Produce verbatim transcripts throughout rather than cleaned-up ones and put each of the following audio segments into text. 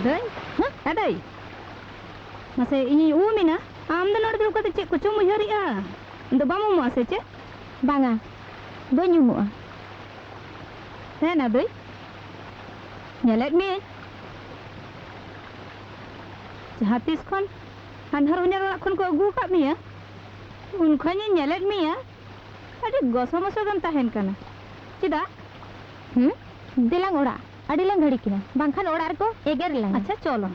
ᱫᱟᱹᱭ, ᱦᱮᱸ? ᱮ ᱫᱟᱹᱭ, ᱢᱟᱥᱮ, ᱤᱧᱤᱧ ᱩᱢ ᱮᱱᱟ, ᱟᱢ ᱫᱚ ᱱᱚᱰᱮ ᱫᱩᱲᱩᱵ ᱠᱟᱛᱮ ᱪᱮᱫ ᱠᱚᱪᱚᱢ ᱩᱭᱦᱟᱹᱨᱮᱜᱼᱟ? ᱟᱢ ᱫᱚ ᱵᱟᱢ ᱩᱢᱩᱜᱼᱟ ᱥᱮ ᱪᱮᱫ? ᱵᱟᱝᱟ, ᱵᱟᱹᱧ ᱩᱢᱩᱜᱼᱟ᱾ ᱦᱮᱸ ᱱᱟ ᱫᱟᱹᱭ, ᱧᱮᱞᱮᱫ ᱢᱤᱭᱟᱹᱧ᱾ ᱡᱟᱦᱟᱸ ᱛᱤᱥ ᱠᱷᱚᱱ ᱟᱱᱦᱟᱨ ᱦᱚᱧᱦᱟᱨ ᱚᱲᱟᱜ ᱠᱷᱚᱱ ᱠᱚ ᱟᱹᱜᱩ ᱟᱠᱟᱫ ᱢᱮᱭᱟ, ᱩᱱ ᱠᱷᱚᱱᱤᱧ ᱧᱮᱞᱮᱫ ᱢᱮᱭᱟ, ᱟᱹᱰᱤ ᱜᱚᱥᱚ ᱢᱚᱥᱚ ᱜᱮᱢ ᱛᱟᱦᱮᱱ ᱠᱟᱱᱟ᱾ ᱪᱮᱫᱟᱜ? ᱦᱩᱸ? ᱫᱮᱞᱟᱝ ᱚᱲᱟᱜ, ᱟᱹᱰᱤ ᱞᱟᱝ ᱜᱷᱟᱹᱲᱤᱠ ᱮᱱᱟ, ᱵᱟᱝᱠᱷᱟᱱ ᱚᱲᱟᱜ ᱨᱮᱠᱚ ᱮᱜᱮᱨ ᱞᱟᱝᱟ᱾ ᱟᱪᱪᱷᱟ, ᱪᱚᱞᱚ᱾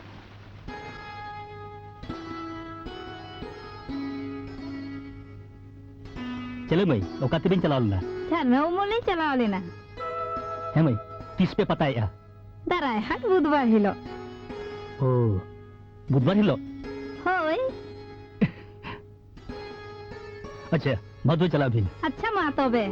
ᱪᱮᱞᱮ ᱢᱟᱹᱭ, ᱚᱠᱟ ᱛᱮᱵᱤᱱ ᱪᱟᱞᱟᱣ ᱞᱮᱱᱟ? ᱡᱷᱟᱨᱱᱟ ᱩᱢᱩᱞ ᱞᱤᱧ ᱪᱟᱞᱟᱣ ᱞᱮᱱᱟ᱾ ᱦᱮᱸ ᱢᱟᱹᱭ, ᱛᱤᱥ ᱯᱮ ᱯᱟᱛᱟᱭᱮᱫᱼᱟ? ᱫᱟᱨᱟᱭ ᱦᱟᱴ ᱵᱩᱫᱷᱵᱟᱨ ᱦᱤᱞᱳᱜ᱾ ᱳ, ᱵᱩᱫᱷᱵᱟᱨ ᱦᱤᱞᱳᱜ? ᱦᱳᱭ᱾ ᱟᱪᱪᱷᱟ, ᱢᱟ ᱛᱚᱵᱮ ᱪᱟᱞᱟᱜ ᱵᱤᱱ᱾ ᱟᱪᱪᱷᱟ, ᱢᱟ ᱛᱚᱵᱮ᱾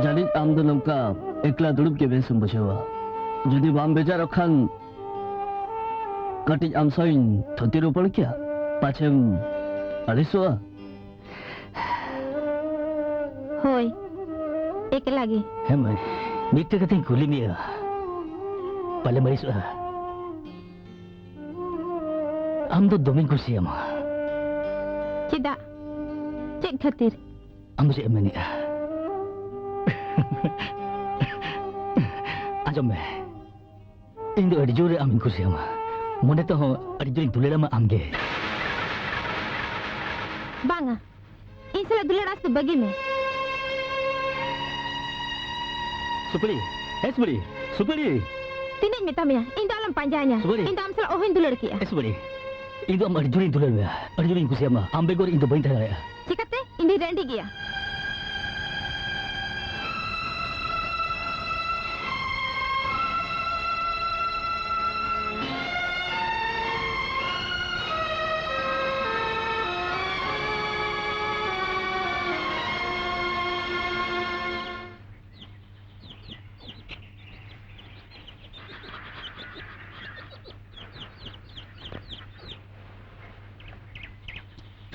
ᱡᱟᱹᱱᱤᱡ ᱟᱢ ᱫᱚ ᱱᱚᱝᱠᱟ ᱮᱠᱞᱟ ᱫᱩᱲᱩᱵ ᱜᱮ ᱵᱮᱥ ᱮᱢ ᱵᱩᱡᱷᱟᱹᱣᱟ᱾ ᱡᱩᱫᱤ ᱵᱟᱢ ᱵᱮᱡᱟᱨᱚᱜ ᱠᱷᱟᱱ, ᱠᱟᱹᱴᱤᱡ ᱟᱢ ᱥᱟᱶ ᱤᱧ ᱛᱷᱩᱛᱤ ᱨᱚᱯᱚᱲ ᱠᱮᱭᱟ, ᱯᱟᱪᱷᱮᱢ ᱟᱹᱲᱤᱥᱚᱜᱼᱟ᱾ ᱦᱳᱭ, ᱮᱠᱞᱟ ᱜᱮ᱾ ᱦᱮᱸ ᱢᱟᱹᱭ, ᱢᱤᱫᱴᱮᱡ ᱠᱟᱛᱷᱟᱧ ᱠᱩᱞᱤ ᱢᱮᱭᱟ, ᱯᱟᱞᱮᱢ ᱟᱹᱲᱤᱥᱚᱜᱼᱟ? ᱟᱢ ᱫᱚ ᱫᱚᱢᱮᱧ ᱠᱩᱥᱤᱭᱟᱢᱟ᱾ ᱪᱮᱫᱟᱜ? ᱪᱮᱫ ᱠᱷᱟᱹᱛᱤᱨ? ᱟᱢ ᱫᱚ ᱪᱮᱫ ᱮᱢ ᱢᱮᱱᱮᱫᱼᱟ? ᱟᱸᱡᱚᱢ ᱢᱮ, ᱤᱧ ᱫᱚ ᱟᱹᱰᱤ ᱡᱳᱨ ᱟᱢᱤᱧ ᱠᱩᱥᱤᱭᱟᱢᱟ᱾ ᱢᱚᱱᱮ ᱛᱮᱦᱚᱸ ᱟᱹᱰᱤ ᱡᱳᱨᱤᱧ ᱫᱩᱞᱟᱹᱲᱟᱢᱟ ᱟᱢᱜᱮ᱾ ᱵᱟᱝᱟ, ᱤᱧ ᱥᱟᱞᱟᱜ ᱫᱩᱞᱟᱹᱲ ᱟᱸᱥ ᱫᱚ ᱵᱟᱹᱜᱤ ᱢᱮ᱾ ᱥᱩᱯᱟᱹᱲᱤ, ᱦᱮᱸ ᱥᱩᱯᱟᱹᱲᱤ, ᱥᱩᱯᱟᱹᱲᱤ᱾ ᱛᱤᱱᱟᱹᱜ ᱤᱧ ᱢᱮᱛᱟ ᱢᱮᱭᱟ, ᱤᱧ ᱫᱚ ᱟᱞᱚᱢ ᱯᱟᱸᱡᱟᱧᱟ᱾ ᱥᱩᱯᱟᱹᱲᱤ᱾ ᱤᱧ ᱫᱚ ᱟᱢ ᱥᱟᱞᱟᱜ ᱚᱦᱚᱧ ᱫᱩᱞᱟᱹᱲ ᱠᱮᱜᱼᱟ᱾ ᱮ ᱥᱩᱯᱟᱹᱲᱤ, ᱤᱧ ᱫᱚ ᱟᱢ ᱟᱹᱰᱤ ᱡᱳᱨᱤᱧ ᱫᱩᱞᱟᱹᱲ ᱢᱮᱭᱟ, ᱟᱹᱰᱤ ᱡᱳᱨᱤᱧ ᱠᱩᱥᱤᱭᱟᱢᱟ᱾ ᱟᱢ ᱵᱮᱜᱚᱨ ᱤᱧ ᱫᱚ ᱵᱟᱹᱧ ᱛᱟᱦᱮᱸ ᱫᱟᱲᱮᱭᱟᱜᱼᱟ᱾ ᱪᱤᱠᱟᱹᱛᱮ? ᱤᱧ ᱫᱚᱧ ᱨᱟᱺᱰᱤ ᱜᱮᱭᱟ᱾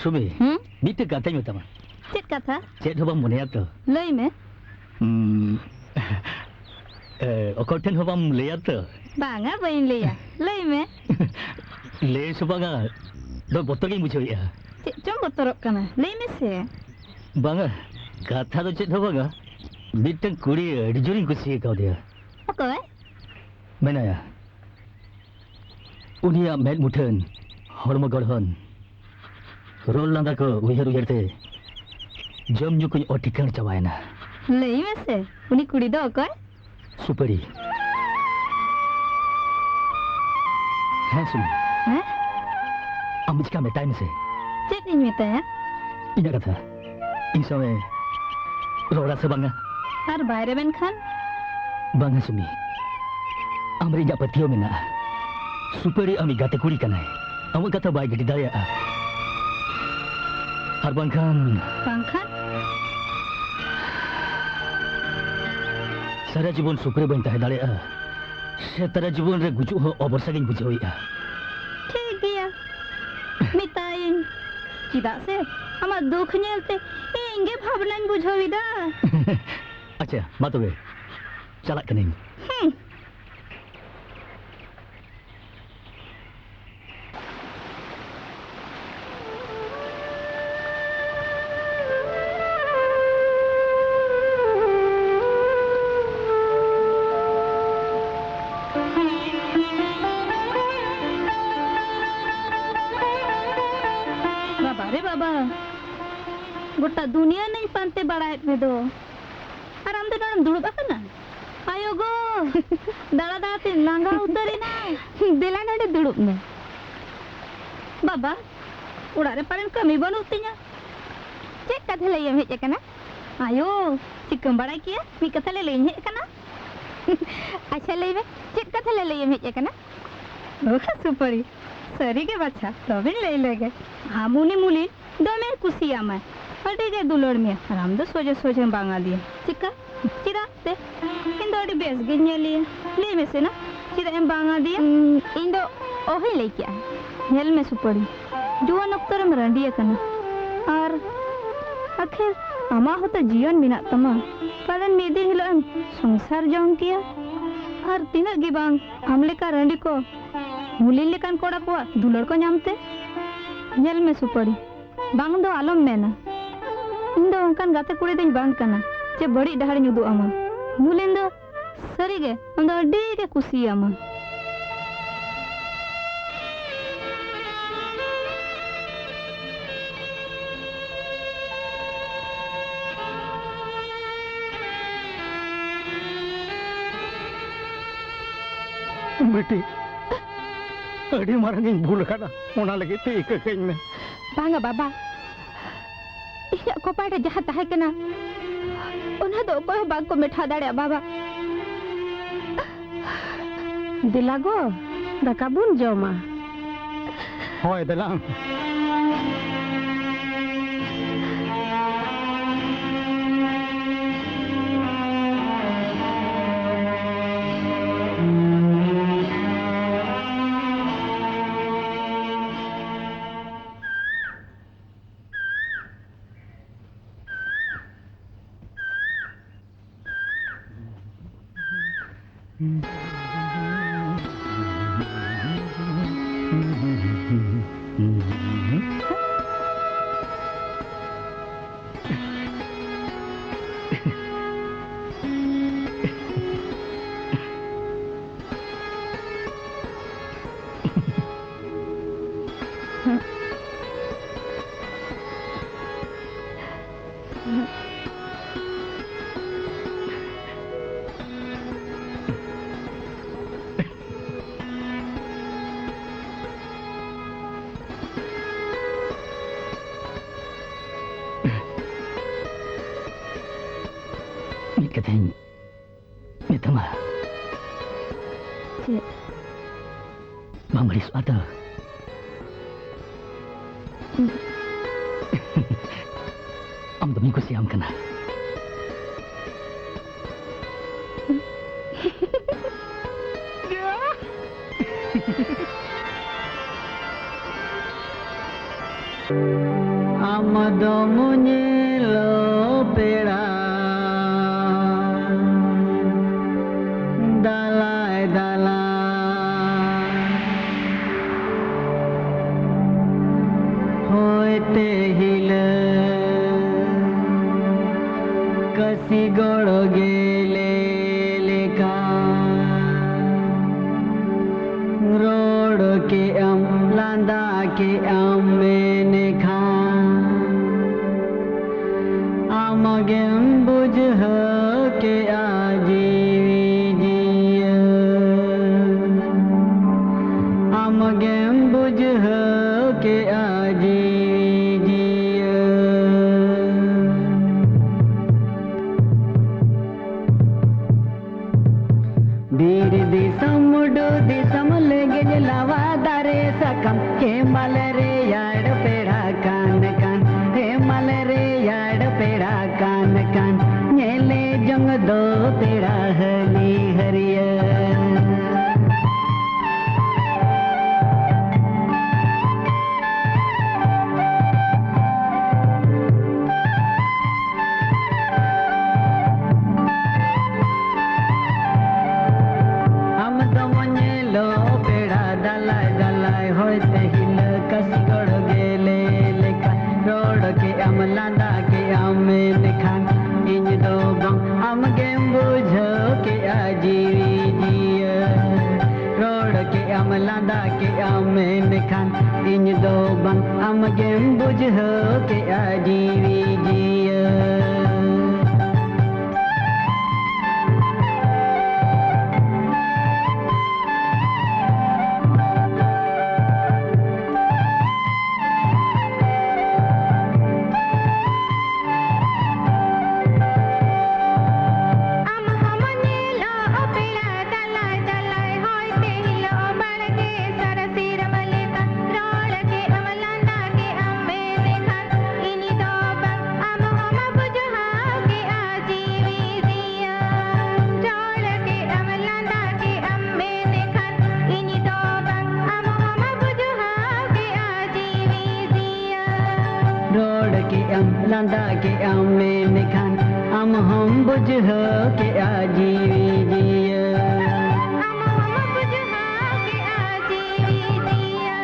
ᱥᱩᱢᱤ, ᱦᱩᱸ? ᱢᱤᱫᱴᱮᱡ ᱠᱟᱛᱷᱟᱧ ᱢᱮᱛᱟᱢᱟ᱾ ᱪᱮᱫ ᱠᱟᱛᱷᱟ? ᱪᱮᱫ ᱦᱚᱸ ᱵᱟᱢ ᱢᱚᱱᱮᱭᱟ ᱛᱚ? ᱞᱟᱹᱭ ᱢᱮ᱾ ᱩᱸ, ᱮ, ᱚᱠᱚᱭ ᱴᱷᱮᱱ ᱦᱚᱸ ᱵᱟᱢ ᱞᱟᱹᱭᱟ ᱛᱚ? ᱵᱟᱝᱟ, ᱵᱟᱹᱧ ᱞᱟᱹᱭᱟ᱾ ᱞᱟᱹᱭ ᱢᱮ᱾ ᱞᱟᱹᱭ ᱥᱮ ᱵᱟᱝᱟ, ᱫᱚ ᱵᱚᱛᱚᱨ ᱜᱤᱧ ᱵᱩᱡᱷᱟᱹᱣᱮᱫᱼᱟ᱾ ᱪᱮᱫ ᱪᱚᱢ ᱵᱚᱛᱚᱨᱚᱜ ᱠᱟᱱᱟ? ᱞᱟᱹᱭ ᱢᱮᱥᱮ᱾ ᱵᱟᱝᱟ, ᱠᱟᱛᱷᱟ ᱫᱚ ᱪᱮᱫ ᱦᱚᱸ ᱵᱟᱝᱟ᱾ ᱢᱤᱫᱴᱟᱝ ᱠᱩᱲᱤ ᱟᱹᱰᱤ ᱡᱳᱨᱤᱧ ᱠᱩᱥᱤ ᱠᱟᱣᱫᱮᱭᱟ᱾ ᱚᱠᱚᱭ? ᱢᱮᱱᱟᱭᱟ᱾ ᱩᱱᱤᱭᱟᱜ ᱢᱮᱫ ᱢᱩᱴᱷᱟᱹᱱ, ᱦᱚᱲᱢᱚ ᱜᱚᱲᱦᱚᱱ, ᱨᱚᱲ ᱞᱟᱸᱫᱟ ᱠᱚ ᱩᱭᱦᱟᱹᱨ ᱩᱭᱦᱟᱹᱨ ᱛᱮ ᱡᱚᱢ ᱧᱩ ᱠᱚᱧ ᱚᱴᱤᱠᱟᱹᱲ ᱪᱟᱵᱟᱭᱮᱱᱟ᱾ ᱞᱟᱹᱭ ᱢᱮᱥᱮ, ᱩᱱᱤ ᱠᱩᱲᱤ ᱫᱚ ᱚᱠᱚᱭ? ᱥᱩᱯᱟᱹᱲᱤ᱾ ᱦᱮᱸ, ᱥᱩᱢᱤ᱾ ᱦᱮᱸ? ᱟᱢ ᱪᱤᱠᱟ ᱢᱮᱛᱟᱭ ᱢᱮᱥᱮ᱾ ᱪᱮᱫ ᱤᱧ ᱢᱮᱛᱟᱭᱟ? ᱤᱧᱟᱹᱜ ᱠᱟᱛᱷᱟ᱾ ᱤᱧ ᱥᱟᱶᱮ ᱨᱚᱲᱟ ᱥᱮ ᱵᱟᱝᱟ? ᱟᱨ ᱵᱟᱭ ᱨᱮᱵᱮᱱ ᱠᱷᱟᱱ? ᱵᱟᱝᱟ, ᱥᱩᱢᱤ᱾ ᱟᱢ ᱨᱮ ᱤᱧᱟᱹᱜ ᱯᱟᱹᱛᱭᱟᱹᱣ ᱢᱮᱱᱟᱜᱼᱟ᱾ ᱥᱩᱯᱟᱹᱲᱤ ᱟᱢᱤᱡ ᱜᱟᱛᱮ ᱠᱩᱲᱤ ᱠᱟᱱᱟᱭ᱾ ᱟᱢᱟᱜ ᱠᱟᱛᱷᱟ ᱵᱟᱭ ᱜᱤᱰᱤ ᱫᱟᱲᱮᱭᱟᱜᱼᱟ᱾ ᱟᱨ ᱵᱟᱝᱠᱷᱟᱱ ᱵᱟᱝᱠᱷᱟᱱ? ᱥᱟᱨᱟ ᱡᱤᱵᱚᱱ ᱥᱩᱠ ᱨᱮ ᱵᱟᱹᱧ ᱛᱟᱦᱮᱸ ᱫᱟᱲᱮᱭᱟᱜᱼᱟ᱾ ᱥᱮ ᱛᱟᱨᱟ ᱡᱤᱵᱚᱱ ᱨᱮ ᱜᱩᱡᱩᱜ ᱦᱚᱸ ᱚᱵᱚᱨᱥᱟ ᱜᱤᱧ ᱵᱩᱡᱷᱟᱹᱣᱮᱫᱼᱟ᱾ ᱴᱷᱤᱠ ᱜᱮᱭᱟ, ᱢᱮᱛᱟᱭᱟᱹᱧ᱾ ᱪᱮᱫᱟᱜ ᱥᱮ ᱟᱢᱟᱜ ᱫᱩᱠ ᱧᱮᱞᱛᱮ ᱤᱧ ᱜᱮ ᱵᱷᱟᱵᱽᱱᱟᱧ ᱵᱩᱡᱷᱟᱹᱣᱮᱫᱟ᱾ ᱟᱪᱪᱷᱟ, ᱢᱟ ᱛᱚᱵᱮ, ᱪᱟᱞᱟᱜ ᱠᱟᱹᱱᱟᱹᱧ᱾ ᱦᱩᱸ᱾ ᱵᱟᱵᱟ ᱨᱮ ᱵᱟᱵᱟ, ᱜᱚᱴᱟ ᱫᱩᱱᱤᱭᱟᱹ ᱱᱟᱹᱧ ᱯᱟᱱᱛᱮ ᱵᱟᱲᱟᱭᱮᱫ ᱢᱮ ᱫᱚ, ᱟᱨ ᱟᱢ ᱫᱚ ᱱᱚᱰᱮᱢ ᱫᱩᱲᱩᱵ ᱟᱠᱟᱱᱟ? ᱟᱭᱳ ᱜᱳ, ᱫᱟᱬᱟ ᱫᱟᱬᱟ ᱛᱮᱧ ᱞᱟᱸᱜᱟ ᱩᱛᱟᱹᱨ ᱮᱱᱟ᱾ ᱫᱮᱞᱟ ᱱᱚᱰᱮ ᱫᱩᱲᱩᱵ ᱢᱮ᱾ ᱵᱟᱵᱟ, ᱚᱲᱟᱜ ᱨᱮ ᱯᱟᱞᱮᱱ ᱠᱟᱹᱢᱤ ᱵᱟᱹᱱᱩᱜ ᱛᱤᱧᱟ᱾ ᱪᱮᱫ ᱠᱟᱛᱷᱟ ᱞᱟᱹᱭᱮᱢ ᱦᱮᱡ ᱟᱠᱟᱱᱟ? ᱟᱭᱳ, ᱪᱤᱠᱟᱹᱢ ᱵᱟᱲᱟᱭ ᱠᱮᱭᱟ? ᱢᱤᱫ ᱠᱟᱛᱷᱟ ᱞᱟᱹᱞᱟᱹᱭᱤᱧ ᱦᱮᱡ ᱟᱠᱟᱱᱟ᱾ ᱟᱪᱪᱷᱟ, ᱞᱟᱹᱭ ᱢᱮ, ᱪᱮᱫ ᱠᱟᱛᱷᱟ ᱞᱟᱹᱞᱟᱹᱭᱮᱢ ᱦᱮᱡ ᱟᱠᱟᱱᱟ? ᱳᱦ, ᱥᱩᱯᱟᱹᱲᱤ, ᱥᱟᱹᱨᱤ ᱜᱮ ᱵᱟᱪᱷᱟ, ᱛᱚᱵᱮᱧ ᱞᱟᱹᱭ ᱞᱮᱜᱮ᱾ ᱟᱢ ᱩᱱᱤ ᱢᱩᱞᱤᱱ ᱫᱚᱢᱮ ᱠᱩᱥᱤᱭᱟᱢᱟᱭ, ᱟᱹᱰᱤ ᱜᱮ ᱫᱩᱞᱟᱹᱲ ᱢᱮᱭᱟ, ᱟᱨ ᱟᱢ ᱫᱚ ᱥᱚᱡᱷᱮ ᱥᱚᱡᱷᱮᱢ ᱵᱟᱝ ᱟᱫᱮᱭᱟ᱾ ᱪᱮᱠᱟ? ᱪᱮᱫᱟᱜ ᱛᱮ? ᱤᱧ ᱫᱚ ᱟᱹᱰᱤ ᱵᱮᱥ ᱜᱤᱧ ᱧᱮᱞᱮᱭᱟ᱾ ᱞᱟᱹᱭ ᱢᱮᱥᱮ ᱱᱟ, ᱪᱮᱫᱟᱜ ᱮᱢ ᱵᱟᱝ ᱟᱫᱮᱭᱟ? ᱩᱸ, ᱤᱧ ᱫᱚ ᱚᱦᱚᱧ ᱞᱟᱹᱭ ᱠᱮᱜᱼᱟ᱾ ᱧᱮᱞ ᱢᱮ ᱥᱩᱯᱟᱹᱲᱤ, ᱡᱩᱣᱟᱹᱱ ᱚᱠᱛᱚ ᱨᱮᱢ ᱨᱟᱺᱰᱤ ᱟᱠᱟᱱᱟ, ᱟᱨ ᱟᱠᱷᱤᱨ ᱟᱢᱟᱜ ᱦᱚᱸᱛᱚ ᱡᱤᱭᱚᱱ ᱢᱮᱱᱟᱜ ᱛᱟᱢᱟ᱾ ᱯᱟᱞᱮᱱ ᱢᱤᱫ ᱫᱤᱱ ᱦᱤᱞᱳᱜ ᱮᱢ ᱥᱚᱝᱥᱟᱨ ᱡᱚᱝ ᱠᱮᱭᱟ᱾ ᱟᱨ ᱛᱤᱱᱟᱹᱜ ᱜᱮ ᱵᱟᱝ ᱟᱢ ᱞᱮᱠᱟ ᱨᱟᱺᱰᱤ ᱠᱚ ᱢᱩᱞᱤᱱ ᱞᱮᱠᱟᱱ ᱠᱚᱲᱟ ᱠᱚᱣᱟᱜ ᱫᱩᱞᱟᱹᱲ ᱠᱚ ᱧᱟᱢ ᱛᱮ᱾ ᱧᱮᱞ ᱢᱮ ᱥᱩᱯᱟᱹᱲᱤ, ᱵᱟᱝ ᱫᱚ ᱟᱞᱚᱢ ᱢᱮᱱᱟ, ᱤᱧ ᱫᱚ ᱚᱱᱠᱟᱱ ᱜᱟᱛᱮ ᱠᱩᱲᱤ ᱫᱚᱧ ᱵᱟᱝ ᱠᱟᱱᱟ ᱡᱮ ᱵᱟᱹᱲᱤᱡ ᱰᱟᱦᱟᱨᱤᱧ ᱩᱫᱩᱜ ᱟᱢᱟ᱾ ᱢᱩᱞᱤᱱ ᱫᱚ ᱥᱟᱹᱨᱤᱜᱮ, ᱟᱢ ᱫᱚ ᱟᱹᱰᱤ ᱜᱮ ᱠᱩᱥᱤᱭᱟᱢᱟ᱾ ᱵᱤᱴᱤ, ᱟᱹᱰᱤ ᱢᱟᱨᱟᱝ ᱤᱧ ᱵᱷᱩᱞ ᱟᱠᱟᱫᱟ, ᱚᱱᱟ ᱞᱟᱹᱜᱤᱫ ᱛᱮ ᱤᱠᱟᱹ ᱠᱟᱹᱧ ᱢᱮ᱾ ᱵᱟᱝᱟ ᱵᱟᱵᱟ, ᱤᱧᱟᱹᱜ ᱠᱚᱯᱟᱲ ᱨᱮ ᱡᱟᱦᱟᱸ ᱛᱟᱦᱮᱸ ᱠᱟᱱᱟ, ᱚᱱᱟ ᱫᱚ ᱚᱠᱚᱭ ᱦᱚᱸ ᱵᱟᱝ ᱠᱚ ᱢᱮᱴᱷᱟᱣ ᱫᱟᱲᱮᱭᱟᱜᱼᱟ ᱵᱟᱵᱟ᱾ ᱫᱮᱞᱟ ᱜᱚ, ᱫᱟᱠᱟ ᱵᱚᱱ ᱡᱚᱢᱟ᱾ ᱦᱳᱭ, ᱫᱮᱞᱟ᱾ ᱢᱤᱫ ᱠᱟᱛᱷᱟᱧ ᱢᱮᱛᱟᱢᱟ᱾ ᱪᱮᱫ? ᱵᱟᱢ ᱟᱹᱲᱤᱥᱚᱜᱼᱟ ᱛᱚ? ᱟᱢ ᱫᱚᱢᱮᱧ ᱠᱩᱥᱤᱭᱟᱢ ᱠᱟᱱᱟ᱾ ᱟᱢ ᱫᱚᱢ ᱧᱮᱞᱚᱜ ᱯᱮᱲᱟ ᱫᱟᱞᱟᱭ ᱫᱟᱞᱟᱭ ᱦᱚᱭᱛᱮ ᱦᱤᱞᱟᱹ ᱠᱟᱹᱥᱤ ᱜᱚᱲ ᱜᱮᱞᱮ ᱞᱮᱠᱟ᱾ ᱨᱚᱲ ᱠᱮᱜ ᱟᱢ, ᱞᱟᱸᱫᱟ ᱠᱮᱜ ᱟᱢ, ᱢᱮᱱᱠᱷᱟᱱ ᱟᱢ ᱜᱮᱢ ᱵᱩᱡᱷᱟᱹᱣ ᱠᱮᱜᱼᱟ ᱡᱤᱣᱤ ᱡᱤᱭᱟᱹ᱾ ᱟᱢ ᱜᱮᱢ ᱵᱩᱡᱷᱟᱹᱣ ᱠᱮᱜᱼᱟ ᱡᱤᱣᱤ ᱡᱤᱭᱟᱹ᱾ ᱵᱤᱨ ᱫᱤᱥᱚᱢ, ᱢᱩᱰᱩ ᱫᱤᱥᱚᱢ, ᱞᱮᱜᱮᱡ ᱞᱟᱣᱟ ᱫᱟᱨᱮ ᱥᱟᱠᱟᱢ, ᱦᱮᱢᱟᱞ ᱨᱮᱭᱟᱲ ᱯᱮᱲᱟ ᱠᱟᱱ ᱠᱟᱱ, ᱦᱮᱢᱟᱞ ᱨᱮᱭᱟᱲ ᱯᱮᱲᱟ ᱠᱟᱱ ᱠᱟᱱ, ᱧᱮᱞᱮ ᱡᱚᱝ ᱫᱚ ᱯᱮᱲᱟ ᱦᱟᱹᱞᱤ ᱦᱟᱹᱨᱭᱟᱹᱲ᱾ ᱟᱢ ᱫᱚᱢ ᱧᱮᱞᱚᱜ ᱯᱮᱲᱟ ᱫᱟᱞᱟᱭ ᱫᱟᱞᱟᱭ, ᱦᱚᱭᱛᱮ ᱦᱤᱞᱟᱹ ᱠᱟᱥᱤ ᱜᱚᱲ ᱜᱮᱞᱮ ᱞᱮᱠᱟ᱾ ᱨᱚᱲ ᱠᱮᱜ ᱟᱢ, ᱞᱟᱸᱫᱟ ᱠᱮᱜ ᱟᱢ, ᱢᱮᱱᱠᱷᱟᱱ ᱤᱧ ᱫᱚ ᱵᱟᱝ, ᱟᱢ ᱜᱮᱢ ᱵᱩᱡᱷᱟᱹᱣ ᱠᱮᱜᱼᱟ ᱡᱤᱣᱤ ᱡᱤᱭᱟᱹ᱾ ᱨᱚᱲ ᱠᱮᱜ ᱟᱢ, ᱞᱟᱸᱫᱟ ᱠᱮᱜ ᱟᱢ, ᱢᱮᱱᱠᱷᱟᱱ ᱤᱧ ᱫᱚ ᱵᱟᱝ, ᱟᱢ ᱜᱮᱢ ᱵᱩᱡᱷᱟᱹᱣ ᱠᱮᱜᱼᱟ ᱡᱤᱣᱤ ᱡᱤᱭᱟᱹ᱾ ᱟᱢ ᱦᱚᱢ ᱧᱮᱞᱚᱜ ᱯᱮᱲᱟ ᱫᱟᱞᱟᱭ ᱫᱟᱞᱟᱭ, ᱦᱚᱭᱛᱮ ᱦᱤᱞᱚᱜ ᱵᱟᱲᱜᱮ ᱥᱟᱨᱟ ᱥᱤᱨᱟᱹᱢ ᱞᱮᱠᱟ᱾ ᱨᱚᱲ ᱠᱮᱜ ᱟᱢ, ᱞᱟᱸᱫᱟ ᱠᱮᱜ ᱟᱢ, ᱢᱮᱱᱠᱷᱟᱱ ᱤᱧ ᱫᱚ ᱵᱟᱝ, ᱟᱢ ᱦᱚᱢ ᱵᱩᱡᱷᱟᱹᱣ ᱠᱮᱜᱼᱟ ᱡᱤᱣᱤ ᱡᱤᱭᱟᱹ᱾ ᱨᱚᱲ ᱠᱮᱜ ᱟᱢ, ᱞᱟᱸᱫᱟ ᱠᱮᱜ ᱟᱢ, ᱢᱮᱱᱠᱷᱟᱱ ᱤᱧ ᱫᱚ ᱵᱟᱝ, ᱟᱢ ᱦᱚᱢ ᱵᱩᱡᱷᱟᱹᱣ ᱠᱮᱜᱼᱟ ᱡᱤᱣᱤ ᱡᱤᱭᱟᱹ᱾ ᱨᱚᱲ ᱠᱮᱜ ᱟᱢ, ᱞᱟᱸᱫᱟ ᱠᱮᱜ ᱟᱢ, ᱢᱮᱱᱠᱷᱟᱱ ᱟᱢ ᱦᱚᱢ ᱵᱩᱡᱷᱟᱹᱣ ᱠᱮᱜᱼᱟ ᱡᱤᱣᱤ ᱡᱤᱭᱟᱹ᱾ ᱟᱢ ᱦᱚᱢ ᱵᱩᱡᱷᱟᱹᱣ ᱠᱮᱜᱼᱟ ᱡᱤᱣᱤ ᱡᱤᱭᱟᱹ᱾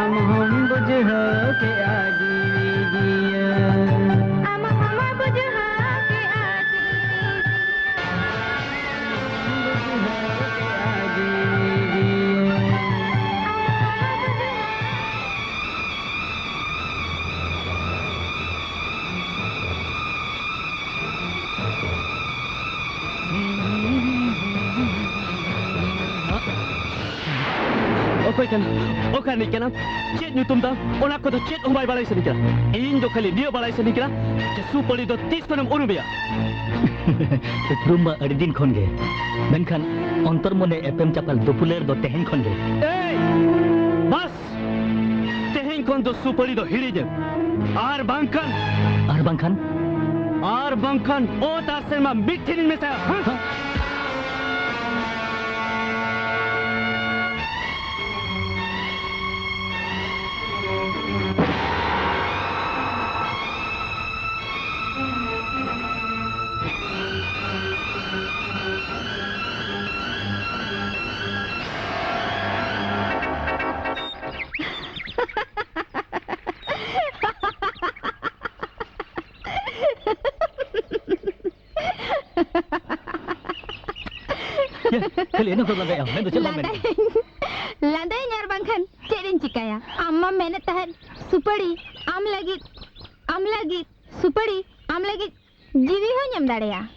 ᱟᱢ ᱦᱚᱢ ᱵᱩᱡᱷᱟᱹᱣ ᱠᱮᱜᱼᱟ ᱡᱤᱣᱤ ᱡᱤᱭᱟᱹ᱾ ᱟᱢ ᱦᱚᱢ ᱵᱩᱡᱷᱟᱹᱣ ᱠᱮᱜᱼᱟ ᱡᱤᱣᱤ ᱡᱤᱭᱟᱹ᱾ ᱟᱢ ᱦᱚᱢ ᱵᱩᱡᱷᱟᱹᱣ ᱠᱮᱜᱼᱟ ᱡᱤᱣᱤ ᱡᱤᱭᱟᱹ᱾ ᱚᱠᱚᱭ ᱠᱟᱱᱟ? ᱚᱠᱟ ᱨᱤᱱᱤᱡ ᱠᱟᱱᱟᱢ? ᱪᱮᱫ ᱧᱩᱛᱩᱢ ᱛᱟᱢ? ᱚᱱᱟ ᱠᱚᱫᱚ ᱪᱮᱫ ᱦᱚᱸ ᱵᱟᱭ ᱵᱟᱲᱟᱭ ᱥᱟᱱᱟᱧ ᱠᱟᱱᱟ᱾ ᱤᱧ ᱫᱚ ᱠᱷᱟᱹᱞᱤ ᱱᱤᱭᱟᱹ ᱵᱟᱲᱟᱭ ᱥᱟᱱᱟᱧ ᱠᱟᱱᱟ ᱡᱮ ᱥᱩᱯᱟᱹᱲᱤ ᱫᱚ ᱛᱤᱥ ᱠᱷᱚᱱᱮᱢ ᱩᱨᱩᱢᱮᱭᱟ? ᱩᱯᱨᱩᱢ ᱢᱟ ᱟᱹᱰᱤ ᱫᱤᱱ ᱠᱷᱚᱱ ᱜᱮ, ᱢᱮᱱᱠᱷᱟᱱ ᱚᱱᱛᱚᱨ ᱢᱚᱱᱮ ᱮᱯᱮᱢ ᱪᱟᱯᱟᱞ ᱫᱩᱯᱩᱞᱟᱹᱲ ᱫᱚ ᱛᱮᱦᱮᱧ ᱠᱷᱚᱱ ᱜᱮ᱾ ᱮᱭ! ᱵᱟᱥ! ᱛᱮᱦᱮᱧ ᱠᱷᱚᱱ ᱫᱚ ᱥᱩᱯᱟᱹᱲᱤ ᱫᱚ ᱦᱤᱲᱤᱧᱮᱢ᱾ ᱟᱨ ᱵᱟᱝᱠᱷᱟᱱ ᱟᱨ ᱵᱟᱝᱠᱷᱟᱱ? ᱟᱨ ᱵᱟᱝᱠᱷᱟᱱ ᱚᱛ ᱟᱨ ᱥᱮᱨᱢᱟ ᱢᱤᱫ ᱴᱷᱮᱱᱤᱧ ᱢᱮᱥᱟᱭᱟ᱾ ᱦᱮᱸ? ᱭᱟ, ᱠᱷᱟᱹᱞᱤ ᱤᱱᱟᱹ ᱠᱚ ᱞᱟᱸᱫᱟᱭᱟ, ᱢᱮᱱ ᱫᱚ ᱪᱮᱫ ᱵᱟᱢ ᱢᱮᱱᱮᱫᱼᱟ? ᱞᱟᱸᱫᱟᱭᱟᱹᱧ, ᱞᱟᱸᱫᱟᱭᱟᱹᱧ ᱟᱨ ᱵᱟᱝᱠᱷᱟᱱ ᱪᱮᱫ ᱤᱧ ᱪᱤᱠᱟᱹᱭᱟ? ᱟᱢ ᱢᱟᱢ ᱢᱮᱱᱮᱫ ᱛᱟᱦᱮᱸᱫ, ᱥᱩᱯᱟᱹᱲᱤ, ᱟᱢ ᱞᱟᱹᱜᱤᱫ, ᱟᱢ ᱞᱟᱹᱜᱤᱫ, ᱥᱩᱯᱟᱹᱲᱤ, ᱟᱢ ᱞᱟᱹᱜᱤᱫ ᱡᱤᱣᱤ ᱦᱚᱸᱧ ᱮᱢ ᱫᱟᱲᱮᱭᱟᱜᱼᱟ᱾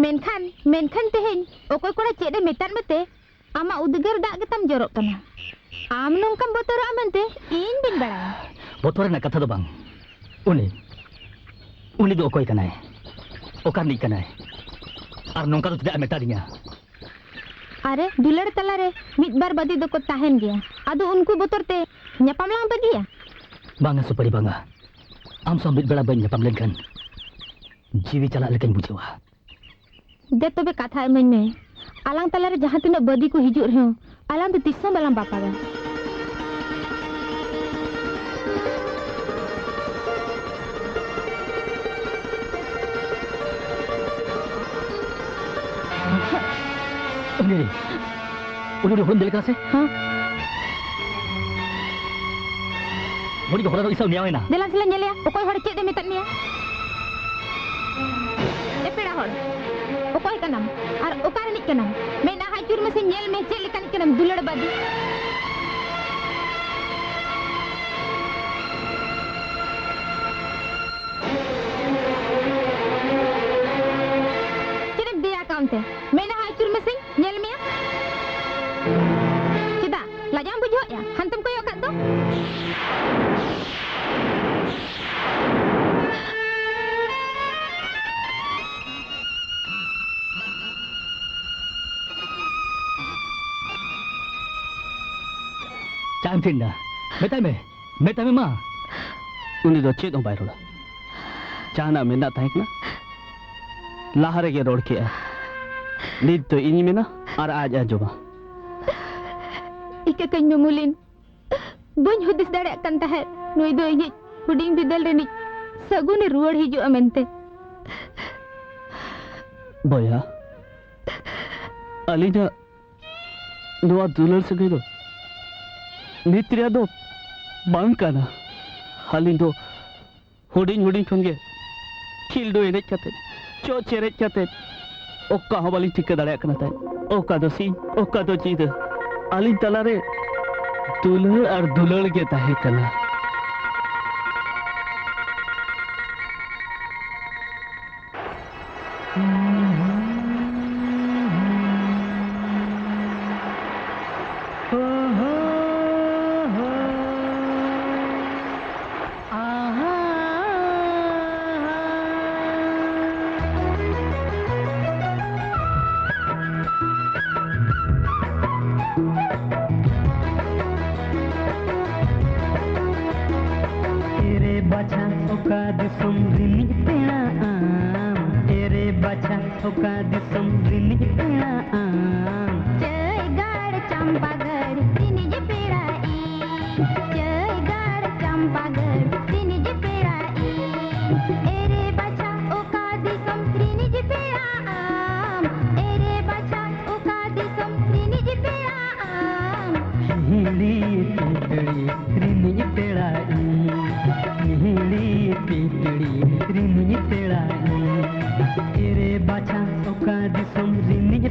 ᱢᱮᱱᱠᱷᱟᱱ, ᱢᱮᱱᱠᱷᱟᱱ ᱛᱮᱦᱮᱧ ᱚᱠᱚᱭ ᱠᱚᱲᱟ ᱪᱮᱫ ᱮ ᱢᱮᱛᱟᱫ ᱢᱮᱛᱮ, ᱟᱢᱟᱜ ᱩᱫᱽᱜᱟᱹᱨ ᱫᱟᱜ ᱜᱮᱛᱟᱢ ᱡᱚᱨᱚᱜ ᱠᱟᱱᱟ᱾ ᱟᱢ ᱱᱚᱝᱠᱟᱢ ᱵᱚᱛᱚᱨᱚᱜᱼᱟ ᱢᱮᱱᱛᱮ ᱤᱧ ᱵᱟᱹᱧ ᱵᱟᱲᱟᱭᱟ᱾ ᱵᱚᱛᱚᱨ ᱨᱮᱱᱟᱜ ᱠᱟᱛᱷᱟ ᱫᱚ ᱵᱟᱝ᱾ ᱩᱱᱤ, ᱩᱱᱤ ᱫᱚ ᱚᱠᱚᱭ ᱠᱟᱱᱟᱭ? ᱚᱠᱟ ᱨᱤᱱᱤᱡ ᱠᱟᱱᱟᱭ? ᱟᱨ ᱱᱚᱝᱠᱟ ᱫᱚ ᱪᱮᱫᱟᱜ ᱮ ᱢᱮᱛᱟᱫᱤᱧᱟ? ᱟᱨᱮ, ᱫᱩᱞᱟᱹᱲ ᱛᱟᱞᱟᱨᱮ ᱢᱤᱫ ᱵᱟᱨ ᱵᱟᱹᱫᱤ ᱫᱚᱠᱚ ᱛᱟᱦᱮᱱ ᱜᱮᱭᱟ᱾ ᱟᱫᱚ ᱩᱱᱠᱩ ᱵᱚᱛᱚᱨ ᱛᱮ ᱧᱟᱯᱟᱢ ᱞᱟᱝ ᱵᱟᱹᱜᱤᱭᱟ? ᱵᱟᱝᱟ ᱥᱩᱯᱟᱹᱲᱤ, ᱵᱟᱝᱟ᱾ ᱟᱢ ᱥᱟᱶ ᱢᱤᱫ ᱵᱮᱲᱟ ᱵᱟᱹᱧ ᱧᱟᱯᱟᱢ ᱞᱮᱱᱠᱷᱟᱱ ᱡᱤᱣᱤ ᱪᱟᱞᱟᱜ ᱞᱮᱠᱟᱧ ᱵᱩᱡᱷᱟᱹᱣᱟ᱾ ᱫᱮ ᱛᱚᱵᱮ ᱠᱟᱛᱷᱟ ᱤᱢᱟᱹᱧ ᱢᱮ, ᱟᱞᱟᱝ ᱛᱟᱞᱟᱨᱮ ᱡᱟᱦᱟᱸ ᱛᱤᱱᱟᱹᱜ ᱵᱟᱹᱫᱤ ᱠᱚ ᱦᱤᱡᱩᱜ ᱨᱮᱦᱚᱸ, ᱟᱞᱟᱝ ᱫᱚ ᱛᱤᱥ ᱦᱚᱸ ᱵᱟᱞᱟᱝ ᱵᱟᱯᱟᱜᱟ᱾ ᱩᱱᱤ, ᱩᱱᱤ ᱦᱚᱲᱮᱢ ᱧᱮᱞ ᱠᱟᱱᱟ ᱥᱮ? ᱦᱮᱸ᱾ ᱵᱩᱰᱷᱤ ᱦᱚᱲ ᱫᱚ ᱤᱥᱟᱹ ᱢᱮᱭᱟ ᱦᱩᱭᱱᱟ᱾ ᱫᱮᱞᱟ ᱥᱮᱞᱟ ᱧᱮᱞᱮᱭᱟ, ᱚᱠᱚᱭ ᱦᱚᱲ ᱪᱮᱫ ᱮ ᱢᱮᱛᱟᱫ ᱢᱮᱭᱟ? ᱮ ᱯᱮᱲᱟ ᱦᱚᱲ, ᱚᱠᱚᱭ ᱠᱟᱱᱟᱢ? ᱟᱨ ᱚᱠᱟ ᱨᱤᱱᱤᱡ ᱠᱟᱱᱟᱢ? ᱢᱮᱫ ᱱᱟᱦᱟ ᱟᱹᱪᱩᱨ ᱢᱮᱥᱮ, ᱧᱮᱞ ᱢᱮ ᱪᱮᱫ ᱞᱮᱠᱟᱱᱤᱡ ᱠᱟᱱᱟᱢ, ᱫᱩᱞᱟᱹᱲ ᱵᱟᱹᱫᱤ᱾ ᱪᱮᱫ ᱮᱢ ᱫᱮᱭᱟ ᱟᱠᱟᱫ ᱚᱱᱛᱮ? ᱢᱮᱫ ᱱᱟᱦᱟ ᱟᱹᱪᱩᱨ ᱢᱮᱥᱮ, ᱧᱮᱞ ᱢᱮᱭᱟ᱾ ᱪᱮᱫᱟᱜ? ᱪᱮᱫ ᱮᱢ ᱵᱩᱡᱷᱟᱹᱣᱮᱫᱼᱟ? ᱦᱟᱱᱛᱮᱢ ᱠᱚᱭᱚᱜ ᱠᱟᱫ ᱫᱚ᱾ ᱪᱮᱫ ᱮᱢ ᱛᱷᱤᱨ ᱮᱱᱟ? ᱢᱮᱛᱟᱭ ᱢᱮ, ᱢᱮᱛᱟᱭ ᱢᱮ ᱢᱟ᱾ ᱩᱱᱤ ᱫᱚ ᱪᱮᱫ ᱦᱚᱸ ᱵᱟᱭ ᱨᱚᱲᱟ᱾ ᱡᱟᱦᱟᱱᱟᱜ ᱢᱮᱱᱟᱜ ᱛᱟᱦᱮᱸ ᱠᱟᱱᱟ, ᱞᱟᱦᱟ ᱨᱮᱜᱮ ᱨᱚᱲ ᱠᱮᱜᱼᱟ᱾ ᱱᱤᱛ ᱫᱚ ᱤᱧᱤᱧ ᱢᱮᱱᱟ ᱟᱨ ᱟᱡ ᱟᱸᱡᱚᱢᱟ᱾ ᱤᱠᱟᱹ ᱠᱟᱹᱧ ᱢᱮ ᱢᱩᱞᱤᱱ, ᱵᱟᱹᱧ ᱦᱩᱫᱤᱥ ᱫᱟᱲᱮᱭᱟᱜ ᱠᱟᱱ ᱛᱟᱦᱮᱸᱫ ᱱᱩᱭ ᱫᱚ ᱤᱧᱤᱡ ᱦᱩᱰᱤᱧ ᱵᱤᱫᱟᱹᱞ ᱨᱤᱱᱤᱡ ᱥᱟᱹᱜᱩᱱᱮ ᱨᱩᱣᱟᱹᱲ ᱦᱤᱡᱩᱜᱼᱟ ᱢᱮᱱᱛᱮ᱾ ᱵᱚᱭᱦᱟ, ᱟᱹᱞᱤᱧᱟᱜ ᱱᱚᱣᱟ ᱫᱩᱞᱟᱹᱲ ᱥᱟᱹᱜᱟᱹᱭ ᱫᱚ ᱱᱤᱛ ᱨᱮᱭᱟᱜ ᱫᱚ ᱵᱟᱝ ᱠᱟᱱᱟ᱾ ᱟᱹᱞᱤᱧ ᱫᱚ ᱦᱩᱰᱤᱧ ᱦᱩᱰᱤᱧ ᱠᱷᱚᱱ ᱜᱮ ᱠᱷᱤᱞᱰᱩ ᱮᱱᱮᱡ ᱠᱟᱛᱮ, ᱪᱚ ᱪᱮᱨᱮᱡ ᱠᱟᱛᱮ, ᱚᱠᱟ ᱦᱚᱸ ᱵᱟᱹᱞᱤᱧ ᱴᱷᱤᱠᱟᱹ ᱫᱟᱲᱮᱭᱟᱜ ᱠᱟᱱᱟ ᱛᱟᱦᱮᱸᱫ᱾ ᱚᱠᱟ ᱫᱚ ᱥᱤᱧ, ᱚᱠᱟ ᱫᱚ ᱧᱤᱫᱟᱹ᱾ ᱟᱹᱞᱤᱧ ᱛᱟᱞᱟᱨᱮ ᱫᱩᱞᱟᱹᱲ ᱟᱨ ᱫᱩᱞᱟᱹᱲ ᱜᱮ ᱛᱟᱦᱮᱸ ᱠᱟᱱᱟ᱾ ᱮᱨᱮ ᱵᱟᱪᱷᱟ, ᱚᱠᱟ ᱫᱤᱥᱚᱢ ᱨᱤᱱᱤᱡ ᱯᱮᱲᱟ ᱟᱢ? ᱮᱨᱮ ᱵᱟᱪᱷᱟ, ᱚᱠᱟ ᱫᱤᱥᱚᱢ ᱨᱤᱱᱤᱡ ᱯᱮᱲᱟ ᱟᱢ? ᱪᱟᱹᱭᱜᱟᱲ ᱪᱟᱢᱯᱟᱜᱟᱲ ᱨᱤᱱᱤᱡ ᱯᱮᱲᱟ ᱤᱧ᱾ ᱪᱟᱹᱭᱜᱟᱲ ᱪᱟᱢᱯᱟᱜᱟᱲ ᱨᱤᱱᱤᱡ ᱯᱮᱲᱟ ᱤᱧ᱾ ᱮᱨᱮ ᱵᱟᱪᱷᱟ, ᱚᱠᱟ ᱫᱤᱥᱚᱢ ᱨᱤᱱᱤᱡ ᱯᱮᱲᱟ ᱟᱢ? ᱮᱨᱮ ᱵᱟᱪᱷᱟ, ᱚᱠᱟ ᱫᱤᱥᱚᱢ ᱨᱤᱱᱤᱡ ᱯᱮᱲᱟ ᱟᱢ? ᱦᱤᱦᱤᱲᱤ ᱯᱤᱯᱤᱲᱤ ᱨᱤᱱᱤᱡ ᱯᱮᱲᱟ ᱤᱧ, ᱦᱤᱦᱤᱲᱤ ᱯᱤᱯᱤᱲᱤ ᱨᱤᱱᱤᱡ ᱯᱮᱲᱟ ᱤᱧ᱾ ᱮᱨᱮ ᱵᱟᱪᱷᱟ, ᱚᱠᱟ ᱫᱤᱥᱚᱢ ᱨᱤᱱᱤᱡ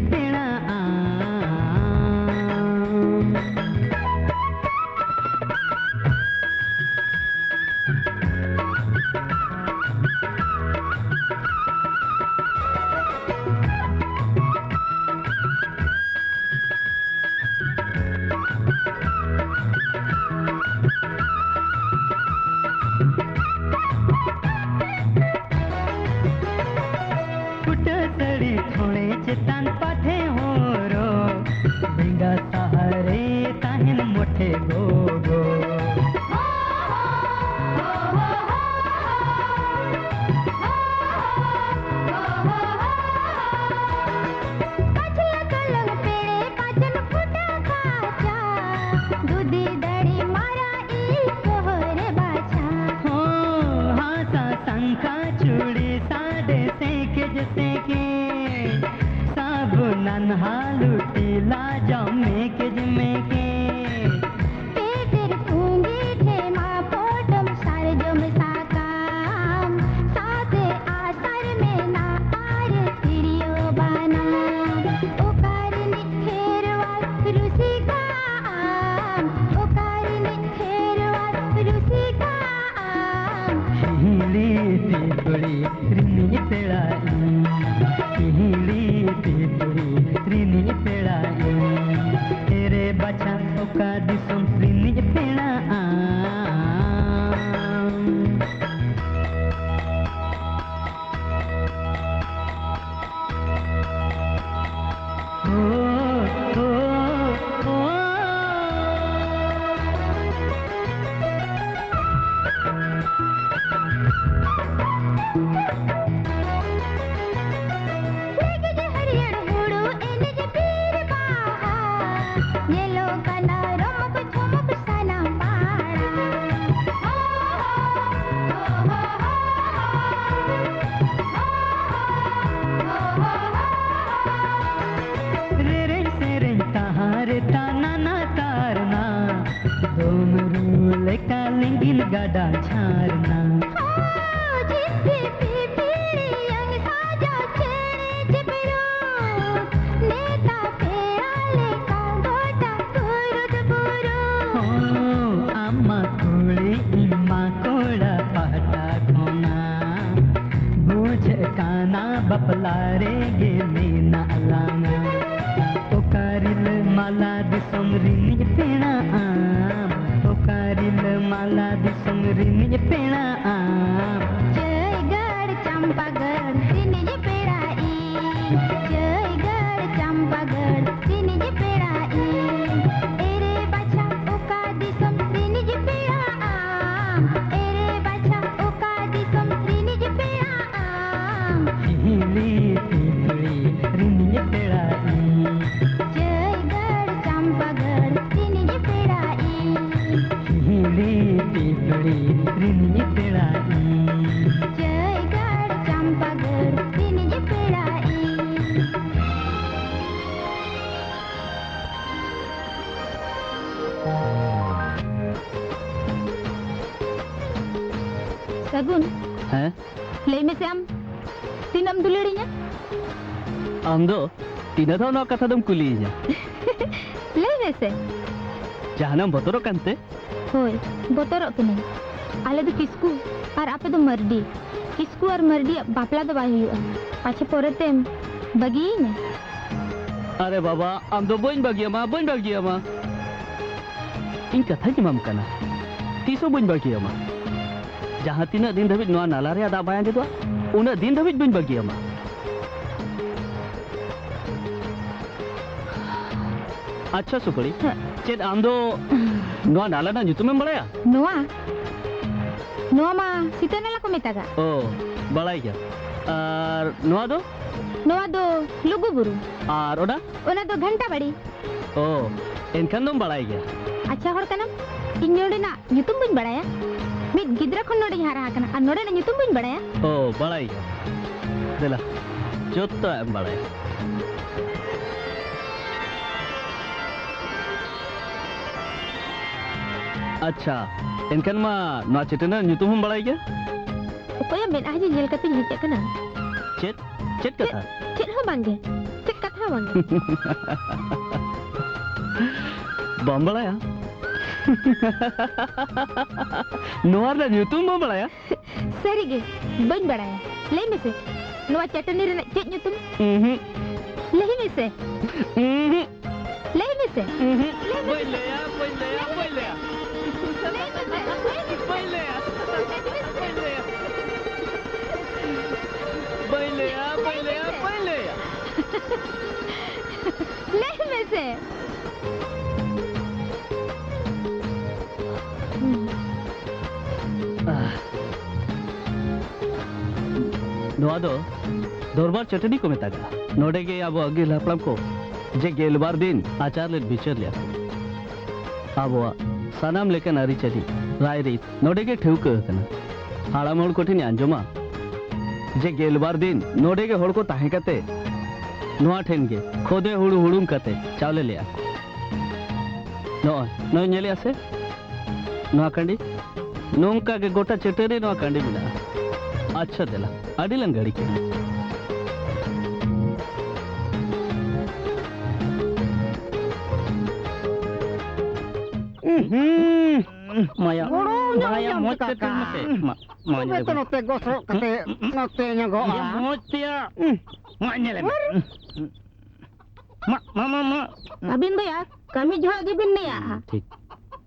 ᱠᱮᱡ ᱢᱮ ᱠᱮᱡ᱾ ᱯᱮᱴᱮᱨ ᱯᱩᱸᱜᱤ ᱴᱷᱮᱢᱟ ᱯᱚᱴᱚᱢ ᱥᱟᱨᱡᱚᱢ ᱥᱟᱠᱟᱢ, ᱥᱟᱶᱛᱮ ᱟᱥᱟᱨ ᱢᱮᱱᱟᱜ ᱟᱨ ᱛᱤᱨᱭᱳ ᱵᱟᱱᱟᱢ᱾ ᱚᱠᱟ ᱨᱤᱱᱤᱡ ᱠᱷᱮᱨᱣᱟᱞ ᱨᱩᱥᱤᱠᱟ ᱟᱢ, ᱚᱠᱟ ᱨᱤᱱᱤᱡ ᱠᱷᱮᱨᱣᱟᱞ ᱨᱩᱥᱤᱠᱟ ᱟᱢ᱾ ᱦᱤᱦᱤᱲᱤ ᱯᱤᱯᱤᱲᱤ ᱨᱤᱱᱤᱡ ᱯᱮᱲᱟ ᱤᱧ, ᱦᱤᱦᱤᱲᱤ ᱯᱤᱯᱤᱲᱤ ᱨᱤᱱᱤᱡ ᱯᱮᱲᱟ ᱤᱧ, ᱮᱨᱮ ᱵᱟᱪᱷᱟ ᱚᱠᱟ ᱫᱤᱥᱚᱢ ᱨᱤᱱᱤᱡ ᱯᱮᱲᱟ ᱟᱢ? ᱞᱮᱜᱮᱡ ᱦᱟᱹᱨᱭᱟᱹᱲ ᱦᱩᱲᱩ ᱮᱱᱮᱡ ᱵᱤᱨ ᱵᱟᱦᱟ, ᱧᱮᱞᱚᱜ ᱠᱟᱱᱟ ᱨᱚᱢᱚᱠ ᱡᱷᱚᱢᱚᱠ ᱥᱟᱱᱟᱢ ᱯᱟᱲᱟ᱾ ᱨᱮᱨᱮᱧ ᱥᱮᱨᱮᱧ ᱛᱟᱦᱟᱸ ᱨᱮ ᱛᱟᱱᱟᱱᱟ ᱛᱟᱨᱱᱟ, ᱫᱚᱢ ᱨᱩ ᱞᱮᱠᱟ ᱞᱤᱸᱜᱤᱱ ᱜᱟᱰᱟ ᱡᱷᱟᱨᱱᱟ᱾ ᱦᱚᱸ, ᱡᱷᱤᱯᱤ ᱯᱤᱯᱤᱲᱤᱭᱟᱹᱝ ᱥᱟᱡᱟᱣ ᱪᱮᱬᱮ ᱪᱤᱯᱨᱩ, ᱱᱮᱣᱛᱟ ᱯᱮᱲᱟ ᱞᱮᱠᱟ ᱜᱚᱴᱟ ᱠᱩᱨᱩᱫ ᱵᱩᱨᱩ᱾ ᱦᱚᱸ, ᱟᱢ ᱢᱟ ᱠᱩᱲᱤ, ᱤᱧ ᱢᱟ ᱠᱚᱲᱟ ᱯᱟᱦᱴᱟ ᱠᱷᱚᱱᱟᱜ᱾ ᱵᱩᱡᱷᱟᱹᱜ ᱠᱟᱱᱟ ᱵᱟᱯᱞᱟ ᱨᱮᱜᱮ ᱢᱮᱱᱟᱜ ᱞᱟᱝᱟ᱾ ᱚᱠᱟ ᱨᱤᱞᱟᱹᱢᱟᱞᱟ ᱫᱤᱥᱚᱢ ᱨᱤᱱᱤᱡ ᱯᱮᱲᱟ ᱟᱢ, ᱚᱠᱟ ᱨᱤᱞᱟᱹᱢᱟᱞᱟ ᱫᱤᱥᱚᱢ ᱨᱤᱱᱤᱡ ᱯᱮᱲᱟ ᱟᱢ᱾ ᱪᱟᱹᱭᱜᱟᱲ ᱪᱟᱢᱯᱟᱜᱟᱲ ᱨᱤᱱᱤᱡ ᱯᱮᱲᱟ ᱤᱧ, ᱪᱟᱹᱭᱜᱟᱲ ᱪᱟᱢᱯᱟᱜᱟᱲ ᱨᱤᱱᱤᱡ ᱯᱮᱲᱟ ᱤᱧ᱾ ᱮᱨᱮ ᱵᱟᱪᱷᱟ ᱚᱠᱟ ᱫᱤᱥᱚᱢ ᱨᱤᱱᱤᱡ ᱯᱮᱲᱟ ᱟᱢ, ᱮᱨᱮ ᱵᱟᱪᱷᱟ ᱚᱠᱟ ᱫᱤᱥᱚᱢ ᱨᱤᱱᱤᱡ ᱯᱮᱲᱟ ᱟᱢ᱾ ᱦᱤᱦᱤᱲᱤ ᱯᱤᱯᱤᱲᱤ ᱨᱤᱱᱤᱡ ᱯᱮᱲᱟ ᱤᱧ᱾ ᱪᱟᱹᱭᱜᱟᱲ ᱪᱟᱢᱯᱟᱜᱟᱲ ᱨᱤᱱᱤᱡ ᱯᱮᱲᱟ ᱤᱧ᱾ ᱦᱤᱦᱤᱲᱤ ᱯᱤᱯᱤᱲᱤ ᱨᱤᱱᱤᱡ ᱯᱮᱲᱟ ᱤᱧ᱾ ᱥᱟᱹᱜᱩᱱ᱾ ᱦᱮᱸ? ᱞᱟᱹᱭ ᱢᱮᱥᱮ ᱟᱢ, ᱛᱤᱱᱟᱹᱜ ᱮᱢ ᱫᱩᱞᱟᱹᱲᱤᱧᱟ? ᱟᱢ ᱫᱚ ᱛᱤᱱᱟᱹᱜ ᱫᱷᱟᱣ ᱱᱚᱣᱟ ᱠᱟᱛᱷᱟ ᱫᱚᱢ ᱠᱩᱞᱤᱭᱤᱧᱟ? ᱞᱟᱹᱭ ᱢᱮᱥᱮ᱾ ᱡᱟᱦᱟᱱᱟᱜ ᱮᱢ ᱵᱚᱛᱚᱨᱚᱜ ᱠᱟᱱᱛᱮ? ᱦᱳᱭ, ᱵᱚᱛᱚᱨᱚᱜ ᱠᱟᱹᱱᱟᱹᱧ᱾ ᱟᱞᱮ ᱫᱚ ᱠᱤᱥᱠᱩ ᱟᱨ ᱟᱯᱮ ᱫᱚ ᱢᱟᱹᱨᱰᱤ᱾ ᱠᱤᱥᱠᱩ ᱟᱨ ᱢᱟᱹᱨᱰᱤᱭᱟᱜ ᱵᱟᱯᱞᱟ ᱫᱚ ᱵᱟᱭ ᱦᱩᱭᱩᱜᱼᱟ, ᱯᱟᱪᱷᱮ ᱯᱚᱨᱮᱛᱮᱢ ᱵᱟᱹᱜᱤᱭᱤᱧᱟ᱾ ᱟᱨᱮ ᱵᱟᱵᱟ, ᱟᱢ ᱫᱚ ᱵᱟᱹᱧ ᱵᱟᱹᱜᱤᱭᱟᱢᱟ, ᱵᱟᱹᱧ ᱵᱟᱹᱜᱤᱭᱟᱢᱟ᱾ ᱤᱧ ᱠᱟᱛᱷᱟᱧ ᱮᱢᱟᱢ ᱠᱟᱱᱟ, ᱛᱤᱥ ᱦᱚᱸ ᱵᱟᱹᱧ ᱵᱟᱹᱜᱤᱭᱟᱢᱟ᱾ ᱡᱟᱦᱟᱸ ᱛᱤᱱᱟᱹᱜ ᱫᱤᱱ ᱫᱷᱟᱹᱵᱤᱡ ᱱᱚᱣᱟ ᱱᱟᱞᱟ ᱨᱮᱭᱟᱜ ᱫᱟᱜ ᱵᱟᱭ ᱟᱸᱡᱮᱫᱚᱜᱼᱟ, ᱩᱱᱟᱹᱜ ᱫᱤᱱ ᱫᱷᱟᱹᱵᱤᱡ ᱵᱟᱹᱧ ᱵᱟᱹᱜᱤᱭᱟᱢᱟ᱾ ᱟᱪᱪᱷᱟ ᱥᱩᱯᱟᱹᱲᱤ, ᱦᱮᱸ᱾ ᱪᱮᱫ ᱟᱢ ᱫᱚ ᱱᱚᱣᱟ ᱱᱟᱞᱟ ᱨᱮᱱᱟᱜ ᱧᱩᱛᱩᱢᱮᱢ ᱵᱟᱲᱟᱭᱟ? ᱱᱚᱣᱟ? ᱱᱚᱣᱟ ᱢᱟ ᱥᱤᱛᱟᱹ ᱱᱟᱞᱟ ᱠᱚ ᱢᱮᱛᱟᱜᱟ᱾ ᱚ, ᱵᱟᱲᱟᱭ ᱜᱮᱭᱟ᱾ ᱟᱨ ᱱᱚᱣᱟ ᱫᱚ? ᱱᱚᱣᱟ ᱫᱚ ᱞᱩᱜᱩ ᱵᱩᱨᱩ᱾ ᱟᱨ ᱚᱱᱟ? ᱚᱱᱟ ᱫᱚ ᱜᱷᱟᱱᱴᱟ ᱵᱟᱲᱤ᱾ ᱚ, ᱮᱱᱠᱷᱟᱱ ᱫᱚᱢ ᱵᱟᱲᱟᱭ ᱜᱮᱭᱟ᱾ ᱟᱪᱪᱷᱟ ᱦᱚᱲ ᱠᱟᱱᱟᱢ, ᱤᱧ ᱱᱚᱰᱮᱱᱟᱜ ᱧᱩᱛᱩᱢ ᱵᱟᱹᱧ ᱵᱟᱲᱟᱭᱟ? ᱢᱤᱫ ᱜᱤᱫᱽᱨᱟᱹ ᱠᱷᱚᱱ ᱱᱚᱰᱮᱧ ᱦᱟᱨᱟ ᱟᱠᱟᱱᱟ ᱟᱨ ᱱᱚᱰᱮᱱᱟᱜ ᱧᱩᱛᱩᱢ ᱵᱟᱹᱧ ᱵᱟᱲᱟᱭᱟ? ᱚ, ᱵᱟᱲᱟᱭ ᱜᱮᱭᱟ᱾ ᱫᱮᱞᱟ, ᱡᱚᱛᱚᱣᱟᱜ ᱮᱢ ᱵᱟᱲᱟᱭᱟ᱾ ᱟᱪᱪᱷᱟ, ᱮᱱᱠᱷᱟᱱ ᱢᱟ ᱱᱚᱣᱟ ᱪᱟᱹᱴᱟᱹᱱᱤ ᱨᱮᱱᱟᱜ ᱧᱩᱛᱩᱢ ᱦᱚᱸᱢ ᱵᱟᱲᱟᱭ ᱜᱮᱭᱟ? ᱚᱠᱚᱭᱟᱜ ᱢᱮᱫᱦᱟ ᱡᱮ ᱧᱮᱞ ᱠᱟᱛᱮᱧ ᱦᱮᱡ ᱟᱠᱟᱱᱟ? ᱪᱮᱫ? ᱪᱮᱫ ᱠᱟᱛᱷᱟ? ᱪᱮᱫ ᱦᱚᱸ ᱵᱟᱝᱜᱮ᱾ ᱪᱮᱫ ᱠᱟᱛᱷᱟ ᱦᱚᱸ ᱵᱟᱝᱜᱮ᱾ ᱵᱟᱢ ᱵᱟᱲᱟᱭᱟ? ᱱᱚᱣᱟ ᱨᱮᱱᱟᱜ ᱧᱩᱛᱩᱢ ᱵᱟᱢ ᱵᱟᱲᱟᱭᱟ? ᱥᱟᱹᱨᱤᱜᱮ, ᱵᱟᱹᱧ ᱵᱟᱲᱟᱭᱟ᱾ ᱞᱟᱹᱭ ᱢᱮᱥᱮ, ᱱᱚᱣᱟ ᱪᱟᱹᱴᱟᱹᱱᱤ ᱨᱮᱱᱟᱜ ᱪᱮᱫ ᱧᱩᱛᱩᱢ? ᱩᱸᱦᱩᱸ᱾ ᱞᱟᱹᱭ ᱢᱮᱥᱮ᱾ ᱩᱸᱦᱩᱸ᱾ ᱞᱟᱹᱭ ᱢᱮᱥᱮ᱾ ᱩᱸᱦᱩᱸ᱾ ᱞᱟᱹᱭ ᱢᱮᱥᱮ᱾ ᱵᱟᱹᱧ ᱞᱟᱹᱭᱟ, ᱵᱟᱹᱧ ᱞᱟᱹᱭᱟ, ᱵᱟᱹᱧ ᱞᱟᱹᱭᱟ᱾ ᱞᱟᱹᱭ ᱢᱮᱥᱮ, ᱞᱟᱹᱭ ᱢᱮᱥᱮ᱾ ᱵᱟᱹᱧ ᱞᱟᱹᱭᱟ, ᱞᱟᱹᱭ ᱢᱮᱥᱮ᱾ ᱵᱟᱹᱧ ᱞᱟᱹᱭᱟ, ᱵᱟᱹᱧ ᱞᱟᱹᱭᱟ, ᱞᱟᱹᱭ ᱵᱟᱹᱧ ᱞᱟᱹᱭᱟ, ᱢᱮᱥᱮ᱾ ᱵᱟᱹᱧ ᱞᱟᱹᱭᱟ᱾ ᱞᱟᱹᱭ ᱢᱮᱥᱮ᱾ ᱱᱚᱣᱟ ᱫᱚ ᱫᱚᱨᱵᱟᱨ ᱪᱟᱹᱴᱟᱹᱱᱤ ᱠᱚ ᱢᱮᱛᱟᱜᱼᱟ᱾ ᱱᱚᱰᱮ ᱜᱮ ᱟᱵᱚ ᱟᱹᱜᱤᱞ ᱦᱟᱯᱲᱟᱢ ᱠᱚ ᱡᱮ ᱜᱮᱞᱵᱟᱨ ᱫᱤᱱ ᱟᱪᱟᱨ ᱞᱮᱫ ᱵᱤᱪᱟᱹᱨ ᱞᱮᱫ ᱠᱚ᱾ ᱟᱵᱚᱣᱟᱜ ᱥᱟᱱᱟᱢ ᱞᱮᱠᱟᱱ ᱟᱹᱨᱤᱪᱟᱹᱞᱤ, ᱨᱟᱭᱨᱤᱛ ᱱᱚᱰᱮ ᱜᱮ ᱴᱷᱟᱹᱣᱠᱟᱹ ᱟᱠᱟᱱᱟ᱾ ᱦᱟᱲᱟᱢ ᱦᱚᱲ ᱠᱚᱴᱷᱮᱱ ᱟᱸᱡᱚᱢᱟ ᱡᱮ ᱜᱮᱞᱵᱟᱨ ᱫᱤᱱ ᱱᱚᱰᱮ ᱜᱮ ᱦᱚᱲ ᱠᱚ ᱛᱟᱦᱮᱸ ᱠᱟᱛᱮ ᱱᱚᱣᱟ ᱴᱷᱮᱱ ᱜᱮ ᱠᱷᱚᱫᱮ ᱦᱩᱲᱩ ᱦᱩᱲᱩᱝ ᱠᱟᱛᱮ ᱪᱟᱣᱞᱮ ᱞᱮᱜᱼᱟ ᱠᱚ᱾ ᱱᱚᱜᱼᱚᱭ, ᱱᱚᱜᱼᱚᱭ ᱧᱮᱞᱮᱜᱼᱟ ᱥᱮ? ᱱᱚᱣᱟ ᱠᱟᱺᱰᱤ, ᱱᱚᱝᱠᱟ ᱜᱮ ᱜᱚᱴᱟ ᱪᱟᱹᱴᱟᱹᱱᱤ ᱨᱮ ᱱᱚᱣᱟ ᱠᱟᱺᱰᱤ ᱢᱮᱱᱟᱜᱼᱟ᱾ ᱟᱪᱪᱷᱟ, ᱫᱮᱞᱟ, ᱟᱹᱰᱤ ᱞᱟᱝ ᱜᱟᱹᱲᱤ ᱠᱮᱫᱟ᱾ ᱩᱸᱦᱩᱸ᱾ ᱢᱟᱭᱟ, ᱜᱚᱲᱚ ᱧᱚᱜ ᱢᱟᱭᱟ, ᱧᱟᱢ ᱢᱚᱡᱽ ᱛᱮ ᱠᱟᱠᱟ᱾ ᱛᱩᱞ ᱢᱮᱥᱮ᱾ ᱢᱟ, ᱢᱟ, ᱛᱚᱵᱮ ᱧᱮᱞ ᱛᱚ ᱢᱮ᱾ ᱱᱚᱛᱮ ᱜᱚᱥᱚᱜ ᱠᱟᱛᱮ ᱱᱚᱛᱮ ᱧᱚᱜᱚᱜᱼᱟ᱾ ᱤᱭᱟᱹ, ᱢᱚᱡᱽ ᱛᱮᱭᱟ᱾ ᱩᱸ᱾ ᱢᱟ, ᱧᱮᱞ ᱢᱮ᱾ ᱢᱟ, ᱢᱟ, ᱢᱟ, ᱢᱟ᱾ ᱟᱹᱵᱤᱱ ᱫᱚ ᱭᱟ, ᱠᱟᱹᱢᱤ ᱡᱚᱦᱚᱜ ᱜᱮᱵᱤᱱ ᱞᱟᱹᱭᱟ᱾ ᱴᱷᱤᱠ᱾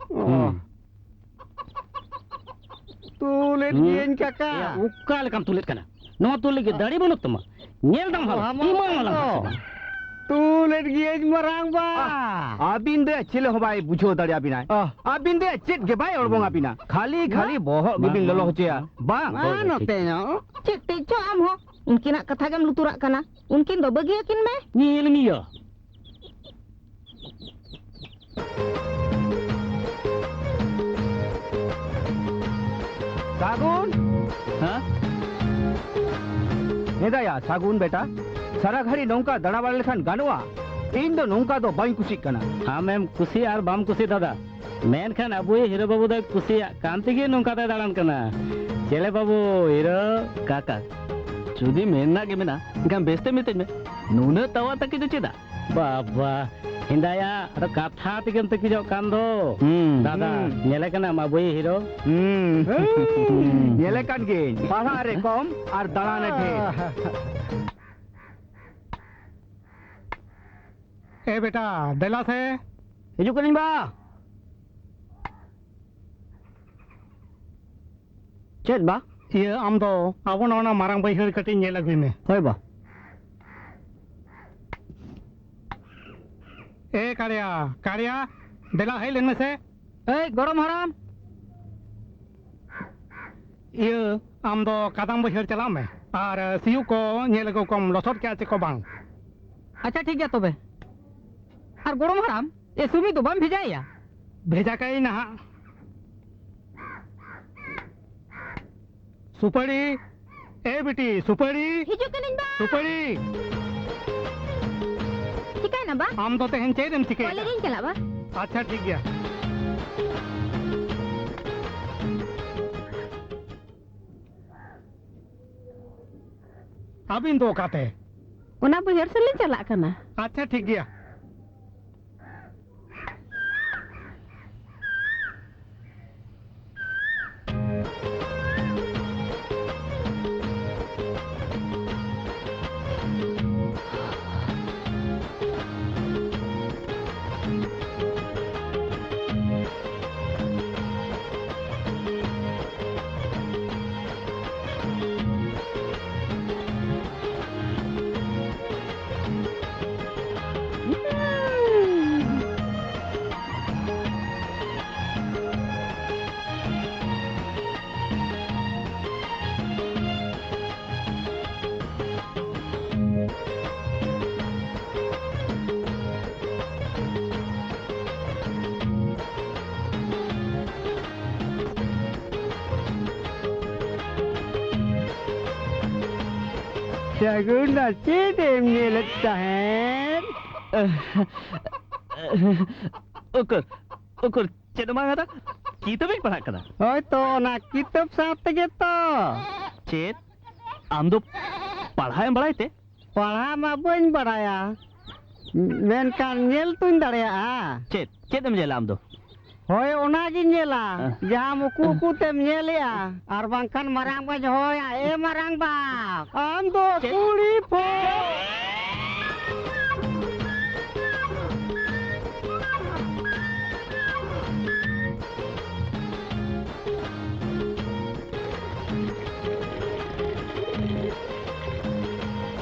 ᱚ᱾ ᱦᱩᱸ᱾ ᱛᱩᱞᱮᱫ ᱦᱩᱸ᱾ ᱜᱤᱭᱟᱹᱧ ᱠᱟᱠᱟ᱾ ᱮᱭᱟ, ᱚᱠᱟ ᱞᱮᱠᱟᱢ ᱛᱩᱞᱮᱫ ᱠᱟᱱᱟ? ᱱᱚᱣᱟ ᱛᱩᱞ ᱞᱟᱹᱜᱤᱫ ᱫᱟᱲᱮ ᱵᱟᱹᱱᱩᱜ ᱛᱟᱢᱟ? ᱧᱮᱞ ᱫᱟᱢ ᱦᱟᱞᱚᱛ, ᱵᱟᱹᱱᱩᱜ ᱤᱢᱟᱹᱧ ᱟᱞᱟᱝ ᱛᱟᱢᱟ᱾ ᱦᱟᱥᱟ᱾ ᱛᱩᱞᱮᱫ ᱜᱤᱭᱟᱹᱧ ᱢᱟᱨᱟᱝ ᱵᱟ᱾ ᱟᱦ᱾ ᱟᱹᱵᱤᱱ ᱫᱚ ᱪᱮᱫ ᱦᱚᱸ ᱵᱟᱭ ᱵᱩᱡᱷᱟᱹᱣ ᱫᱟᱲᱮᱭᱟᱵᱤᱱᱟᱭ᱾ ᱟᱦ᱾ ᱟᱹᱵᱤᱱ ᱫᱚ ᱪᱮᱫ ᱜᱮ ᱵᱟᱭ ᱚᱲᱵᱚᱝ ᱟᱹᱵᱤᱱᱟ᱾ ᱠᱷᱟᱹᱞᱤ, ᱠᱷᱟᱹᱞᱤ ᱵᱟ-, ᱵᱚᱦᱚᱜ ᱵᱟ-, ᱜᱮᱵᱤᱱ ᱞᱚᱞᱚ ᱵᱟ-, ᱦᱚᱪᱚᱭᱟ᱾ ᱵᱟ᱾ ᱵᱟᱝ᱾ ᱢᱟ ᱦᱳᱭ, ᱦᱳᱭ, ᱱᱚᱛᱮ ᱴᱷᱤᱠ᱾ ᱧᱚᱜ᱾ ᱪᱮᱫ ᱛᱮ ᱪᱚ ᱟᱢ ᱦᱚᱸ? ᱩᱱᱠᱤᱱᱟᱜ ᱠᱟᱛᱷᱟ ᱜᱮᱢ ᱞᱩᱛᱩᱨᱟᱜ ᱠᱟᱱᱟ᱾ ᱩᱱᱠᱤᱱ ᱫᱚ ᱵᱟᱹᱜᱤᱭᱟᱹᱠᱤᱱ ᱢᱮ᱾ ᱧᱮᱞ ᱢᱮᱭᱟ᱾ ᱥᱟᱹᱜᱩᱱ! ᱦᱮᱸ? ᱦᱮᱸ ᱫᱟᱭᱟ, ᱥᱟᱹᱜᱩᱱ ᱵᱮᱴᱟ, ᱥᱟᱨᱟ ᱜᱷᱟᱹᱲᱤ ᱱᱚᱝᱠᱟ ᱫᱟᱬᱟ ᱵᱟᱲᱟ ᱞᱮᱠᱷᱟᱱ ᱜᱟᱱᱚᱜᱼᱟ? ᱤᱧ ᱫᱚ ᱱᱚᱝᱠᱟ ᱫᱚ ᱵᱟᱹᱧ ᱠᱩᱥᱤᱜ ᱠᱟᱱᱟ᱾ ᱟᱢᱮᱢ ᱠᱩᱥᱤ ᱟᱨ ᱵᱟᱢ ᱠᱩᱥᱤ ᱫᱟᱫᱟ, ᱢᱮᱱᱠᱷᱟᱱ ᱟᱵᱚᱭᱤᱡ ᱦᱤᱨᱳ ᱵᱟᱹᱵᱩ ᱫᱚᱭ ᱠᱩᱥᱤᱭᱟᱜ ᱠᱟᱱ ᱛᱮᱜᱮ ᱱᱚᱝᱠᱟ ᱫᱚᱭ ᱫᱟᱬᱟᱱ ᱠᱟᱱᱟ᱾ ᱪᱮᱞᱮ ᱵᱟᱹᱵᱩ, ᱦᱤᱨᱳ? ᱠᱟᱠᱟ, ᱡᱩᱫᱤ ᱢᱮᱱ ᱨᱮᱱᱟᱜ ᱜᱮ ᱢᱮᱱᱟᱜᱼᱟ, ᱮᱱᱠᱷᱟᱱ ᱵᱮᱥᱛᱮ ᱢᱮᱛᱟᱹᱧ ᱢᱮ᱾ ᱱᱩᱱᱟᱹᱜ ᱛᱟᱣᱟ ᱛᱟᱹᱠᱤᱡ ᱫᱚ ᱪᱮᱫᱟᱜ? ᱵᱟᱵᱟ, ᱦᱮᱸᱫᱟᱭᱟ, ᱟᱨᱚ ᱠᱟᱛᱷᱟ ᱛᱮᱜᱮᱢ ᱛᱟᱹᱠᱤᱡᱚᱜ ᱠᱟᱱ ᱫᱚ᱾ ᱦᱩᱸ᱾ ᱫᱟᱫᱟ, ᱦᱩᱸ᱾ ᱧᱮᱞᱮ ᱠᱟᱱᱟᱢ ᱟᱵᱚᱭᱤᱡ ᱦᱤᱨᱳ? ᱦᱩᱸ᱾ ᱦᱩᱸ᱾ ᱧᱮᱞᱮ ᱠᱟᱱ ᱜᱤᱭᱟᱹᱧ᱾ ᱯᱟᱲᱦᱟᱜ ᱨᱮ ᱠᱚᱢ ᱟᱨ ᱫᱟᱬᱟᱱ ᱨᱮ ᱰᱷᱮᱨ᱾ ᱮ ᱵᱮᱴᱟ, ᱫᱮᱞᱟ ᱥᱮ᱾ ᱦᱤᱡᱩᱜ ᱠᱟᱹᱱᱟᱹᱧ ᱵᱟ᱾ ᱪᱮᱫ ᱵᱟ? ᱤᱭᱟᱹ, ᱟᱢ ᱫᱚ ᱟᱵᱚ ᱱᱚᱣᱟ ᱢᱟᱨᱟᱝ ᱵᱟᱹᱭᱦᱟᱹᱲ ᱠᱟᱹᱴᱤᱡ ᱧᱮᱞ ᱟᱹᱜᱩᱭ ᱢᱮ᱾ ᱦᱳᱭ ᱵᱟ᱾ ᱮ ᱠᱟᱲᱭᱟ, ᱠᱟᱲᱭᱟ, ᱫᱮᱞᱟ ᱦᱮᱡ ᱞᱮᱱ ᱢᱮᱥᱮ᱾ ᱮᱭ ᱜᱚᱲᱚᱢ ᱦᱟᱲᱟᱢ᱾ ᱤᱭᱟᱹ, ᱟᱢ ᱫᱚ ᱠᱟᱫᱟᱢ ᱵᱟᱹᱭᱦᱟᱹᱲ ᱪᱟᱞᱟᱜ ᱢᱮ ᱟᱨ ᱥᱤᱭᱳᱜ ᱠᱚ ᱧᱮᱞ ᱟᱹᱜᱩ ᱠᱚᱢ, ᱞᱚᱥᱚᱫ ᱠᱮᱜᱼᱟ ᱪᱮ ᱠᱚ ᱵᱟᱝ᱾ ᱟᱪᱪᱷᱟ, ᱴᱷᱤᱠ ᱜᱮᱭᱟ ᱛᱚᱵᱮ᱾ ᱟᱨ ᱜᱚᱲᱚᱢ ᱦᱟᱲᱟᱢ, ᱮ ᱥᱩᱢᱤ ᱫᱚ ᱵᱟᱢ ᱵᱷᱮᱡᱟᱭᱮᱭᱟ? ᱵᱷᱮᱡᱟ ᱠᱟᱭᱟᱹᱧ ᱱᱟᱦᱟᱜ᱾ ᱥᱩᱯᱟᱹᱲᱤ, ᱮ ᱵᱤᱴᱤ, ᱥᱩᱯᱟᱹᱲᱤ᱾ ᱦᱤᱡᱩᱜ ᱠᱟᱹᱱᱟᱹᱧ ᱵᱟ᱾ ᱥᱩᱯᱟᱹᱲᱤ᱾ ᱪᱤᱠᱟᱹᱭᱮᱱᱟ ᱵᱟ? ᱟᱢ ᱫᱚ ᱛᱮᱦᱮᱧ ᱪᱮᱫ ᱮᱢ ᱪᱤᱠᱟᱹᱭᱮᱫᱟ? ᱠᱚᱞᱮᱡᱽ ᱤᱧ ᱪᱟᱞᱟᱜ ᱵᱟ᱾ ᱟᱪᱪᱷᱟ, ᱴᱷᱤᱠ ᱜᱮᱭᱟ᱾ ᱟᱹᱵᱤᱱ ᱫᱚ ᱚᱠᱟᱛᱮ? ᱚᱱᱟ ᱵᱟᱹᱭᱦᱟᱹᱲ ᱥᱮᱫ ᱞᱤᱧ ᱪᱟᱞᱟᱜ ᱠᱟᱱᱟ᱾ ᱟᱪᱪᱷᱟ, ᱴᱷᱤᱠ ᱜᱮᱭᱟ᱾ ᱥᱟᱹᱜᱩᱱ ᱫᱟ, ᱪᱮᱫ ᱮᱢ ᱧᱮᱞᱮᱫ ᱛᱟᱦᱮᱸᱫ? ᱩᱠᱩᱨ, ᱩᱠᱩᱨ, ᱪᱮᱫ ᱦᱚᱸ ᱵᱟᱝ ᱫᱟᱫᱟ, ᱠᱤᱛᱟᱹᱵ ᱤᱧ ᱯᱟᱲᱦᱟᱜ ᱠᱟᱱᱟ᱾ ᱦᱳᱭ ᱛᱚ, ᱚᱱᱟ ᱠᱤᱛᱟᱹᱵ ᱥᱟᱶ ᱛᱮᱜᱮ ᱛᱚ᱾ ᱪᱮᱫ? ᱟᱢ ᱫᱚ ᱯᱟᱲᱦᱟᱜ ᱮᱢ ᱵᱟᱲᱟᱭ ᱛᱮ? ᱯᱟᱲᱦᱟᱜ ᱢᱟ ᱵᱟᱹᱧ ᱵᱟᱲᱟᱭᱟ, ᱢᱮᱱᱠᱷᱟᱱ ᱧᱮᱞ ᱛᱚᱧ ᱫᱟᱲᱮᱭᱟᱜᱼᱟ᱾ ᱪᱮᱫ? ᱪᱮᱫ ᱮᱢ ᱧᱮᱞᱟ ᱟᱢ ᱫᱚ? ᱦᱳᱭ, ᱚᱱᱟᱜᱤᱧ ᱧᱮᱞᱟ, ᱦᱮᱸ᱾ ᱡᱟᱦᱟᱸᱢ ᱩᱠᱩ ᱩᱠᱩ ᱛᱮᱢ ᱧᱮᱞᱮᱜᱼᱟ, ᱟᱨ ᱵᱟᱝᱠᱷᱟᱱ ᱢᱟᱨᱟᱝ ᱵᱟᱧ ᱦᱚᱦᱚᱭᱟ, "ᱮ ᱢᱟᱨᱟᱝ ᱵᱟ, ᱟᱢ ᱫᱚ ᱪᱮᱫ? ᱠᱩᱲᱤ ᱯᱷᱚ-"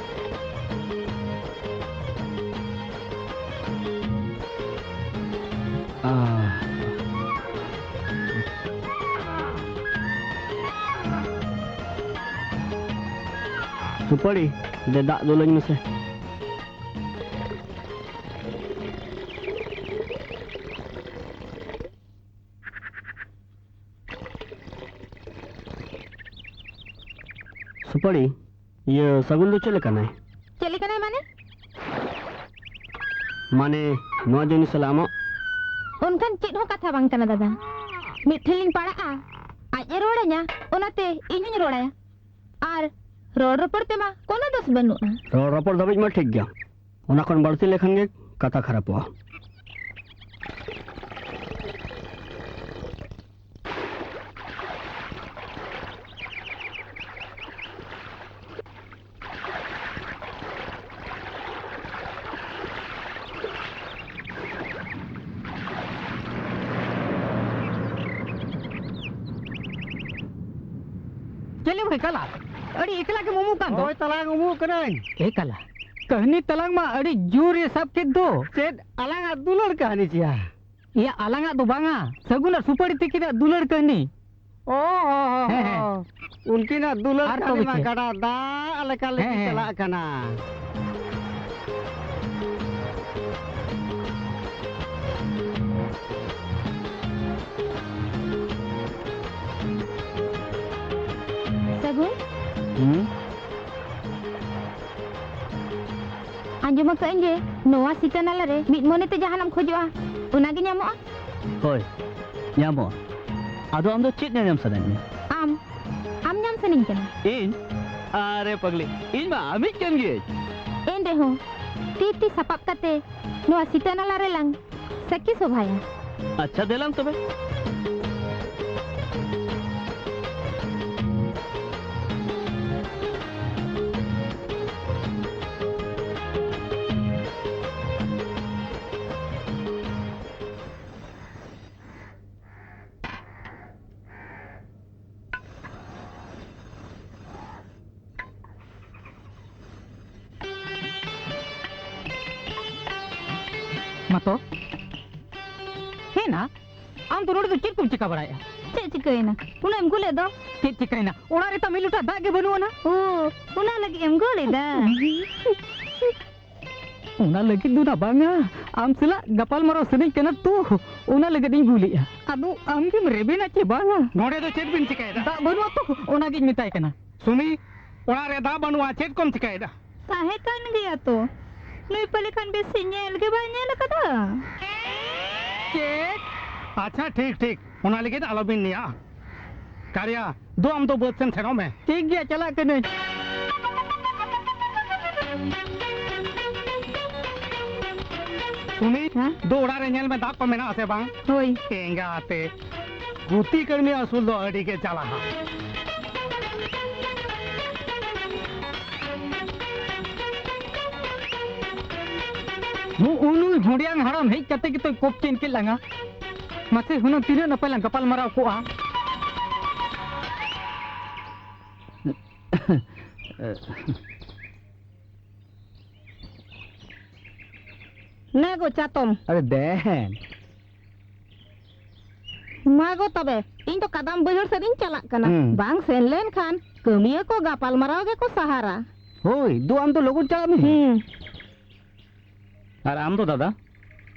ᱥᱩᱯᱟᱹᱲᱤ, ᱫᱮ ᱫᱟᱜ ᱫᱩᱞᱟᱹᱧ ᱢᱮᱥᱮ᱾ ᱥᱩᱯᱟᱹᱲᱤ, ᱤᱭᱟᱹ, ᱥᱟᱹᱜᱩᱱ ᱫᱚ ᱪᱮᱫ ᱞᱮᱠᱟᱱᱟᱭ? ᱪᱮᱫ ᱞᱮᱠᱟᱱᱟᱭ ᱢᱟᱱᱮ? ᱢᱟᱱᱮ, ᱱᱚᱣᱟ ᱡᱤᱱᱤᱥ ᱥᱟᱞᱟᱜ ᱟᱢᱟᱜ? ᱚᱱᱠᱟᱱ ᱪᱮᱫ ᱦᱚᱸ ᱠᱟᱛᱷᱟ ᱵᱟᱝ ᱠᱟᱱᱟ, ᱫᱟᱫᱟ᱾ ᱢᱤᱫ ᱴᱷᱮᱱ ᱞᱤᱧ ᱯᱟᱲᱟᱜᱼᱟ, ᱟᱡ ᱮ ᱨᱚᱲ ᱟᱹᱧᱟ, ᱚᱱᱟᱛᱮ ᱤᱧ ᱦᱚᱧ ᱨᱚᱲ ᱟᱭᱟ᱾ ᱟᱨ ᱨᱚᱲ ᱨᱚᱯᱚᱲ ᱛᱮᱢᱟ ᱠᱳᱱᱳ ᱫᱳᱥ ᱵᱟᱹᱱᱩᱜᱼᱟ᱾ ᱨᱚᱲ ᱨᱚᱯᱚᱲ ᱫᱷᱟᱹᱵᱤᱡ ᱢᱟ ᱴᱷᱤᱠ ᱜᱮᱭᱟ, ᱚᱱᱟ ᱠᱷᱚᱱ ᱵᱟᱹᱲᱛᱤ ᱞᱮᱠᱷᱟᱱ ᱜᱮ ᱠᱟᱛᱷᱟ ᱠᱷᱟᱨᱟᱯᱚᱜᱼᱟ᱾ ᱪᱮᱞᱮ ᱵᱷᱟᱹᱭ ᱠᱟᱞᱟ? ᱟᱹᱰᱤ ᱮᱠᱞᱟ ᱜᱮᱢ ᱩᱢᱩᱜ ᱠᱟᱱ ᱫᱚ᱾ ᱦᱳᱭ, ᱛᱟᱞᱟᱝ ᱩᱢᱩᱜ ᱠᱟᱹᱱᱟᱹᱧ᱾ ᱮ ᱠᱟᱞᱟ, ᱠᱟᱹᱦᱱᱤ ᱛᱟᱞᱟᱝ ᱢᱟ ᱟᱹᱰᱤ ᱡᱳᱨ ᱮ ᱥᱟᱵ ᱠᱮᱫ ᱫᱚ᱾ ᱪᱮᱫ ᱟᱞᱟᱝᱟᱜ ᱫᱩᱞᱟᱹᱲ ᱠᱟᱹᱦᱱᱤ ᱪᱮᱭᱟ? ᱮᱭᱟ, ᱟᱞᱟᱝᱟᱜ ᱫᱚ ᱵᱟᱝᱟ, ᱥᱟᱹᱜᱩᱱ ᱟᱨ ᱥᱩᱯᱟᱹᱲᱤ ᱛᱤᱠᱤᱱᱟᱜ ᱫᱩᱞᱟᱹᱲ ᱠᱟᱹᱦᱱᱤ᱾ ᱚ ᱦᱚ ᱦᱚ ᱦᱮᱸ, ᱦᱮᱸ᱾ ᱦᱚ᱾ ᱩᱱᱠᱤᱱᱟᱜ ᱫᱩᱞᱟᱹᱲ ᱟᱨ ᱠᱟᱹᱦᱱᱤ ᱛᱚᱵᱮ ᱢᱟ ᱪᱮᱫ? ᱜᱟᱰᱟ ᱫᱟᱜ ᱞᱮᱠᱟ ᱞᱤᱸᱜᱤ ᱦᱮᱸ, ᱦᱮᱸ᱾ ᱪᱟᱞᱟᱜ ᱠᱟᱱᱟ᱾ ᱥᱟᱹᱜᱩᱱ? ᱦᱩᱸ? ᱟᱸᱡᱚᱢ ᱟᱠᱟᱫᱟᱹᱧ ᱡᱮ ᱱᱚᱣᱟ ᱥᱤᱛᱟᱹ ᱱᱟᱞᱟ ᱨᱮ ᱢᱤᱫ ᱢᱚᱱᱮᱛᱮ ᱡᱟᱦᱟᱱᱟᱜ ᱮᱢ ᱠᱷᱚᱡᱚᱜᱼᱟ, ᱚᱱᱟᱜᱮ ᱧᱟᱢᱚᱜᱼᱟ᱾ ᱦᱳᱭ, ᱧᱟᱢᱚᱜᱼᱟ᱾ ᱟᱫᱚ ᱟᱢ ᱫᱚ ᱪᱮᱫ ᱧᱟᱧᱟᱢ ᱥᱟᱱᱟᱭᱮᱫ ᱢᱮᱭᱟ? ᱟᱢ, ᱟᱢ ᱧᱟᱢ ᱥᱟᱱᱟᱧ ᱠᱟᱱᱟ᱾ ᱤᱧ? ᱟᱨᱮ ᱯᱟᱜᱽᱞᱤ, ᱤᱧ ᱢᱟ ᱟᱢᱤᱡ ᱠᱟᱱ ᱜᱤᱭᱟᱹᱧ᱾ ᱮᱱ ᱨᱮᱦᱚᱸ, ᱛᱤ ᱛᱤ ᱥᱟᱯᱟᱵ ᱠᱟᱛᱮ ᱱᱚᱣᱟ ᱥᱤᱛᱟᱹ ᱱᱟᱞᱟ ᱨᱮᱞᱟᱝ ᱥᱟᱹᱠᱷᱤ ᱥᱚᱵᱷᱟᱭᱟ᱾ ᱟᱪᱪᱷᱟ, ᱫᱮᱞᱟᱝ ᱛᱚᱵᱮ᱾ ᱢᱟᱛᱚ, ᱦᱮᱸ ᱱᱟ, ᱟᱢ ᱫᱚ ᱱᱚᱰᱮ ᱫᱚ ᱪᱮᱫ ᱠᱚᱢ ᱪᱤᱠᱟ ᱵᱟᱲᱟᱭᱮᱫᱼᱟ? ᱪᱮᱫ ᱪᱤᱠᱟᱹᱭᱮᱱᱟ? ᱩᱱᱟᱹᱜ ᱮᱢ ᱜᱩᱞᱮᱫ ᱫᱚ? ᱪᱮᱫ ᱪᱤᱠᱟᱹᱭᱮᱱᱟ? ᱚᱲᱟᱜ ᱨᱮ ᱛᱟᱢ ᱢᱤᱫ ᱞᱚᱴᱟ ᱫᱟᱜ ᱜᱮ ᱵᱟᱹᱱᱩᱜ ᱟᱱᱟ᱾ ᱳ, ᱚᱱᱟ ᱞᱟᱹᱜᱤᱫ ᱮᱢ ᱜᱩᱞᱮᱫᱟ? ᱚᱱᱟ ᱞᱟᱹᱜᱤᱫ ᱫᱚ ᱱᱟ ᱵᱟᱝᱟ, ᱟᱢ ᱥᱟᱞᱟᱜ ᱜᱟᱯᱟᱞ ᱢᱟᱨᱟᱣ ᱥᱟᱱᱟᱧ ᱠᱟᱱᱟ ᱛᱚ, ᱚᱱᱟ ᱞᱟᱹᱜᱤᱫ ᱤᱧ ᱜᱩᱞᱮᱜᱼᱟ᱾ ᱟᱫᱚ ᱟᱢ ᱜᱮᱢ ᱨᱮᱵᱮᱱᱟ ᱪᱮ ᱵᱟᱝᱟ? ᱱᱚᱰᱮ ᱫᱚ ᱪᱮᱫ ᱵᱤᱱ ᱪᱤᱠᱟᱹᱭᱮᱫᱟ? ᱫᱟᱜ ᱵᱟᱹᱱᱩᱜᱼᱟ ᱛᱚ, ᱚᱱᱟᱜᱤᱧ ᱢᱮᱛᱟᱭ ᱠᱟᱱᱟ᱾ ᱥᱩᱢᱤ, ᱚᱲᱟᱜ ᱨᱮ ᱫᱟᱜ ᱵᱟᱹᱱᱩᱜᱼᱟ, ᱪᱮᱫ ᱠᱚᱢ ᱪᱤᱠᱟᱹᱭᱮᱫᱟ? ᱛᱟᱦᱮᱸ ᱠᱟᱱ ᱜᱮᱭᱟ ᱛᱚ, ᱱᱩᱭ ᱯᱟᱞᱮ ᱠᱷᱟᱱ ᱵᱮᱥ ᱧᱮᱞ ᱜᱮ ᱵᱟᱭ ᱧᱮᱞ ᱟᱠᱟᱫᱟ᱾ ᱪᱮᱫ? ᱟᱪᱪᱷᱟ, ᱴᱷᱤᱠ, ᱴᱷᱤᱠ, ᱚᱱᱟ ᱞᱟᱹᱜᱤᱫ ᱟᱞᱚᱵᱤᱱ ᱱᱮᱭᱟᱜᱼᱟ᱾ ᱠᱟᱨᱭᱟ, ᱫᱩ ᱟᱢ ᱫᱚ ᱵᱟᱹᱫᱽ ᱥᱮᱱ ᱥᱮᱱᱚᱜ ᱢᱮ᱾ ᱴᱷᱤᱠ ᱜᱮᱭᱟ, ᱪᱟᱞᱟᱜ ᱠᱟᱹᱱᱟᱹᱧ᱾ ᱥᱩᱱᱤ, ᱦᱮᱸ? ᱫᱩ ᱚᱲᱟᱜ ᱨᱮ ᱧᱮᱞ ᱢᱮ, ᱫᱟᱜ ᱠᱚ ᱢᱮᱱᱟᱜ ᱟᱥᱮ ᱵᱟᱝ? ᱦᱳᱭ᱾ ᱮᱸᱜᱟᱛᱮ, ᱜᱩᱛᱤ ᱠᱟᱹᱲᱢᱤ ᱟᱹᱥᱩᱞ ᱫᱚ ᱟᱹᱰᱤ ᱜᱮ ᱡᱟᱞᱟᱦᱟ᱾ ᱱᱩᱜᱼᱩ ᱱᱩᱭ ᱵᱷᱚᱸᱰᱤᱭᱟᱝ ᱦᱟᱲᱟᱢ ᱦᱮᱡ ᱠᱟᱛᱮ ᱜᱮᱛᱚᱭ ᱠᱚᱯᱪᱮᱱ ᱠᱮᱫ ᱞᱟᱝᱟ᱾ ᱢᱟᱥᱮ ᱦᱩᱱᱟᱹᱝ ᱛᱤᱱᱟᱹᱜ ᱱᱟᱯᱟᱭ ᱞᱟᱝ ᱜᱟᱯᱟᱞ ᱢᱟᱨᱟᱣ ᱠᱚᱜᱼᱟ᱾ ᱱᱮ ᱜᱚ ᱪᱟᱛᱚᱢ᱾ ᱟᱨᱮ ᱫᱮᱱ᱾ ᱢᱟ ᱜᱚ ᱛᱚᱵᱮ, ᱤᱧ ᱫᱚ ᱠᱟᱫᱟᱢ ᱵᱟᱹᱭᱦᱟᱹᱲ ᱥᱮᱫ ᱤᱧ ᱪᱟᱞᱟᱜ ᱠᱟᱱᱟ᱾ ᱦᱩᱸ᱾ ᱵᱟᱝ ᱥᱮᱱ ᱞᱮᱱ ᱠᱷᱟᱱ ᱠᱟᱹᱢᱤᱭᱟᱹ ᱠᱚ ᱜᱟᱯᱟᱞ ᱢᱟᱨᱟᱣ ᱜᱮᱠᱚ ᱥᱟᱦᱟᱨᱟ᱾ ᱦᱳᱭ, ᱫᱩ ᱟᱢ ᱫᱚ ᱞᱚᱜᱚᱱ ᱪᱟᱞᱟᱜ ᱢᱮ᱾ ᱦᱩᱸ᱾ ᱟᱨ ᱟᱢ ᱫᱚ ᱫᱟᱫᱟ,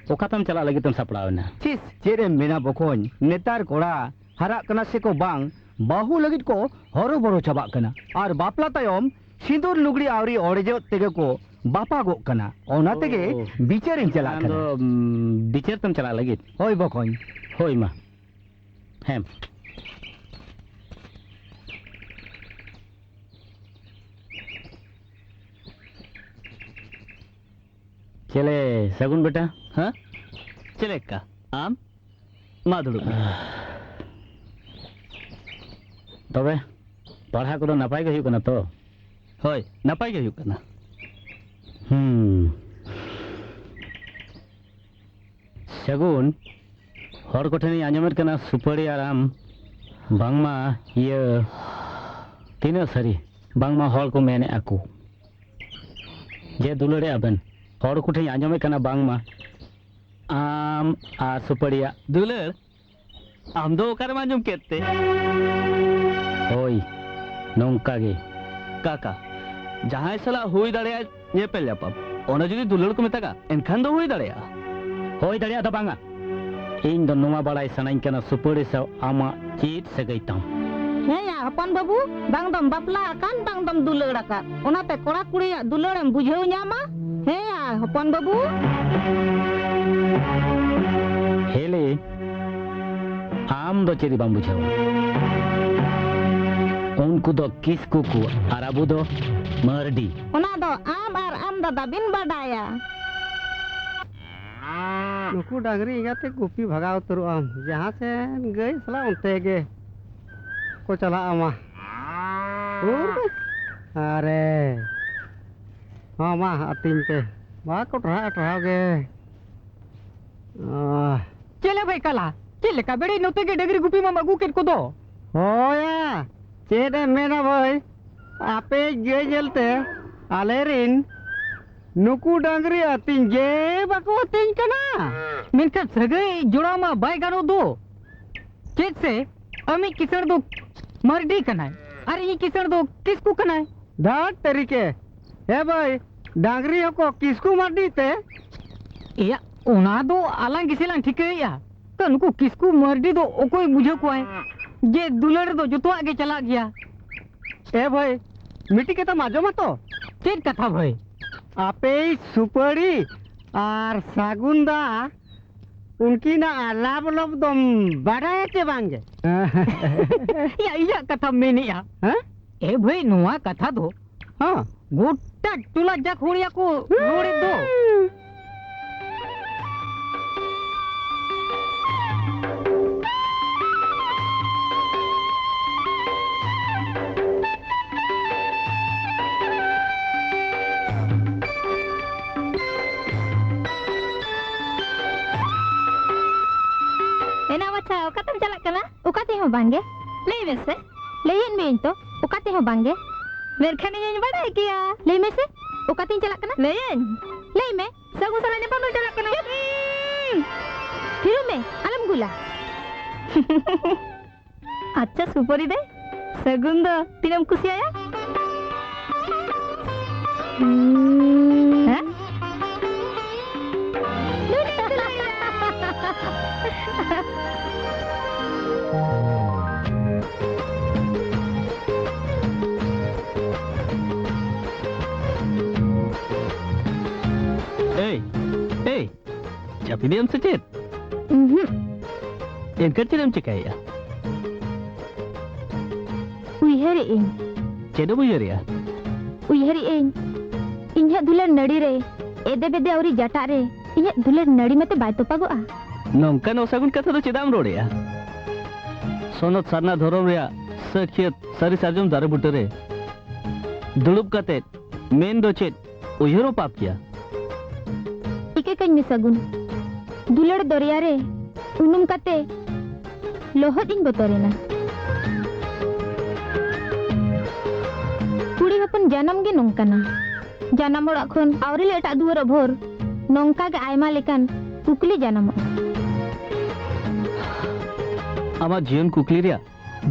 ᱚᱠᱟᱛᱮᱢ ᱪᱟᱞᱟᱜ ᱞᱟᱹᱜᱤᱫ ᱮᱢ ᱥᱟᱯᱲᱟᱣ ᱮᱱᱟ? ᱪᱤᱥ, ᱪᱮᱫ ᱮᱢ ᱢᱮᱱᱟ ᱵᱚᱠᱚᱧ, ᱱᱮᱛᱟᱨ ᱠᱚᱲᱟ ᱦᱟᱨᱟᱜ ᱠᱟᱱᱟ ᱥᱮᱠᱚ ᱵᱟᱝ, ᱵᱟᱹᱦᱩ ᱞᱟᱹᱜᱤᱫ ᱠᱚ ᱦᱚᱨᱚᱵᱚᱨᱚ ᱪᱟᱵᱟᱜ ᱠᱟᱱᱟ᱾ ᱟᱨ ᱵᱟᱯᱞᱟ ᱛᱟᱭᱚᱢ ᱥᱤᱸᱫᱩᱨ ᱞᱩᱜᱽᱲᱤ ᱟᱹᱣᱨᱤ ᱚᱲᱮᱡᱚᱜ ᱛᱮᱜᱮ ᱠᱚ ᱵᱟᱯᱟᱜᱚᱜ ᱠᱟᱱᱟ᱾ ᱚᱱᱟ ᱛᱮᱜᱮ ᱳ᱾ ᱵᱤᱪᱟᱹᱨᱤᱧ ᱪᱟᱞᱟᱜ ᱟᱢ ᱠᱟᱱᱟ᱾ ᱫᱚ, ᱩᱢ, ᱵᱤᱪᱟᱹᱨ ᱛᱮᱢ ᱪᱟᱞᱟᱜ ᱞᱟᱹᱜᱤᱫ? ᱦᱳᱭ ᱵᱚᱠᱚᱧ᱾ ᱦᱳᱭ ᱢᱟ᱾ ᱦᱮᱸ᱾ ᱪᱮᱞᱮ, ᱥᱟᱹᱜᱩᱱ ᱵᱮᱴᱟ? ᱦᱮᱸ? ᱪᱮᱫ ᱞᱮᱠᱟ? ᱟᱢ? ᱢᱟ ᱫᱩᱲᱩᱵ ᱢᱮ᱾ ᱛᱚᱵᱮ, ᱯᱟᱲᱦᱟᱜ ᱠᱚᱫᱚ ᱱᱟᱯᱟᱭ ᱜᱮ ᱦᱩᱭᱩᱜ ᱠᱟᱱᱟ ᱛᱚ? ᱦᱳᱭ, ᱱᱟᱯᱟᱭ ᱜᱮ ᱦᱩᱭᱩᱜ ᱠᱟᱱᱟ᱾ ᱦᱩᱸ᱾ ᱥᱟᱹᱜᱩᱱ, ᱦᱚᱲ ᱠᱚᱴᱷᱮᱱᱤᱧ ᱟᱸᱡᱚᱢᱮᱫ ᱠᱟᱱᱟ ᱥᱩᱯᱟᱹᱲᱤ ᱟᱨ ᱟᱢ ᱵᱟᱝᱢᱟ ᱤᱭᱟᱹ, ᱛᱤᱱᱟᱹᱜ ᱥᱟᱹᱨᱤ? ᱵᱟᱝᱢᱟ ᱦᱚᱲ ᱠᱚ ᱢᱮᱱᱮᱫᱼᱟ ᱠᱚ ᱡᱮ ᱫᱩᱞᱟᱹᱲᱮᱫᱼᱟ ᱵᱮᱱ᱾ ᱦᱚᱲ ᱠᱚᱴᱷᱮᱱᱤᱧ ᱟᱸᱡᱚᱢᱮᱫ ᱠᱟᱱᱟ ᱵᱟᱝᱢᱟ ᱟᱢ ᱟᱨ ᱥᱩᱯᱟᱹᱲᱤᱭᱟᱜ ᱫᱩᱞᱟᱹᱲ? ᱟᱢ ᱫᱚ ᱚᱠᱟᱨᱮᱢ ᱟᱸᱡᱚᱢ ᱠᱮᱫ ᱛᱮ? ᱦᱳᱭ, ᱱᱚᱝᱠᱟ ᱜᱮ᱾ ᱠᱟᱠᱟ, ᱡᱟᱦᱟᱸᱭ ᱥᱟᱞᱟᱜ ᱦᱩᱭ ᱫᱟᱲᱮᱭᱟᱜᱼᱟ ᱧᱮᱯᱮᱞ ᱧᱟᱯᱟᱢ, ᱚᱱᱟ ᱡᱩᱫᱤ ᱫᱩᱞᱟᱹᱲ ᱠᱚ ᱢᱮᱛᱟᱜᱟ, ᱮᱱᱠᱷᱟᱱ ᱫᱚ ᱦᱩᱭ ᱫᱟᱲᱮᱭᱟᱜᱼᱟ᱾ ᱦᱩᱭ ᱫᱟᱲᱮᱭᱟᱜᱼᱟ ᱫᱚ ᱵᱟᱝᱟ᱾ ᱤᱧ ᱫᱚ ᱱᱚᱣᱟ ᱵᱟᱲᱟᱭ ᱥᱟᱱᱟᱧ ᱠᱟᱱᱟ, ᱥᱩᱯᱟᱹᱲᱤ ᱥᱟᱶ ᱟᱢᱟᱜ ᱪᱮᱫ ᱥᱟᱹᱜᱟᱹᱭ ᱛᱟᱢ? ᱦᱮᱸᱭᱟ, ᱦᱚᱯᱚᱱ ᱵᱟᱹᱵᱩ, ᱵᱟᱝ ᱫᱚᱢ ᱵᱟᱯᱞᱟ ᱟᱠᱟᱱ, ᱵᱟᱝ ᱫᱚᱢ ᱫᱩᱞᱟᱹᱲ ᱟᱠᱟᱫ᱾ ᱚᱱᱟᱛᱮ ᱠᱚᱲᱟ ᱠᱩᱲᱤᱭᱟᱜ ᱫᱩᱞᱟᱹᱲ ᱮᱢ ᱵᱩᱡᱷᱟᱹᱣ ᱧᱟᱢᱟ᱾ ᱦᱮᱸᱭᱟ, ᱦᱚᱯᱚᱱ ᱵᱟᱹᱵᱩ᱾ ᱦᱮᱞᱮ, ᱟᱢ ᱫᱚ ᱪᱮᱫ ᱜᱮ ᱵᱟᱢ ᱵᱩᱡᱷᱟᱹᱣᱟ᱾ ᱩᱱᱠᱩ ᱫᱚ ᱠᱤᱥᱠᱩ ᱠᱚ ᱟᱨ ᱟᱵᱚ ᱫᱚ ᱢᱟᱹᱨᱰᱤ᱾ ᱚᱱᱟ ᱫᱚ ᱟᱢ ᱟᱨ ᱟᱢ ᱫᱟᱫᱟ ᱵᱤᱱ ᱵᱟᱰᱟᱭᱟ᱾ ᱱᱩᱠᱩ ᱰᱟᱝᱨᱤ ᱮᱸᱜᱟ ᱛᱮ ᱜᱩᱯᱤ ᱵᱷᱟᱜᱟᱣ ᱩᱛᱟᱹᱨᱚᱜ ᱟᱢ, ᱡᱟᱦᱟᱸ ᱥᱮᱱ ᱜᱟᱹᱭ ᱥᱟᱞᱟᱜ ᱚᱱᱛᱮ ᱜᱮ ᱠᱚ ᱪᱟᱞᱟᱜᱼᱟ ᱢᱟ᱾ ᱩᱨ ᱵᱮ᱾ ᱟᱨᱮ, ᱦᱚᱸ ᱢᱟ ᱟᱹᱛᱤᱧ ᱯᱮ, ᱵᱟᱠᱚ ᱴᱟᱨᱦᱟᱜᱼᱟ ᱴᱟᱨᱦᱟᱣ ᱜᱮ᱾ ᱟᱦ᱾ ᱪᱮᱫ ᱞᱮ ᱵᱷᱟᱹᱭ ᱠᱟᱞᱟ? ᱪᱮᱫ ᱞᱮᱠᱟ ᱵᱮᱲᱮ ᱱᱚᱛᱮ ᱜᱮ ᱰᱟᱹᱝᱨᱤ ᱜᱩᱯᱤ ᱢᱟᱢ ᱟᱹᱜᱩ ᱠᱮᱫ ᱠᱚᱫᱚ? ᱦᱳᱭᱟ, ᱪᱮᱫ ᱮᱢ ᱢᱮᱱᱟ ᱵᱷᱟᱹᱭ, ᱟᱯᱮ ᱜᱟᱹᱭ ᱧᱮᱞᱛᱮ ᱟᱞᱮ ᱨᱤᱱ ᱱᱩᱠᱩ ᱰᱟᱹᱝᱨᱤ ᱟᱹᱛᱤᱧ ᱜᱮ ᱵᱟᱠᱚ ᱟᱹᱛᱤᱧ ᱠᱟᱱᱟ᱾ ᱢᱮᱱᱠᱷᱟᱱ ᱥᱟᱹᱜᱟᱹᱭ ᱡᱚᱲᱟᱣ ᱢᱟ ᱵᱟᱭ ᱜᱟᱱᱚᱜ ᱫᱚ᱾ ᱪᱮᱫ ᱥᱮ ᱟᱢᱤᱡ ᱠᱤᱥᱟᱹᱬ ᱫᱚ ᱢᱟᱨᱰᱤ ᱠᱟᱱᱟᱭ ᱟᱨ ᱤᱧᱤᱡ ᱠᱤᱥᱟᱹᱬ ᱫᱚ ᱠᱤᱥᱠᱩ ᱠᱟᱱᱟᱭ᱾ ᱫᱷᱟᱹᱴ ᱛᱮᱨᱤᱠᱮ! ᱮ ᱵᱷᱟᱹᱭ, ᱰᱟᱝᱨᱤ ᱦᱚᱸᱠᱚ ᱠᱤᱥᱠᱩ ᱢᱟᱨᱰᱤ ᱛᱮ? ᱮᱭᱟ, ᱚᱱᱟ ᱫᱚ ᱟᱞᱟᱝ ᱜᱮᱥᱮ ᱞᱟᱝ ᱴᱷᱤᱠᱟᱹᱭᱮᱫᱼᱟ᱾ ᱛᱚ, ᱱᱩᱠᱩ ᱠᱤᱥᱠᱩ ᱢᱟᱨᱰᱤ ᱫᱚ ᱚᱠᱚᱭ ᱵᱩᱡᱷᱟᱹᱣ ᱠᱚᱣᱟᱭ ᱡᱮ ᱫᱩᱞᱟᱹᱲ ᱨᱮᱫᱚ ᱡᱚᱛᱚᱣᱟᱜ ᱜᱮ ᱪᱟᱞᱟᱜ ᱜᱮᱭᱟ? ᱮ ᱵᱷᱟᱹᱭ, ᱢᱤᱫᱴᱤᱡ ᱠᱟᱛᱷᱟᱢ ᱟᱸᱡᱚᱢᱟ ᱛᱚ? ᱪᱮᱫ ᱠᱟᱛᱷᱟ ᱵᱷᱟᱹᱭ? ᱟᱯᱮᱭᱤᱡ ᱥᱩᱯᱟᱹᱲᱤ ᱟᱨ ᱥᱟᱹᱜᱩᱱ ᱫᱟ ᱩᱱᱠᱤᱱᱟᱜ ᱟᱞᱟᱯ ᱟᱞᱚᱯ ᱫᱚᱢ ᱵᱟᱰᱟᱭᱟ ᱪᱮ ᱵᱟᱝᱜᱮ? ᱭᱟ, ᱤᱧᱟᱹᱜ ᱠᱟᱛᱷᱟᱢ ᱢᱮᱱᱮᱜᱼᱟ? ᱦᱮᱸ? ᱮ ᱵᱷᱟᱹᱭ, ᱱᱚᱣᱟ ᱠᱟᱛᱷᱟ ᱫᱚ ᱦᱚᱸ᱾ ᱜᱚᱴᱟ ᱴᱚᱞᱟ ᱡᱟᱠ ᱦᱚᱲ ᱭᱟᱠᱚ ᱨᱚᱲᱮᱫ ᱫᱚ᱾ ᱮᱱᱟ ᱵᱟᱪᱷᱟ, ᱚᱠᱟᱛᱮᱢ ᱪᱟᱞᱟᱜ ᱠᱟᱱᱟ? ᱚᱠᱟ ᱛᱮᱦᱚᱸ ᱵᱟᱝᱜᱮ᱾ ᱞᱟᱹᱭ ᱢᱮᱥᱮ᱾ ᱞᱟᱹᱭᱮᱫ ᱢᱮᱭᱟᱹᱧ ᱛᱚ, ᱚᱠᱟ ᱛᱮᱦᱚᱸ ᱵᱟᱝᱜᱮ᱾ ᱢᱮᱱᱠᱷᱟᱱ ᱤᱧᱤᱧ ᱵᱟᱰᱟᱭ ᱜᱮᱭᱟ᱾ ᱞᱟᱹᱭ ᱢᱮᱥᱮ, ᱚᱠᱟᱛᱤᱧ ᱪᱟᱞᱟᱜ ᱠᱟᱱᱟ? ᱞᱟᱹᱭᱟᱹᱧ᱾ ᱞᱟᱹᱭ ᱢᱮ᱾ ᱥᱟᱹᱜᱩᱱ ᱥᱟᱞᱟᱜ ᱧᱟᱯᱟᱢ ᱞᱟᱹᱜᱤᱫ ᱪᱟᱞᱟᱜ ᱠᱟᱱᱟ᱾ ᱪᱩᱯ! ᱛᱷᱤᱨᱚᱜ ᱢᱮ, ᱟᱞᱚᱢ ᱜᱩᱞᱟ᱾ ᱟᱪᱪᱷᱟ ᱥᱩᱯᱟᱹᱨᱤ ᱫᱟᱹᱭ, ᱥᱟᱹᱜᱩᱱ ᱫᱚ ᱛᱤᱱᱟᱹᱜ ᱮᱢ ᱠᱩᱥᱤᱭᱟᱭᱟ? ᱦᱮᱸ? ᱱᱩᱱᱟᱹᱜ ᱫᱩᱞᱟᱹᱲ᱾ ᱮᱭ, ᱮᱭ, ᱡᱟᱹᱯᱤᱫᱮᱜ ᱟᱢ ᱥᱮ ᱪᱮᱫ? ᱩᱸᱦᱩᱸ᱾ ᱮᱱᱠᱷᱟᱱ ᱪᱮᱫ ᱮᱢ ᱪᱮᱠᱟᱭᱮᱜᱼᱟ? ᱩᱭᱦᱟᱹᱨᱮᱜ ᱟᱹᱧ᱾ ᱪᱮᱫ ᱮᱢ ᱩᱭᱦᱟᱹᱨᱮᱜᱼᱟ? ᱩᱭᱦᱟᱹᱨᱮᱜ ᱟᱹᱧ, ᱤᱧᱟᱹᱜ ᱫᱩᱞᱟᱹᱲ ᱱᱟᱹᱲᱤ ᱨᱮ ᱮᱫᱮ ᱵᱮᱫᱮ ᱟᱹᱣᱨᱤ ᱡᱟᱴᱟᱜ ᱨᱮ ᱤᱧᱟᱹᱜ ᱫᱩᱞᱟᱹᱲ ᱱᱟᱹᱲᱤ ᱢᱟᱛᱚ ᱵᱟᱭ ᱛᱚᱯᱟᱜᱚᱜᱼᱟ᱾ ᱱᱚᱝᱠᱟᱱ ᱚᱥᱟᱹᱜᱩᱱ ᱠᱟᱛᱷᱟ ᱫᱚ ᱪᱮᱫᱟᱜ ᱮᱢ ᱨᱚᱲᱮᱜᱼᱟ? ᱥᱚᱱᱚᱛ ᱥᱟᱨᱱᱟ ᱫᱷᱚᱨᱚᱢ ᱨᱮᱭᱟᱜ ᱥᱟᱹᱠᱷᱭᱟᱹᱛ ᱥᱟᱹᱨᱤ ᱥᱟᱨᱡᱚᱢ ᱫᱟᱨᱮ ᱵᱩᱴᱟᱹ ᱨᱮ ᱫᱩᱲᱩᱵ ᱠᱟᱛᱮ ᱢᱮᱱ ᱫᱚ ᱪᱮᱫ ᱩᱭᱦᱟᱹᱨ ᱦᱚᱸ ᱯᱟᱯ ᱜᱮᱭᱟ᱾ ᱴᱷᱤᱠᱟᱹ ᱠᱟᱹᱧ ᱢᱮ ᱥᱟᱹᱜᱩᱱ, ᱫᱩᱞᱟᱹᱲ ᱫᱚᱨᱭᱟ ᱨᱮ ᱩᱱᱩᱢ ᱠᱟᱛᱮ ᱞᱚᱦᱚᱫ ᱤᱧ ᱵᱚᱛᱚᱨᱮᱱᱟ᱾ ᱠᱩᱲᱤ ᱦᱚᱯᱚᱱ ᱡᱟᱱᱟᱢ ᱜᱮ ᱱᱚᱝᱠᱟᱱᱟ᱾ ᱡᱟᱱᱟᱢ ᱚᱲᱟᱜ ᱠᱷᱚᱱ ᱟᱹᱣᱨᱤ ᱞᱮ ᱮᱴᱟᱜ ᱫᱩᱣᱟᱹᱨᱚᱜ ᱵᱷᱳᱨ ᱱᱚᱝᱠᱟ ᱜᱮ ᱟᱭᱢᱟ ᱞᱮᱠᱟᱱ ᱠᱩᱠᱞᱤ ᱡᱟᱱᱟᱢᱚᱜᱼᱟ᱾ ᱟᱢᱟᱜ ᱡᱤᱭᱚᱱ ᱠᱩᱠᱞᱤ ᱨᱮᱭᱟᱜ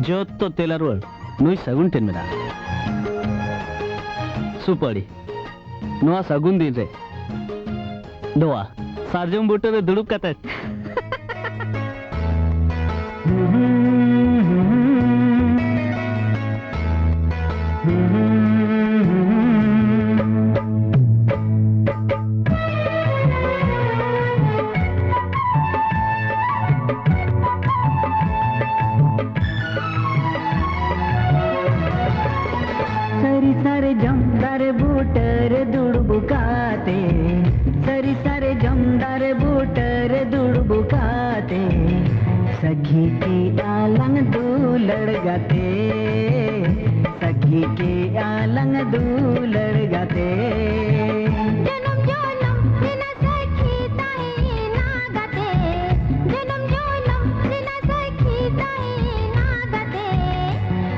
ᱡᱚᱛᱚ ᱛᱮᱞᱟ ᱨᱩᱣᱟᱹᱲ ᱱᱩᱭ ᱥᱟᱹᱜᱩᱱ ᱴᱷᱮᱱ ᱢᱮᱱᱟᱜᱼᱟ᱾ ᱥᱩᱯᱟᱹᱲᱤ, ᱱᱚᱣᱟ ᱥᱟᱹᱜᱩᱱ ᱫᱤᱱ ᱨᱮ ᱱᱚᱣᱟ ᱥᱟᱨᱡᱚᱢ ᱵᱩᱴᱟᱹ ᱨᱮ ᱫᱩᱲᱩᱵ ᱠᱟᱛᱮ ᱥᱟᱹᱨᱤ ᱥᱟᱨᱡᱚᱢ ᱫᱟᱨᱮ ᱵᱩᱴᱟᱹ ᱨᱮ ᱫᱩᱲᱩᱵ ᱠᱟᱛᱮ, ᱥᱟᱹᱨᱤ ᱥᱟᱨᱡᱚᱢ ᱫᱟᱨᱮ ᱵᱩᱴᱟᱹ ᱨᱮ ᱫᱩᱲᱩᱵ ᱠᱟᱛᱮ, ᱥᱟᱹᱠᱷᱤ ᱠᱮᱜᱼᱟ ᱞᱟᱝ ᱫᱩᱞᱟᱹᱲ ᱜᱟᱛᱮ, ᱥᱟᱹᱠᱷᱤ ᱠᱮᱜᱼᱟ ᱞᱟᱝ ᱫᱩᱞᱟᱹᱲ ᱜᱟᱛᱮ᱾ ᱡᱚᱱᱚᱢ ᱡᱚᱱᱚᱢ ᱨᱮᱱᱟᱜ ᱥᱟᱹᱠᱷᱤ ᱛᱟᱦᱮᱸᱭᱮᱱᱟ ᱜᱟᱛᱮ, ᱡᱚᱱᱚᱢ ᱡᱚᱱᱚᱢ ᱨᱮᱱᱟᱜ ᱥᱟᱹᱠᱷᱤ ᱛᱟᱦᱮᱸᱭᱮᱱᱟ ᱜᱟᱛᱮ,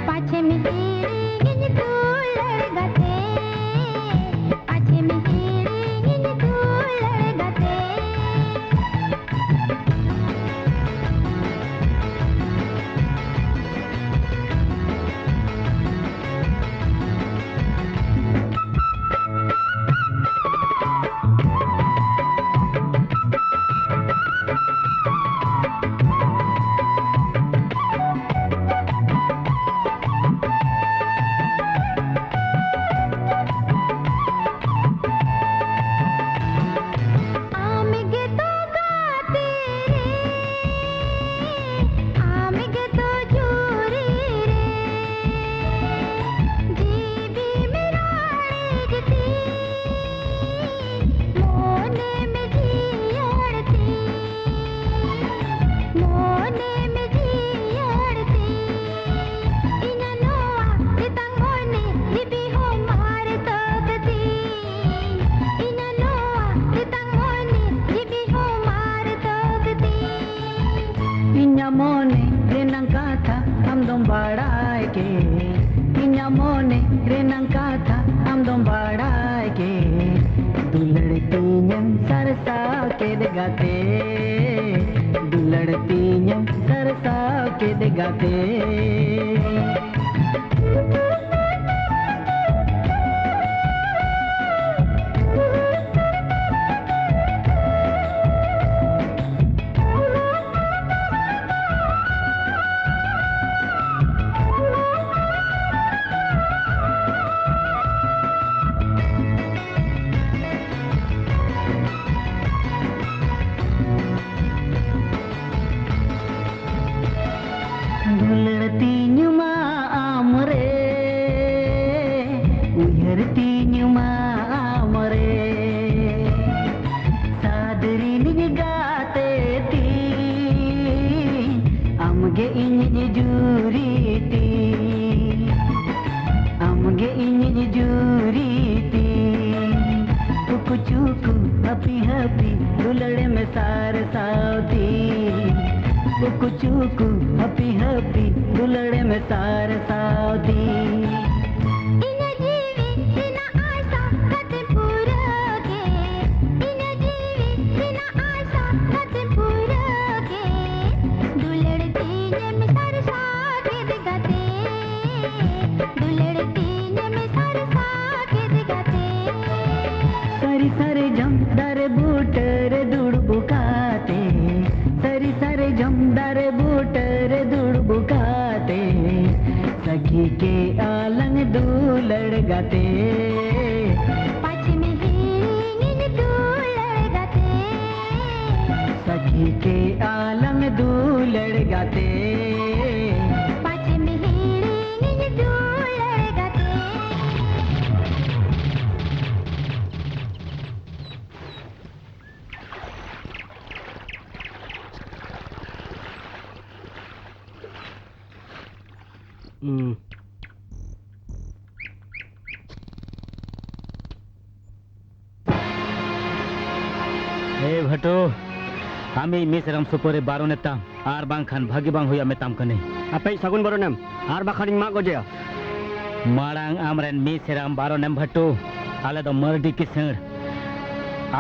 ᱯᱟᱪᱷᱮᱢ ᱦᱤᱲᱤᱧᱤᱧ ᱫᱩᱞᱟᱹᱲ ᱜᱟᱛᱮ, ᱯᱟᱪᱷᱮᱢ ᱦᱤᱲᱤᱧᱤᱧ ᱫᱩᱞᱟᱹᱲ ᱜᱟᱛᱮ᱾ ᱠᱮ, ᱤᱧᱟᱜ ᱢᱚᱱᱮ ᱨᱮᱱᱟᱝ ᱠᱟᱛᱷᱟ ᱟᱢ ᱫᱚᱢ ᱵᱟᱲᱟᱭ ᱠᱮ᱾ ᱫᱩᱞᱟᱹᱲ ᱛᱤᱧᱮᱢ ᱥᱟᱨᱥᱟᱣ ᱠᱮᱫ ᱜᱟᱛᱮ, ᱫᱩᱞᱟᱹᱲ ᱛᱤᱧᱮᱢ ᱥᱟᱨᱥᱟᱣ ᱠᱮᱫ ᱜᱟᱛᱮ᱾ ᱫᱩᱞᱟᱹᱲ ᱛᱤᱧ ᱢᱟ ᱟᱢ ᱨᱮ, ᱩᱭᱦᱟᱹᱨ ᱛᱤᱧ ᱢᱟ ᱟᱢ ᱨᱮ, ᱥᱟᱫᱽ ᱨᱤᱱᱤᱡ ᱜᱟᱛᱮ ᱛᱤᱧ, ᱟᱢ ᱜᱮ ᱤᱧᱤᱡ ᱡᱩᱨᱤ ᱛᱤᱧ, ᱟᱢ ᱜᱮ ᱤᱧᱤᱡ ᱡᱩᱨᱤ ᱛᱤᱧ᱾ ᱩᱠᱩ ᱪᱩᱠᱩ ᱦᱟᱹᱯᱤ ᱦᱟᱹᱯᱤ ᱫᱩᱞᱟᱹᱲ ᱢᱮ ᱥᱟᱨ ᱥᱟᱶᱛᱤ᱾ ᱩᱠᱩ ᱪᱩᱠᱩ ᱦᱟᱹᱯᱤ ᱦᱟᱹᱯᱤ ᱫᱩᱞᱟᱹᱲ ᱢᱮ ᱥᱟᱨ ᱥᱟᱶᱛᱤ᱾ ᱤᱧᱟᱹᱜ ᱡᱤᱣᱤ ᱨᱮᱱᱟᱜ ᱟᱥᱟ ᱠᱟᱛᱮ ᱯᱩᱨᱟᱹ ᱜᱮ, ᱤᱧᱟᱹᱜ ᱡᱤᱣᱤ ᱨᱮᱱᱟᱜ ᱟᱥᱟ ᱠᱟᱛᱮ ᱯᱩᱨᱟᱹ ᱜᱮ, ᱫᱩᱞᱟᱹᱲ ᱛᱤᱧᱮᱢ ᱥᱟᱨ ᱥᱟᱶᱛᱮ ᱜᱟᱛᱮ, ᱫᱩᱞᱟᱹᱲ ᱛᱤᱧᱮᱢ ᱥᱟᱨ ᱥᱟᱶᱛᱮ ᱜᱟᱛᱮ᱾ ᱥᱟᱹᱨᱤ ᱥᱟᱨᱡᱚᱢ ᱫᱟᱨᱮ ᱵᱩᱴᱟᱹ ᱨᱮ ᱫᱩᱲᱩᱵ ᱠᱟᱛᱮ, ᱥᱟᱹᱨᱤ ᱥᱟᱨᱡᱚᱢ ᱫᱟᱨᱮ ᱵᱩᱴᱟᱹ ᱨᱮ ᱫᱩᱲᱩᱵ ᱠᱟᱛᱮ, ᱥᱟᱹᱠᱷᱤ ᱠᱮ ᱟᱞᱟᱝ ᱫᱩᱞᱟᱹᱲ ᱜᱟᱛᱮ᱾ ᱯᱟᱪᱷᱮᱢ ᱦᱤᱲᱤᱧᱤᱧ ᱫᱩᱞᱟᱹᱲ ᱜᱟᱛᱮ᱾ ᱥᱟᱹᱠᱷᱤ ᱠᱮ ᱟᱞᱟᱝ ᱫᱩᱞᱟᱹᱲ ᱜᱟᱛᱮ᱾ ᱯᱟᱪᱷᱮᱢ ᱦᱤᱲᱤᱧᱤᱧ ᱫᱩᱞᱟᱹᱲ ᱜᱟᱛᱮ᱾ ᱦᱩᱸ᱾ ᱮ ᱵᱷᱟᱴᱳ, ᱟᱢᱤᱡ ᱢᱤᱥᱨᱟᱢ ᱥᱩᱯᱟᱹᱨᱤ ᱵᱟᱨᱚᱱᱮ ᱛᱟᱢ, ᱟᱨ ᱵᱟᱝᱠᱷᱟᱱ ᱵᱷᱟᱹᱜᱤ ᱵᱟᱝ ᱦᱩᱭᱩᱜᱼᱟ ᱢᱮᱛᱟᱢ ᱠᱟᱹᱱᱟᱹᱧ᱾ ᱟᱯᱮᱭᱤᱡ ᱥᱟᱹᱜᱩᱱ ᱵᱟᱨᱚᱱᱮᱢ, ᱟᱨ ᱵᱟᱠᱷᱟᱱᱤᱧ ᱢᱟᱜ ᱜᱚᱡᱮᱭᱟ᱾ ᱢᱟᱲᱟᱝ ᱟᱢᱨᱮᱱ ᱢᱤᱥᱨᱟᱢ ᱵᱟᱨᱚᱱᱮᱢ ᱵᱷᱟᱹᱴᱩ, ᱟᱞᱮ ᱫᱚ ᱢᱟᱹᱨᱰᱤ ᱠᱤᱥᱟᱹᱬ᱾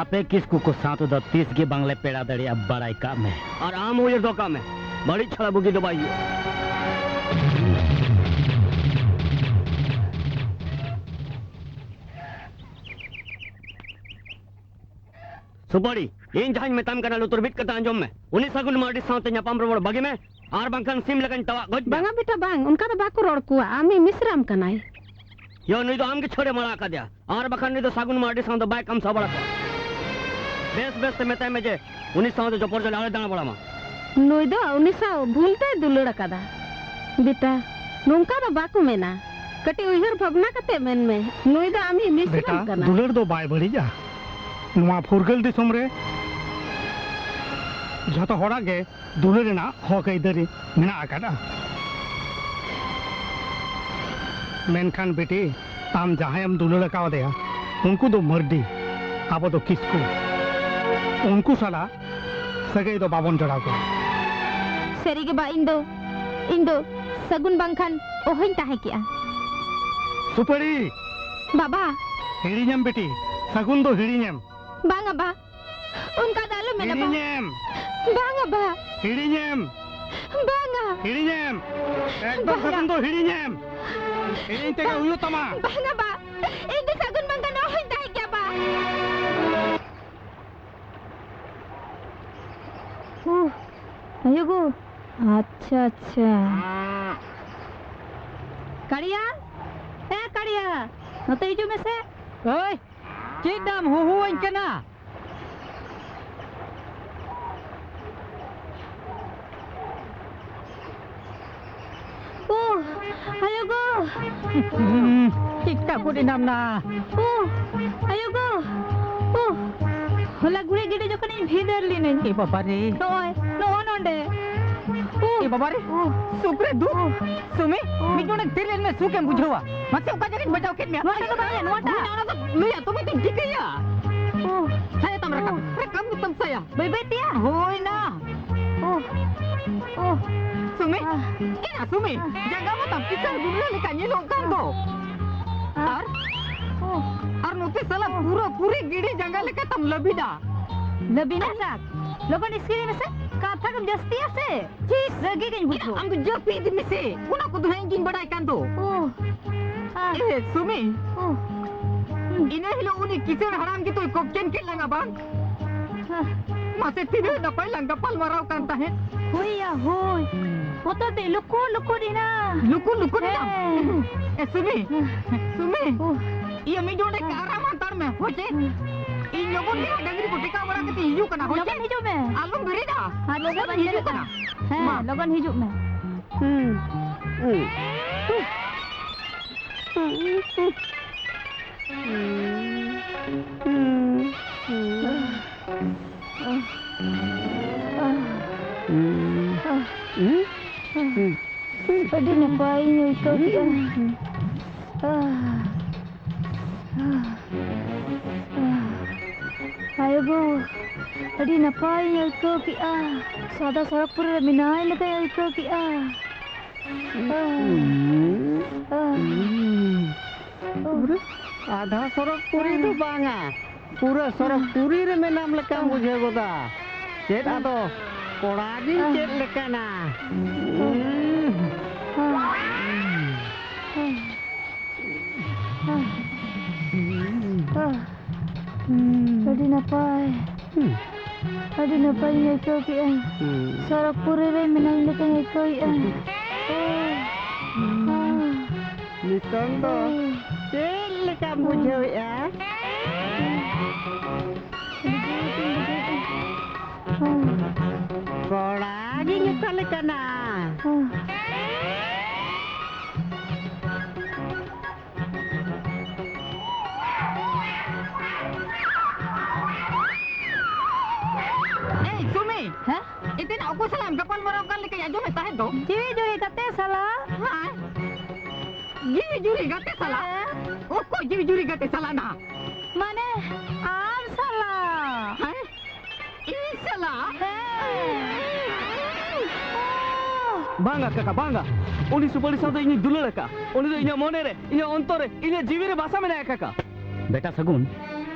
ᱟᱯᱮ ᱠᱤᱥᱠᱩ ᱠᱚ ᱥᱟᱶ ᱛᱮᱫᱚ ᱛᱤᱥ ᱜᱮ ᱵᱟᱝᱞᱮ ᱯᱮᱲᱟ ᱫᱟᱲᱮᱭᱟᱜᱼᱟ, ᱵᱟᱲᱟᱭ ᱠᱟᱜ ᱢᱮ᱾ ᱟᱨ ᱟᱢ ᱩᱭᱦᱟᱹᱨ ᱫᱚᱦᱚ ᱠᱟᱜ ᱢᱮ, ᱵᱟᱹᱲᱤᱡ ᱪᱷᱟᱲᱟ ᱵᱩᱜᱤ ᱫᱚ ᱵᱟᱭ ᱦᱩᱭᱩᱜᱼᱟ᱾ ᱥᱩᱯᱟᱹᱲᱤ, ᱤᱧ ᱡᱟᱦᱟᱸᱧ ᱢᱮᱛᱟᱢ ᱠᱟᱱᱟ, ᱞᱩᱛᱩᱨ ᱵᱤᱫ ᱠᱟᱛᱮ ᱟᱸᱡᱚᱢ ᱢᱮ᱾ ᱩᱱᱤ ᱥᱟᱹᱜᱩᱱ ᱢᱟᱨᱰᱤ ᱥᱟᱶᱛᱮ ᱧᱟᱯᱟᱢ ᱨᱚᱯᱚᱲ ᱵᱟᱹᱜᱤ ᱢᱮ, ᱟᱨ ᱵᱟᱝᱠᱷᱟᱱ ᱥᱤᱢ ᱞᱮᱠᱟᱧ ᱛᱟᱣᱟᱜ ᱜᱚᱡ ᱢᱮᱭᱟ᱾ ᱵᱟᱝᱟ ᱵᱮᱴᱟ, ᱵᱟᱝ, ᱚᱱᱠᱟ ᱫᱚ ᱵᱟᱠᱚ ᱨᱚᱲ ᱠᱚᱣᱟ, ᱟᱢᱤᱡ ᱢᱤᱥᱨᱟᱢ ᱠᱟᱱᱟᱭ᱾ ᱭᱳ, ᱱᱩᱭ ᱫᱚ ᱟᱢ ᱜᱮ ᱪᱷᱟᱹᱲᱮᱢ ᱟᱲᱟᱜ ᱟᱠᱟᱫᱮᱭᱟ, ᱟᱨ ᱵᱟᱠᱷᱟᱱ ᱱᱩᱭ ᱫᱚ ᱥᱟᱹᱜᱩᱱ ᱢᱟᱨᱰᱤ ᱥᱟᱶ ᱫᱚ ᱵᱟᱭ ᱠᱟᱢᱥᱟᱣ ᱵᱟᱲᱟ ᱠᱚᱜᱼᱟ᱾ ᱵᱮᱥ ᱵᱮᱥ ᱛᱮ ᱢᱮᱛᱟᱭ ᱢᱮ ᱡᱮ ᱩᱱᱤ ᱥᱟᱶ ᱫᱚ ᱡᱚᱯᱚᱨ ᱡᱚᱞᱮ ᱟᱞᱚᱭ ᱫᱟᱬᱟ ᱵᱟᱲᱟ ᱢᱟ᱾ ᱱᱩᱭ ᱫᱚ ᱩᱱᱤ ᱥᱟᱶ ᱵᱷᱩᱞ ᱛᱮᱭ ᱫᱩᱞᱟᱹᱲ ᱟᱠᱟᱫᱟ᱾ ᱵᱮᱴᱟ, ᱱᱚᱝᱠᱟ ᱫᱚ ᱵᱟᱠᱚ ᱢᱮᱱᱟ᱾ ᱠᱟᱹᱴᱤᱡ ᱩᱭᱦᱟᱹᱨ ᱵᱷᱟᱵᱽᱱᱟ ᱠᱟᱛᱮ ᱢᱮᱱ ᱢᱮ, ᱱᱩᱭ ᱫᱚ ᱟᱢᱤᱡ ᱢᱤᱥᱨᱟᱢ ᱵᱮᱴᱟ, ᱠᱟᱱᱟ᱾ ᱫᱩᱞᱟᱹᱲ ᱫᱚ ᱵᱟᱭ ᱵᱟᱹᱲᱤᱡᱼᱟ᱾ ᱱᱚᱣᱟ ᱯᱷᱩᱨᱜᱟᱹᱞ ᱫᱤᱥᱚᱢ ᱨᱮ ᱡᱷᱚᱛᱚ ᱦᱚᱲᱟᱜ ᱜᱮ ᱫᱩᱞᱟᱹᱲ ᱨᱮᱱᱟᱜ ᱦᱚᱠ ᱟᱹᱭᱫᱟᱹᱨᱤ ᱢᱮᱱᱟᱜ ᱟᱠᱟᱫᱼᱟ᱾ ᱢᱮᱱᱠᱷᱟᱱ ᱵᱤᱴᱤ, ᱟᱢ ᱡᱟᱦᱟᱸᱭᱮᱢ ᱫᱩᱞᱟᱹᱲ ᱟᱠᱟᱣᱟᱫᱮᱭᱟ, ᱩᱱᱠᱩ ᱫᱚ ᱢᱟᱹᱨᱰᱤ, ᱟᱵᱚ ᱫᱚ ᱠᱤᱥᱠᱩ᱾ ᱩᱱᱠᱩ ᱥᱟᱞᱟᱜ ᱥᱟᱹᱜᱟᱹᱭ ᱫᱚ ᱵᱟᱵᱚᱱ ᱡᱚᱲᱟᱣ ᱠᱚᱣᱟ᱾ ᱥᱟᱹᱨᱤ ᱜᱮ ᱵᱟ, ᱤᱧ ᱫᱚ, ᱤᱧ ᱫᱚ ᱥᱟᱹᱜᱩᱱ ᱵᱟᱝᱠᱷᱟᱱ ᱚᱦᱚᱧ ᱛᱟᱦᱮᱸ ᱠᱮᱜᱼᱟ᱾ ᱥᱩᱯᱟᱹᱲᱤ! ᱵᱟᱵᱟ! ᱦᱤᱲᱤᱧᱮᱢ ᱵᱤᱴᱤ, ᱥᱟᱹᱜᱩᱱ ᱫᱚ ᱦᱤᱲᱤᱧᱮᱢ᱾ ᱵᱟᱝᱟ ᱵᱟ, ᱚᱱᱠᱟ ᱫᱚ ᱟᱞᱚᱢ ᱢᱮᱱᱟ ᱵᱟ᱾ ᱦᱤᱲᱤᱧᱮᱢ᱾ ᱵᱟᱝᱟ ᱵᱟ᱾ ᱦᱤᱲᱤᱧᱮᱢ᱾ ᱵᱟᱝᱟ᱾ ᱦᱤᱲᱤᱧᱮᱢ᱾ ᱮᱠᱫᱚᱢ ᱵᱟᱝᱟ᱾ ᱥᱟᱹᱜᱩᱱ ᱫᱚ ᱦᱤᱲᱤᱧᱮᱢ᱾ ᱦᱤᱲᱤᱧ ᱛᱮᱜᱮ ᱦᱩᱭᱩᱜ ᱛᱟᱢᱟ᱾ ᱵᱟᱝᱟ ᱵᱟ, ᱤᱧ ᱫᱚ ᱥᱟᱹᱜᱩᱱ ᱵᱟᱝᱠᱷᱟᱱ ᱚᱦᱚᱧ ᱛᱟᱦᱮᱸ ᱠᱮᱭᱟ ᱵᱟ᱾ ᱦᱩ, ᱟᱭᱳ ᱜᱳ, ᱟᱪᱪᱷᱟ, ᱟᱪᱪᱷᱟ᱾ ᱠᱟᱲᱤᱭᱟ, ᱮ ᱠᱟᱲᱤᱭᱟ, ᱱᱚᱛᱮ ᱦᱤᱡᱩᱜ ᱢᱮᱥᱮ᱾ ᱳᱭ, ᱪᱮᱫ ᱫᱟᱢ ᱦᱩᱦᱩᱣᱟᱹᱧ ᱠᱟᱱᱟ? ᱳ, ᱟᱭᱳ ᱜᱳ! ᱦᱩᱸ, ᱪᱮᱫᱠᱟ ᱜᱚᱫ ᱮᱱᱟᱢ ᱱᱟ? ᱳ, ᱟᱭᱳ ᱜᱳ! ᱳ, ᱦᱚᱞᱟ ᱜᱩᱲᱤ ᱜᱤᱰᱤ ᱡᱚᱠᱷᱚᱱᱤᱧ ᱵᱷᱤᱸᱫᱟᱹᱲ ᱞᱤᱱᱟᱹᱧ᱾ ᱮ ᱵᱟᱵᱟ ᱨᱮ! ᱱᱚᱜᱼᱚᱭ, ᱱᱚᱜᱼᱚ ᱱᱚᱰᱮ᱾ ᱳ, ᱮ ᱵᱟᱵᱟ ᱨᱮ! ᱳ, ᱥᱩᱠ ᱨᱮ ᱫᱩᱠ! ᱳ, ᱥᱩᱢᱤ, ᱳ, ᱢᱤᱫ ᱰᱚᱸᱰᱮᱠ ᱛᱤᱨ ᱞᱮᱱ ᱢᱮ, ᱥᱩᱠ ᱮᱢ ᱵᱩᱡᱷᱟᱹᱣᱟ᱾ ᱢᱟᱥᱮ, ᱚᱠᱟ ᱡᱟᱭᱜᱟᱧ ᱵᱟᱡᱟᱣ ᱠᱮᱫ ᱢᱮᱭᱟ? ᱱᱚᱣᱟᱴᱟᱜ ᱫᱚ ᱵᱟᱝ, ᱱᱚᱣᱟᱴᱟᱜ᱾ ᱦᱩᱭᱱᱟ, ᱚᱱᱟ ᱫᱚ ᱞᱟᱹᱭᱟ, ᱛᱚᱵᱮ ᱛᱚᱧ ᱴᱷᱤᱠᱟᱹᱭᱟ᱾ ᱳ, ᱥᱟᱭᱟ ᱛᱟᱢ ᱨᱟᱠᱟᱵ᱾ ᱳ᱾ ᱟᱢ ᱫᱚ ᱛᱟᱢ ᱥᱟᱭᱟ᱾ ᱵᱟᱹᱭ ᱵᱟᱹᱭ ᱛᱮᱭᱟ᱾ ᱦᱳᱭ ᱱᱟ᱾ ᱳᱦ, ᱳᱦ᱾ ᱥᱩᱢᱤ, ᱟᱦ᱾ ᱮ ᱥᱩᱢᱤ, ᱟᱦ᱾ ᱡᱟᱸᱜᱟ ᱢᱟ ᱛᱟᱢ ᱠᱤᱥᱟᱹᱬ ᱜᱩᱰᱨᱟᱹ ᱞᱮᱠᱟ ᱧᱮᱞᱚᱜ ᱠᱟᱱ ᱫᱚ᱾ ᱟᱦ᱾ ᱟᱨ, ᱳᱦ᱾ ᱟᱨ ᱱᱚᱛᱮ ᱥᱟᱞᱟ ᱳᱦ᱾ ᱯᱩᱨᱟᱹ ᱯᱩᱨᱤ ᱜᱤᱰᱤ ᱡᱟᱸᱜᱟ ᱞᱮᱠᱟ ᱛᱟᱢ ᱞᱟᱹᱵᱤᱫᱟ᱾ ᱞᱟᱹᱵᱤᱫᱟ ᱥᱟᱛ? ᱞᱚᱜᱚᱱ ᱤᱥᱠᱤᱨᱤ ᱢᱮᱥᱮ, ᱠᱟᱛᱷᱟ ᱠᱚᱢ ᱡᱟᱹᱥᱛᱤᱭᱟ ᱥᱮ᱾ ᱪᱤᱥ! ᱨᱟᱹᱜᱤ ᱜᱤᱧ ᱵᱩᱡᱷᱟᱹᱣᱟ᱾ ᱟᱢ ᱫᱚ ᱡᱟᱹᱯᱤᱫ ᱢᱮᱥᱮ, ᱚᱱᱟ ᱠᱚᱫᱚ ᱦᱟᱸᱜ ᱤᱧ ᱜᱤᱧ ᱵᱟᱰᱟᱭ ᱠᱟᱱ ᱫᱚ᱾ ᱳᱦ᱾ ᱟᱦ᱾ ᱮ, ᱥᱩᱢᱤ᱾ ᱳᱦ᱾ ᱦᱩᱸ᱾ ᱤᱱᱟᱹ ᱦᱤᱞᱳᱜ ᱩᱱᱤ ᱠᱤᱥᱟᱹᱬ ᱦᱟᱲᱟᱢ ᱜᱮᱛᱚᱭ ᱠᱚᱠᱮᱱ ᱠᱮᱫ ᱞᱟᱝᱟ ᱵᱟᱝ? ᱦᱮᱸ᱾ ᱢᱟᱥᱮ ᱛᱤᱱᱟᱹᱜ ᱱᱟᱯᱟᱭ ᱞᱟᱝ ᱜᱟᱯᱟᱞ ᱢᱟᱨᱟᱣ ᱠᱟᱱ ᱛᱟᱦᱮᱸᱫ᱾ ᱦᱳᱭ ᱭᱟ, ᱦᱳᱭ᱾ ᱵᱚᱛᱚᱨ ᱛᱮ ᱞᱩᱠᱩ ᱞᱩᱠᱩ ᱮᱱᱟ᱾ ᱞᱩᱠᱩ ᱞᱩᱠᱩ ᱮᱱᱟ? ᱦᱮᱸ᱾ ᱮ, ᱥᱩᱢᱤ, ᱦᱮᱸ᱾ ᱥᱩᱢᱤ᱾ ᱳᱦ᱾ ᱤᱭᱟᱹ, ᱢᱤᱫ ᱰᱚᱸᱰᱮ ᱦᱮᱸ᱾ ᱟᱨᱟᱢ ᱦᱟᱛᱟᱲ ᱢᱮ, ᱦᱳᱭ ᱪᱮ? ᱦᱮᱸ᱾ ᱤᱧ ᱞᱚᱜᱚᱱ ᱜᱮ ᱰᱟᱹᱝᱨᱤ ᱠᱚ ᱴᱮᱠᱟᱣ ᱵᱟᱲᱟ ᱠᱟᱛᱮ ᱦᱤᱡᱩᱜ ᱠᱟᱱᱟ, ᱦᱳᱭ ᱪᱮ? ᱞᱚᱜᱚᱱ ᱦᱤᱡᱩᱜ ᱢᱮ᱾ ᱟᱞᱚᱢ ᱵᱮᱨᱮᱫᱟ᱾ ᱟᱪᱪᱷᱟ, ᱞᱚᱜᱚᱱ ᱵᱟᱹᱧ ᱦᱤᱡᱩᱜ ᱵᱮᱨᱮᱫᱟ᱾ ᱠᱟᱱᱟ᱾ ᱦᱮᱸ, ᱢᱟ᱾ ᱞᱚᱜᱚᱱ ᱦᱤᱡᱩᱜ ᱢᱮ᱾ ᱦᱩᱸ᱾ ᱦᱩᱸ᱾ ᱟᱹᱰᱤ ᱱᱟᱯᱟᱭᱤᱧ ᱟᱹᱭᱠᱟᱹᱣ ᱠᱮᱜᱼᱟ᱾ ᱟᱭᱳ ᱜᱳ, ᱟᱹᱰᱤ ᱱᱟᱯᱟᱭᱤᱧ ᱟᱹᱭᱠᱟᱹᱣ ᱠᱮᱜᱼᱟ᱾ ᱥᱟᱫᱟ ᱥᱚᱲᱚᱠ ᱯᱩᱨᱤ ᱨᱮ ᱢᱮᱱᱟᱭ ᱞᱮᱠᱟᱧ ᱟᱹᱭᱠᱟᱹᱣ ᱠᱮᱜᱼᱟ᱾ ᱯᱩᱨᱟᱹ ᱟᱫᱷᱟ ᱥᱚᱨᱚᱜᱽᱯᱩᱨᱤ ᱫᱚ ᱵᱟᱝᱟ, ᱯᱩᱨᱟᱹ ᱥᱚᱨᱚᱜᱽᱯᱩᱨᱤ ᱨᱮ ᱢᱮᱱᱟᱢ ᱞᱮᱠᱟᱢ ᱵᱩᱡᱷᱟᱹᱣ ᱜᱚᱫᱟ᱾ ᱪᱮᱫ ᱟᱫᱚ ᱠᱚᱲᱟ ᱜᱤᱧ ᱪᱮᱫ ᱞᱮᱠᱟᱱᱟ᱾ ᱟᱹᱰᱤ ᱱᱟᱯᱟᱭ᱾ ᱦᱩᱸ᱾ ᱟᱹᱰᱤ ᱱᱟᱯᱟᱭᱤᱧ ᱟᱹᱭᱠᱟᱹᱣ ᱠᱮᱜᱼᱟ᱾ ᱦᱩᱸ᱾ ᱥᱚᱨᱚᱜᱽᱯᱩᱨᱤ ᱨᱮ ᱢᱮᱱᱟᱧ ᱞᱮᱠᱟᱧ ᱟᱹᱭᱠᱟᱹᱣᱮᱜᱼᱟ᱾ ᱦᱩᱸ᱾ ᱱᱤᱛᱚᱝ ᱫᱚ ᱦᱩᱸ᱾ ᱪᱮᱫ ᱞᱮᱠᱟᱢ ᱦᱩᱸ᱾ ᱵᱩᱡᱷᱟᱹᱣᱮᱜᱼᱟ? ᱟᱹᱰᱤ ᱡᱩᱛᱤᱧ ᱵᱩᱡᱷᱟᱹᱣᱮᱜᱼᱟ᱾ ᱦᱩᱸ᱾ ᱠᱚᱲᱟ ᱜᱤᱧ ᱚᱠᱟ ᱞᱮᱠᱟᱱᱟ? ᱦᱩᱸ᱾ ᱮᱭ, ᱥᱩᱢᱤ! ᱦᱮᱸ? ᱮᱛᱮᱱᱟᱜ ᱚᱠᱚᱭ ᱥᱟᱞᱟᱜ ᱮᱢ ᱜᱟᱯᱟᱞ ᱢᱟᱨᱟᱣ ᱠᱟᱱ ᱞᱮᱠᱟᱧ ᱟᱸᱡᱚᱢᱮᱫ ᱛᱟᱦᱮᱸᱫ ᱫᱚ? ᱡᱤᱣᱤ ᱡᱩᱨᱤ ᱜᱟᱛᱮ ᱥᱟᱞᱟᱜ᱾ ᱦᱮᱸ? ᱡᱤᱣᱤ ᱡᱩᱨᱤ ᱜᱟᱛᱮ ᱥᱟᱞᱟᱜ? ᱦᱮᱸ? ᱚᱠᱚᱭ ᱡᱤᱣᱤ ᱡᱩᱨᱤ ᱜᱟᱛᱮ ᱥᱟᱞᱟᱜ ᱱᱟᱦᱟᱜ? ᱢᱟᱱᱮ, ᱟᱢ ᱥᱟᱞᱟᱜ᱾ ᱦᱮᱸ? ᱵᱟᱝᱟ ᱠᱟᱠᱟ, ᱵᱟᱝᱟ᱾ ᱩᱱᱤ ᱥᱩᱯᱟᱹᱲᱤ ᱥᱟᱶ ᱫᱚ ᱤᱧᱤᱧ ᱫᱩᱞᱟᱹᱲ ᱟᱠᱟᱫᱼᱟ᱾ ᱩᱱᱤ ᱫᱚ ᱤᱧᱟᱹᱜ ᱢᱚᱱᱮ ᱨᱮ, ᱤᱧᱟᱹᱜ ᱚᱱᱛᱚᱨ ᱨᱮ, ᱤᱧᱟᱹᱜ ᱡᱤᱣᱤ ᱨᱮ ᱵᱟᱥᱟ ᱢᱮᱱᱟᱭᱟ ᱠᱟᱠᱟ᱾ ᱵᱮᱴᱟ ᱥᱟᱹᱜᱩᱱ,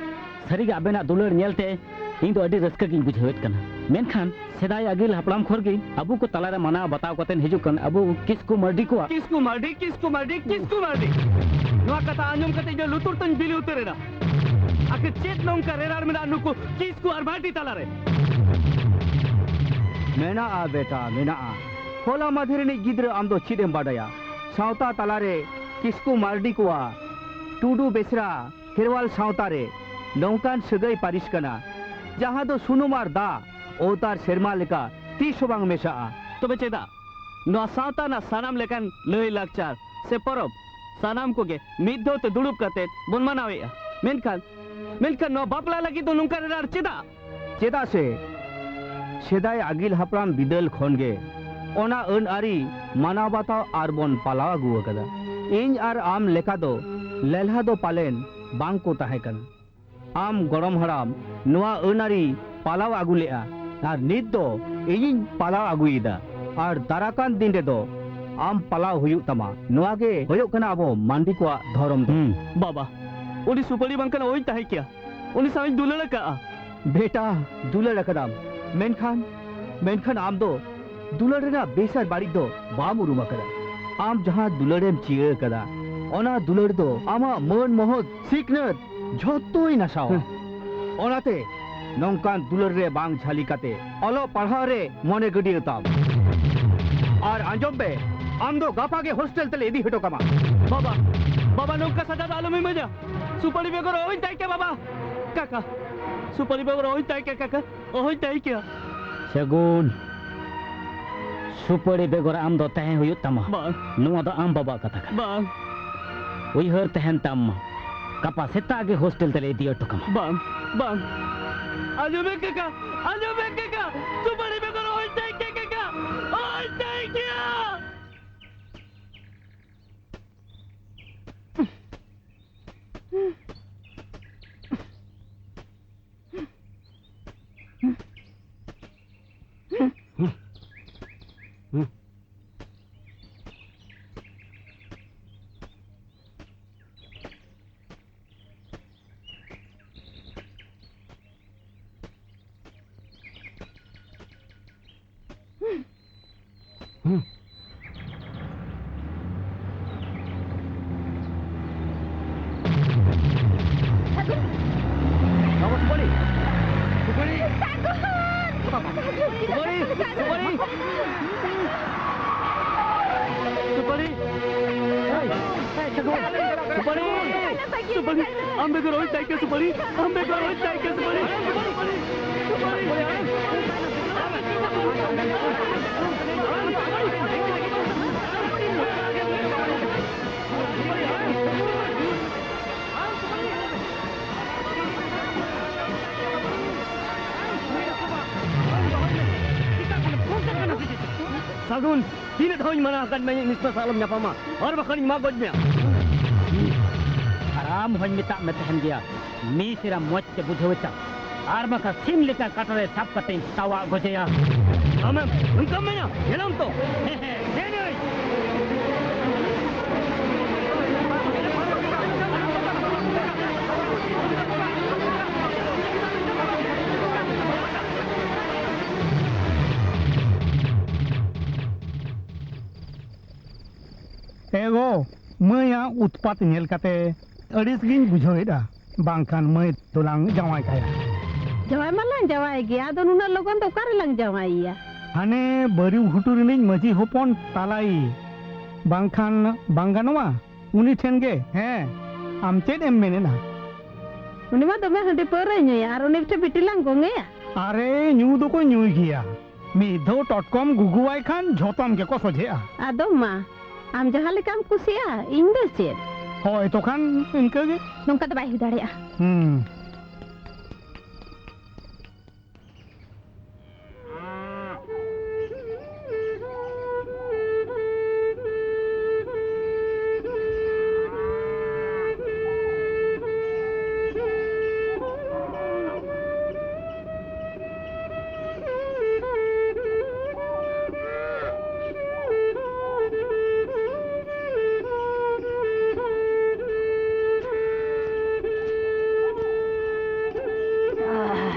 ᱥᱟᱹᱨᱤᱜᱮ ᱟᱵᱮᱱᱟᱜ ᱫᱩᱞᱟᱹᱲ ᱧᱮᱞᱛᱮ ᱤᱧ ᱫᱚ ᱟᱹᱰᱤ ᱨᱟᱹᱥᱠᱟᱹ ᱜᱤᱧ ᱵᱩᱡᱷᱟᱹᱣᱮᱫ ᱠᱟᱱᱟ᱾ ᱢᱮᱱᱠᱷᱟᱱ ᱥᱮᱫᱟᱭ ᱟᱹᱜᱤᱞ ᱦᱟᱯᱲᱟᱢ ᱠᱷᱚᱱ ᱜᱮ ᱟᱵᱚ ᱠᱚ ᱛᱟᱞᱟᱨᱮ ᱢᱟᱱᱟᱣ ᱵᱟᱛᱟᱣ ᱠᱟᱛᱮ ᱦᱤᱡᱩᱜ ᱠᱟᱱ ᱟᱵᱚ ᱠᱤᱥᱠᱩ ᱢᱟᱨᱰᱤ ᱠᱚᱣᱟᱜ᱾ ᱠᱤᱥᱠᱩ ᱢᱟᱨᱰᱤ, ᱠᱤᱥᱠᱩ ᱢᱟᱨᱰᱤ, ᱠᱤᱥᱠᱩ ᱢᱟᱨᱰᱤ᱾ ᱱᱚᱣᱟ ᱠᱟᱛᱷᱟ ᱟᱸᱡᱚᱢ ᱠᱟᱛᱮ ᱤᱧᱟᱹᱜ ᱞᱩᱛᱩᱨ ᱛᱟᱹᱧ ᱵᱤᱞᱤ ᱩᱛᱟᱹᱨ ᱮᱱᱟ᱾ ᱟᱹᱠᱷᱤᱨ ᱪᱮᱫ ᱱᱚᱝᱠᱟ ᱨᱮᱨᱟᱲ ᱢᱮᱱᱟᱜᱼᱟ ᱱᱩᱠᱩ ᱠᱤᱥᱠᱩ ᱟᱨ ᱢᱟᱨᱰᱤ ᱛᱟᱞᱟᱨᱮ? ᱢᱮᱱᱟᱜᱼᱟ ᱵᱮᱴᱟ, ᱢᱮᱱᱟᱜᱼᱟ᱾ ᱦᱚᱞᱟ ᱢᱟᱫᱷᱮᱨ ᱨᱤᱱᱤᱡ ᱜᱤᱫᱽᱨᱟᱹ ᱟᱢ ᱫᱚ ᱪᱮᱫ ᱮᱢ ᱵᱟᱰᱟᱭᱟ? ᱥᱟᱶᱛᱟ ᱛᱟᱞᱟᱨᱮ ᱠᱤᱥᱠᱩ ᱢᱟᱨᱰᱤ ᱠᱚᱣᱟᱜ, ᱴᱩᱰᱩ ᱵᱮᱥᱨᱟ ᱠᱷᱮᱨᱣᱟᱞ ᱥᱟᱶᱛᱟ ᱨᱮ ᱱᱚᱝᱠᱟᱱ ᱥᱟᱹᱜᱟᱹᱭ ᱯᱟᱹᱨᱤᱥ ᱠᱟᱱᱟ, ᱡᱟᱦᱟᱸ ᱫᱚ ᱥᱩᱱᱩᱢ ᱟᱨ ᱫᱟᱜ, ᱚᱛ ᱟᱨ ᱥᱮᱨᱢᱟ ᱞᱮᱠᱟ ᱛᱤᱥ ᱦᱚᱸ ᱵᱟᱝ ᱢᱮᱥᱟᱜᱼᱟ᱾ ᱛᱚᱵᱮ ᱪᱮᱫᱟᱜ ᱱᱚᱣᱟ ᱥᱟᱶᱛᱟ ᱨᱮᱱᱟᱜ ᱥᱟᱱᱟᱢ ᱞᱮᱠᱟᱱ ᱞᱟᱹᱭ ᱞᱟᱠᱪᱟᱨ ᱥᱮ ᱯᱚᱨᱚᱵᱽ ᱥᱟᱱᱟᱢ ᱠᱚᱜᱮ ᱢᱤᱫ ᱫᱷᱟᱣ ᱛᱮ ᱫᱩᱲᱩᱵ ᱠᱟᱛᱮ ᱵᱚᱱ ᱢᱟᱱᱟᱣᱮᱫᱼᱟ? ᱢᱮᱱᱠᱷᱟᱱ, ᱢᱮᱱᱠᱷᱟᱱ ᱱᱚᱣᱟ ᱵᱟᱯᱞᱟ ᱞᱟᱹᱜᱤᱫ ᱫᱚ ᱱᱚᱝᱠᱟ ᱨᱮᱨᱟᱲ ᱪᱮᱫᱟᱜ? ᱪᱮᱫᱟᱜ ᱥᱮ ᱥᱮᱫᱟᱭ ᱟᱹᱜᱤᱞ ᱦᱟᱯᱲᱟᱢ ᱵᱤᱫᱟᱹᱞ ᱠᱷᱚᱱ ᱜᱮ ᱚᱱᱟ ᱟᱹᱱ ᱟᱹᱨᱤ ᱢᱟᱱᱟᱣ ᱵᱟᱛᱟᱣ ᱟᱨ ᱵᱚᱱ ᱯᱟᱞᱟᱣ ᱟᱹᱜᱩ ᱟᱠᱟᱫᱟ᱾ ᱤᱧ ᱟᱨ ᱟᱢ ᱞᱮᱠᱟ ᱫᱚ ᱞᱮᱞᱦᱟ ᱫᱚ ᱯᱟᱞᱮᱱ ᱵᱟᱝ ᱠᱚ ᱛᱟᱦᱮᱸ ᱠᱟᱱᱟ᱾ ᱟᱢ ᱜᱚᱲᱚᱢ ᱦᱟᱲᱟᱢ ᱱᱚᱣᱟ ᱟᱹᱱ ᱟᱹᱨᱤ ᱯᱟᱞᱟᱣ ᱟᱹᱜᱩ ᱞᱮᱫᱼᱟ ᱟᱨ ᱱᱤᱛ ᱫᱚ ᱤᱧᱤᱧ ᱯᱟᱞᱟᱣ ᱟᱹᱜᱩᱭᱮᱫᱟ᱾ ᱟᱨ ᱫᱟᱨᱟᱠᱟᱱ ᱫᱤᱱ ᱨᱮᱫᱚ ᱟᱢ ᱯᱟᱞᱟᱣ ᱦᱩᱭᱩᱜ ᱛᱟᱢᱟ᱾ ᱱᱚᱣᱟ ᱜᱮ ᱦᱩᱭᱩᱜ ᱠᱟᱱᱟ ᱟᱵᱚ ᱢᱟᱱᱰᱤ ᱠᱚᱣᱟᱜ ᱫᱷᱚᱨᱚᱢ ᱫᱚ᱾ ᱦᱩᱸ᱾ ᱵᱟᱵᱟ, ᱩᱱᱤ ᱥᱩᱯᱟᱹᱲᱤ ᱵᱟᱝᱠᱷᱟᱱ ᱚᱦᱚᱧ ᱛᱟᱦᱮᱸ ᱠᱮᱭᱟ᱾ ᱩᱱᱤ ᱥᱟᱶ ᱤᱧ ᱫᱩᱞᱟᱹᱲ ᱟᱠᱟᱜᱼᱟ᱾ ᱵᱮᱴᱟ, ᱫᱩᱞᱟᱹᱲ ᱟᱠᱟᱫᱟᱢ, ᱢᱮᱱᱠᱷᱟᱱ, ᱢᱮᱱᱠᱷᱟᱱ ᱟᱢ ᱫᱚ ᱫᱩᱞᱟᱹᱲ ᱨᱮᱱᱟᱜ ᱵᱮᱥ ᱟᱨ ᱵᱟᱹᱲᱤᱡ ᱫᱚ ᱵᱟᱢ ᱩᱨᱩᱢ ᱟᱠᱟᱫᱟ᱾ ᱟᱢ ᱡᱟᱦᱟᱸ ᱫᱩᱞᱟᱹᱲ ᱮᱢ ᱪᱤᱭᱟᱹ ᱟᱠᱟᱫᱟ, ᱚᱱᱟ ᱫᱩᱞᱟᱹᱲ ᱫᱚ ᱟᱢᱟᱜ ᱢᱟᱹᱱ ᱢᱚᱦᱚᱛ, ᱥᱤᱠᱷᱱᱟᱹᱛ ᱡᱷᱚᱛᱚᱭ ᱱᱟᱥᱟᱣᱟ᱾ ᱦᱮᱸ᱾ ᱚᱱᱟᱛᱮ ᱱᱚᱝᱠᱟᱱ ᱫᱩᱞᱟᱹᱲ ᱨᱮ ᱵᱟᱝ ᱡᱷᱟᱹᱞᱤ ᱠᱟᱛᱮ ᱚᱞᱚᱜ ᱯᱟᱲᱦᱟᱣ ᱨᱮ ᱢᱚᱱᱮ ᱜᱟᱹᱰᱭᱟᱹᱣ ᱛᱟᱢ᱾ ᱟᱨ ᱟᱸᱡᱚᱢ ᱢᱮ, ᱟᱢ ᱫᱚ ᱜᱟᱯᱟ ᱜᱮ ᱦᱳᱥᱴᱮᱞ ᱛᱮᱞᱮ ᱤᱫᱤ ᱦᱚᱴᱚ ᱠᱟᱢᱟ᱾ ᱵᱟᱵᱟ, ᱵᱟᱵᱟ, ᱱᱚᱝᱠᱟ ᱥᱟᱡᱟ ᱫᱚ ᱟᱞᱚᱢ ᱤᱢᱟᱹᱧᱟ᱾ ᱥᱩᱯᱟᱹᱲᱤ ᱵᱮᱜᱚᱨ ᱚᱦᱚᱧ ᱛᱟᱦᱮᱸ ᱠᱮᱭᱟ ᱵᱟᱵᱟ᱾ ᱠᱟᱠᱟ, ᱥᱩᱯᱟᱹᱲᱤ ᱵᱮᱜᱚᱨ ᱚᱦᱚᱧ ᱛᱟᱦᱮᱸ ᱠᱮᱭᱟ ᱠᱟᱠᱟ, ᱚᱦᱚᱧ ᱛᱟᱦᱮᱸ ᱠᱮᱭᱟ᱾ ᱥᱟᱹᱜᱩᱱ, ᱥᱩᱯᱟᱹᱲᱤ ᱵᱮᱜᱚᱨ ᱟᱢ ᱫᱚ ᱛᱟᱦᱮᱸ ᱦᱩᱭᱩᱜ ᱛᱟᱢᱟ᱾ ᱵᱟᱝ᱾ ᱱᱚᱣᱟ ᱫᱚ ᱟᱢ ᱵᱟᱵᱟᱣᱟᱜ ᱠᱟᱛᱷᱟ ᱠᱟᱱᱟ᱾ ᱵᱟᱝ᱾ ᱩᱭᱦᱟᱹᱨ ᱛᱟᱦᱮᱱ ᱛᱟᱢ ᱢᱟ, ᱜᱟᱯᱟ ᱥᱮᱛᱟᱜ ᱜᱮ ᱦᱳᱥᱴᱮᱞ ᱛᱮᱞᱮ ᱤᱫᱤ ᱦᱚᱴᱚ ᱠᱟᱢᱟ᱾ ᱵᱟᱝ, ᱵᱟᱝ᱾ ᱟᱸᱡᱚᱢ ᱢᱮ ᱠᱟᱠᱟ, ᱟᱸᱡᱚᱢ ᱢᱮ ᱠᱟᱠᱟ, ᱥᱩᱯᱟᱹᱲᱤ ᱵᱮᱜᱚᱨ ᱚᱦᱚᱧ ᱛᱟᱦᱮᱸ ᱠᱮᱭᱟ ᱠᱟᱠᱟ, ᱚᱦᱚᱧ ᱛᱟᱦᱮᱸ ᱠᱮᱭᱟ᱾ ᱦᱩᱸ᱾ ᱦᱩᱸ᱾ ᱥᱟᱹᱜᱩᱱ! ᱵᱟᱵᱟ, ᱥᱩᱯᱟᱹᱲᱤ! ᱥᱩᱯᱟᱹᱲᱤ! ᱥᱟᱹᱜᱩᱱ! ᱥᱩᱯᱟᱹᱲᱤ! ᱥᱩᱯᱟᱹᱲᱤ! ᱥᱩᱯᱟᱹᱲᱤ! ᱮᱭ, ᱮᱭ, ᱥᱟᱹᱜᱩᱱ! ᱥᱩᱯᱟᱹᱲᱤ! ᱥᱩᱯᱟᱹᱲᱤ! ᱟᱢ ᱵᱮᱜᱚᱨ ᱚᱠᱚᱭ ᱛᱟᱦᱮᱸ ᱠᱟᱱᱟ ᱥᱩᱯᱟᱹᱲᱤ? ᱟᱢ ᱵᱮᱜᱚᱨ ᱚᱠᱚᱭ ᱛᱟᱦᱮᱸ ᱠᱟᱱᱟ ᱥᱩᱯᱟᱹᱲᱤ? ᱥᱩᱯᱟᱹᱲᱤ! ᱥᱩᱯᱟᱹᱲᱤ! ᱥᱟᱹᱜᱩᱱ, ᱛᱤᱱᱟᱹᱜ ᱫᱷᱟᱣᱤᱧ ᱢᱟᱱᱟ ᱟᱠᱟᱫ ᱢᱮᱭᱟ, ᱤᱧ ᱱᱤᱥᱲᱟ ᱥᱟᱶ ᱟᱞᱚᱢ ᱧᱟᱯᱟᱢᱟ, ᱟᱨ ᱵᱟᱠᱷᱟᱱᱤᱧ ᱢᱟᱜ ᱜᱚᱡ ᱢᱮᱭᱟ᱾ ᱟᱨ ᱟᱢ ᱦᱚᱸᱧ ᱢᱮᱛᱟᱜ ᱢᱮ ᱛᱟᱦᱮᱱ ᱜᱮᱭᱟ, ᱢᱤᱥᱨᱟ ᱢᱚᱡᱽ ᱛᱮ ᱵᱩᱡᱷᱟᱹᱣ ᱮ ᱪᱟᱞ, ᱟᱨ ᱵᱟᱝᱠᱷᱟᱱ ᱥᱤᱢ ᱞᱮᱠᱟ ᱠᱟᱴᱟ ᱨᱮ ᱥᱟᱵ ᱠᱟᱛᱮᱧ ᱛᱟᱣᱟᱜ ᱜᱚᱡᱮᱭᱟ᱾ ᱟᱢᱮᱢ ᱚᱱᱠᱟᱢ ᱢᱮᱱᱟ? ᱧᱮᱞᱟᱢ ᱛᱚ᱾ ᱦᱮᱸ, ᱦᱮᱸ, ᱦᱮᱸ, ᱱᱩᱭ᱾ ᱮ ᱜᱚ, ᱢᱟᱹᱭᱟᱜ ᱩᱛᱯᱟᱛ ᱧᱮᱞ ᱠᱟᱛᱮ ᱟᱹᱲᱤᱥ ᱜᱤᱧ ᱵᱩᱡᱷᱟᱹᱣᱮᱫᱼᱟ᱾ ᱵᱟᱝᱠᱷᱟᱱ ᱢᱟᱹᱭ ᱫᱚᱞᱟᱝ ᱡᱟᱶᱟᱭ ᱠᱟᱭᱟ᱾ ᱡᱟᱶᱟᱭ ᱢᱟᱞᱟᱝ ᱡᱟᱶᱟᱭ ᱜᱮᱭᱟ, ᱟᱫᱚ ᱱᱩᱱᱟᱹᱜ ᱞᱚᱜᱚᱱ ᱫᱚ ᱚᱠᱟ ᱨᱮᱞᱟᱝ ᱡᱟᱶᱟᱭᱮᱭᱟ? ᱦᱟᱱᱮ ᱵᱟᱹᱨᱤ ᱜᱷᱩᱴᱩ ᱨᱤᱱᱤᱡ ᱢᱟᱹᱡᱷᱤ ᱦᱚᱯᱚᱱ ᱛᱟᱞᱟᱭᱤᱡ, ᱵᱟᱝᱠᱷᱟᱱ ᱵᱟᱝ ᱜᱟᱱᱚᱜᱼᱟ? ᱩᱱᱤ ᱴᱷᱮᱱ ᱜᱮ᱾ ᱦᱮᱸ, ᱟᱢ ᱪᱮᱫ ᱮᱢ ᱢᱮᱱᱮᱫᱼᱟ? ᱩᱱᱤ ᱢᱟ ᱫᱚᱢᱮ ᱦᱟᱺᱰᱤ ᱯᱟᱹᱣᱨᱟᱹᱭ ᱧᱩᱭᱟ, ᱟᱨ ᱩᱱᱤ ᱴᱷᱮᱱ ᱵᱤᱴᱤ ᱞᱟᱝ ᱜᱚᱝᱮᱭᱟ᱾ ᱟᱨᱮ, ᱧᱩ ᱫᱚᱠᱚ ᱧᱩᱭ ᱜᱮᱭᱟ, ᱢᱤᱫ ᱫᱷᱟᱣ ᱴᱚᱴᱠᱚᱢ ᱜᱩᱜᱩᱣᱟᱭ ᱠᱷᱟᱱ ᱡᱷᱚᱛᱚᱢ ᱜᱮᱠᱚ ᱥᱚᱡᱷᱮᱜᱼᱟ᱾ ᱟᱫᱚ ᱢᱟ, ᱟᱢ ᱡᱟᱦᱟᱸ ᱞᱮᱠᱟᱢ ᱠᱩᱥᱤᱜᱼᱟ, ᱤᱧ ᱫᱚ ᱪᱮᱫ? ᱦᱳᱭ, ᱛᱚᱠᱷᱟᱱ ᱤᱱᱠᱟᱹ ᱜᱮ᱾ ᱱᱚᱝᱠᱟ ᱫᱚ ᱵᱟᱭ ᱦᱩᱭ ᱫᱟᱲᱮᱭᱟᱜᱼᱟ᱾ ᱦᱩᱸ᱾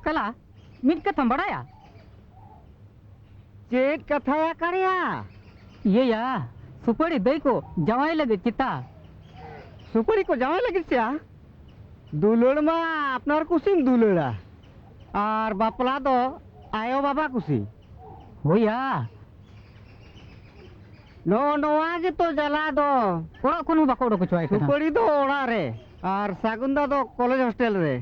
ᱠᱟᱞᱟ, ᱢᱤᱫ ᱠᱟᱛᱷᱟᱢ ᱵᱟᱲᱟᱭᱟ? ᱪᱮᱫ ᱠᱟᱛᱷᱟ ᱭᱟ ᱠᱟᱲᱤᱭᱟ? ᱤᱭᱟᱹᱭᱟ, ᱥᱩᱯᱟᱹᱲᱤ ᱫᱟᱹᱭ ᱠᱚ ᱡᱟᱶᱟᱭ ᱞᱟᱹᱜᱤᱫ ᱪᱮᱛᱟ᱾ ᱥᱩᱯᱟᱹᱲᱤ ᱠᱚ ᱡᱟᱶᱟᱭ ᱞᱟᱹᱜᱤᱫ ᱪᱮ? ᱫᱩᱞᱟᱹᱲ ᱢᱟ ᱟᱯᱱᱟᱨ ᱠᱩᱥᱤᱢ ᱫᱩᱞᱟᱹᱲᱟ, ᱟᱨ ᱵᱟᱯᱞᱟ ᱫᱚ ᱟᱭᱳ ᱵᱟᱵᱟ ᱠᱩᱥᱤ᱾ ᱦᱳᱭᱟ᱾ ᱱᱚᱜᱼᱚ ᱱᱚᱣᱟ ᱜᱮᱛᱚ ᱡᱟᱞᱟ ᱫᱚ᱾ ᱚᱲᱟᱜ ᱠᱷᱚᱱ ᱦᱚᱸ ᱵᱟᱠᱚ ᱚᱰᱚᱠ ᱦᱚᱪᱚᱣᱟᱭ ᱠᱟᱱᱟ᱾ ᱥᱩᱯᱟᱹᱲᱤ ᱫᱚ ᱚᱲᱟᱜ ᱨᱮ, ᱟᱨ ᱥᱟᱹᱜᱩᱱ ᱫᱟ ᱫᱚ ᱠᱚᱞᱮᱡᱽ ᱦᱳᱥᱴᱮᱞ ᱨᱮ᱾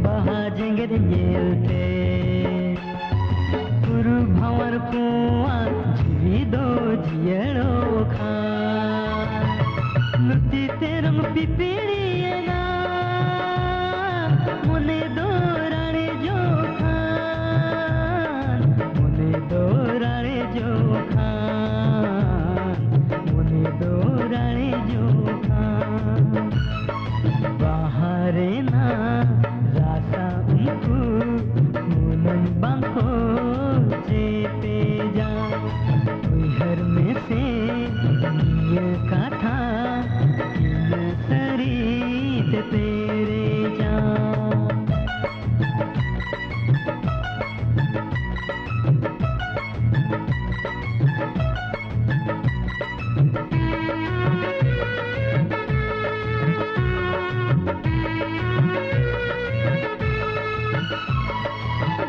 ᱵᱟᱦᱟ ᱡᱮᱜᱮᱫ ᱧᱮᱞᱛᱮ ᱯᱩᱨᱩ ᱵᱷᱟᱶᱟᱨ ᱠᱚᱣᱟᱜ ᱡᱤᱣᱤ ᱫᱚ ᱡᱤᱭᱟᱹᱲᱚᱜ ᱠᱷᱟᱱ᱾ ᱞᱩᱛᱤ ᱛᱮᱨᱚᱝ ᱯᱤᱯᱤᱲᱤᱭᱮᱱᱟ ᱢᱚᱱᱮ ᱫᱚ ᱨᱟᱲᱮᱡᱚᱜ ᱠᱷᱟᱱ, ᱢᱚᱱᱮ ᱫᱚ ᱨᱟᱲᱮᱡᱚᱜ ᱠᱷᱟᱱ, ᱢᱚᱱᱮ ᱫᱚ ᱨᱟᱲᱮᱡᱚᱜ ᱠᱷᱟᱱ᱾ ᱵᱟᱦᱟ ᱨᱮᱱᱟᱜ ᱨᱟᱥᱟ ᱩᱱᱠᱩ ᱢᱚᱱᱮ ᱵᱟᱝᱠᱚ ᱪᱮᱯᱮᱡᱟ᱾ ᱩᱭᱦᱟᱹᱨ ᱢᱮᱥᱮ ᱱᱤᱭᱟᱹ ᱠᱟᱛᱷᱟ ᱛᱤᱱᱟᱹᱜ ᱥᱟᱹᱨᱤ ᱛᱮ ᱯᱮᱨᱮᱡᱟ᱾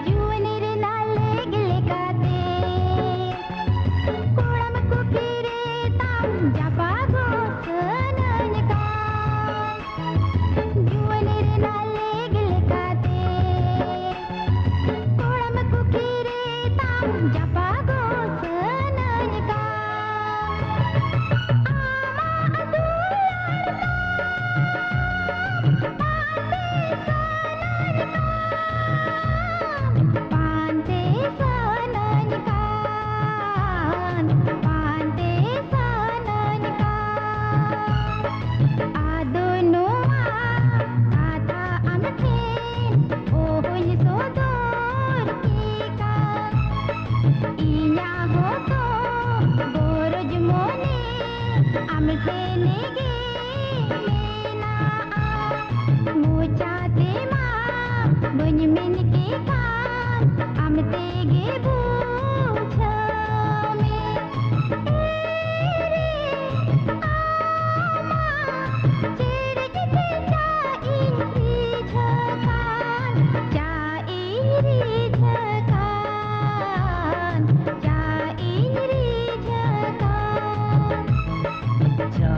ᱡᱩᱣᱟᱹᱱ ᱨᱮᱱᱟᱜ ᱞᱮᱠ ᱞᱮᱠᱟᱛᱮ ᱠᱚᱲᱟᱢ ᱠᱩᱠᱷᱤ ᱨᱮ ᱛᱟᱢ ᱡᱟᱯᱟᱜᱚᱜ ᱥᱟᱹᱱᱟᱹᱧ ᱠᱟᱱ᱾ ᱡᱩᱣᱟᱹᱱ ᱨᱮᱱᱟᱜ ᱞᱮᱠ ᱞᱮᱠᱟᱛᱮ ᱠᱚᱲᱟᱢ ᱠᱩᱠᱷᱤ ᱨᱮ ᱛᱟᱢ ᱡᱟᱯᱟᱜᱚᱜ ᱥᱟᱹᱱᱟᱹᱧ ᱠᱟᱱ᱾ ᱟᱢᱟᱜ ᱫᱩᱞᱟᱹᱲ ᱛᱟᱢ ᱯᱟᱱᱛᱮ ᱥᱟᱹᱱᱟᱹᱧ ᱠᱟᱱ, ᱯᱟᱱᱛᱮ ᱥᱟᱹᱱᱟᱹᱧ ᱠᱟᱱ, ᱯᱟᱱᱛᱮ ᱥᱟᱹᱱᱟᱹᱧ ᱠᱟᱱ᱾ ᱟᱫᱚ ᱱᱚᱣᱟ ᱠᱟᱛᱷᱟ ᱟᱢ ᱴᱷᱮᱱ ᱚᱦᱚᱧ ᱥᱚᱫᱚᱨ ᱠᱮ ᱠᱟᱱ᱾ ᱤᱧᱟᱹᱜ ᱦᱚᱸᱛᱚ ᱜᱚᱨᱚᱡᱽ ᱢᱚᱱᱮ ᱟᱢ ᱴᱷᱮᱱ ᱜᱮ ᱢᱮᱱᱟᱜᱼᱟ᱾ ᱢᱚᱪᱟ ᱛᱮᱢᱟ ᱵᱟᱹᱧ ᱢᱮᱱ ᱠᱮ ᱠᱷᱟᱱ ᱟᱢ ᱛᱮᱜᱮ ᱵᱩᱡᱷᱟᱹᱣ ᱢᱮ᱾ ᱮ ᱨᱮ, ᱟᱢᱟᱜ ᱪᱮᱨᱮᱡ ᱛᱮ ᱪᱟ ᱤᱧ ᱨᱤᱡᱷᱟᱹ ᱠᱟᱱ, ᱪᱟ ᱤᱧ ᱨᱤᱡᱷᱟᱹ ᱠᱟᱱ, ᱪᱟ ᱤᱧ ᱨᱤᱡᱷᱟᱹ ᱠᱟᱱ᱾ ᱪᱟ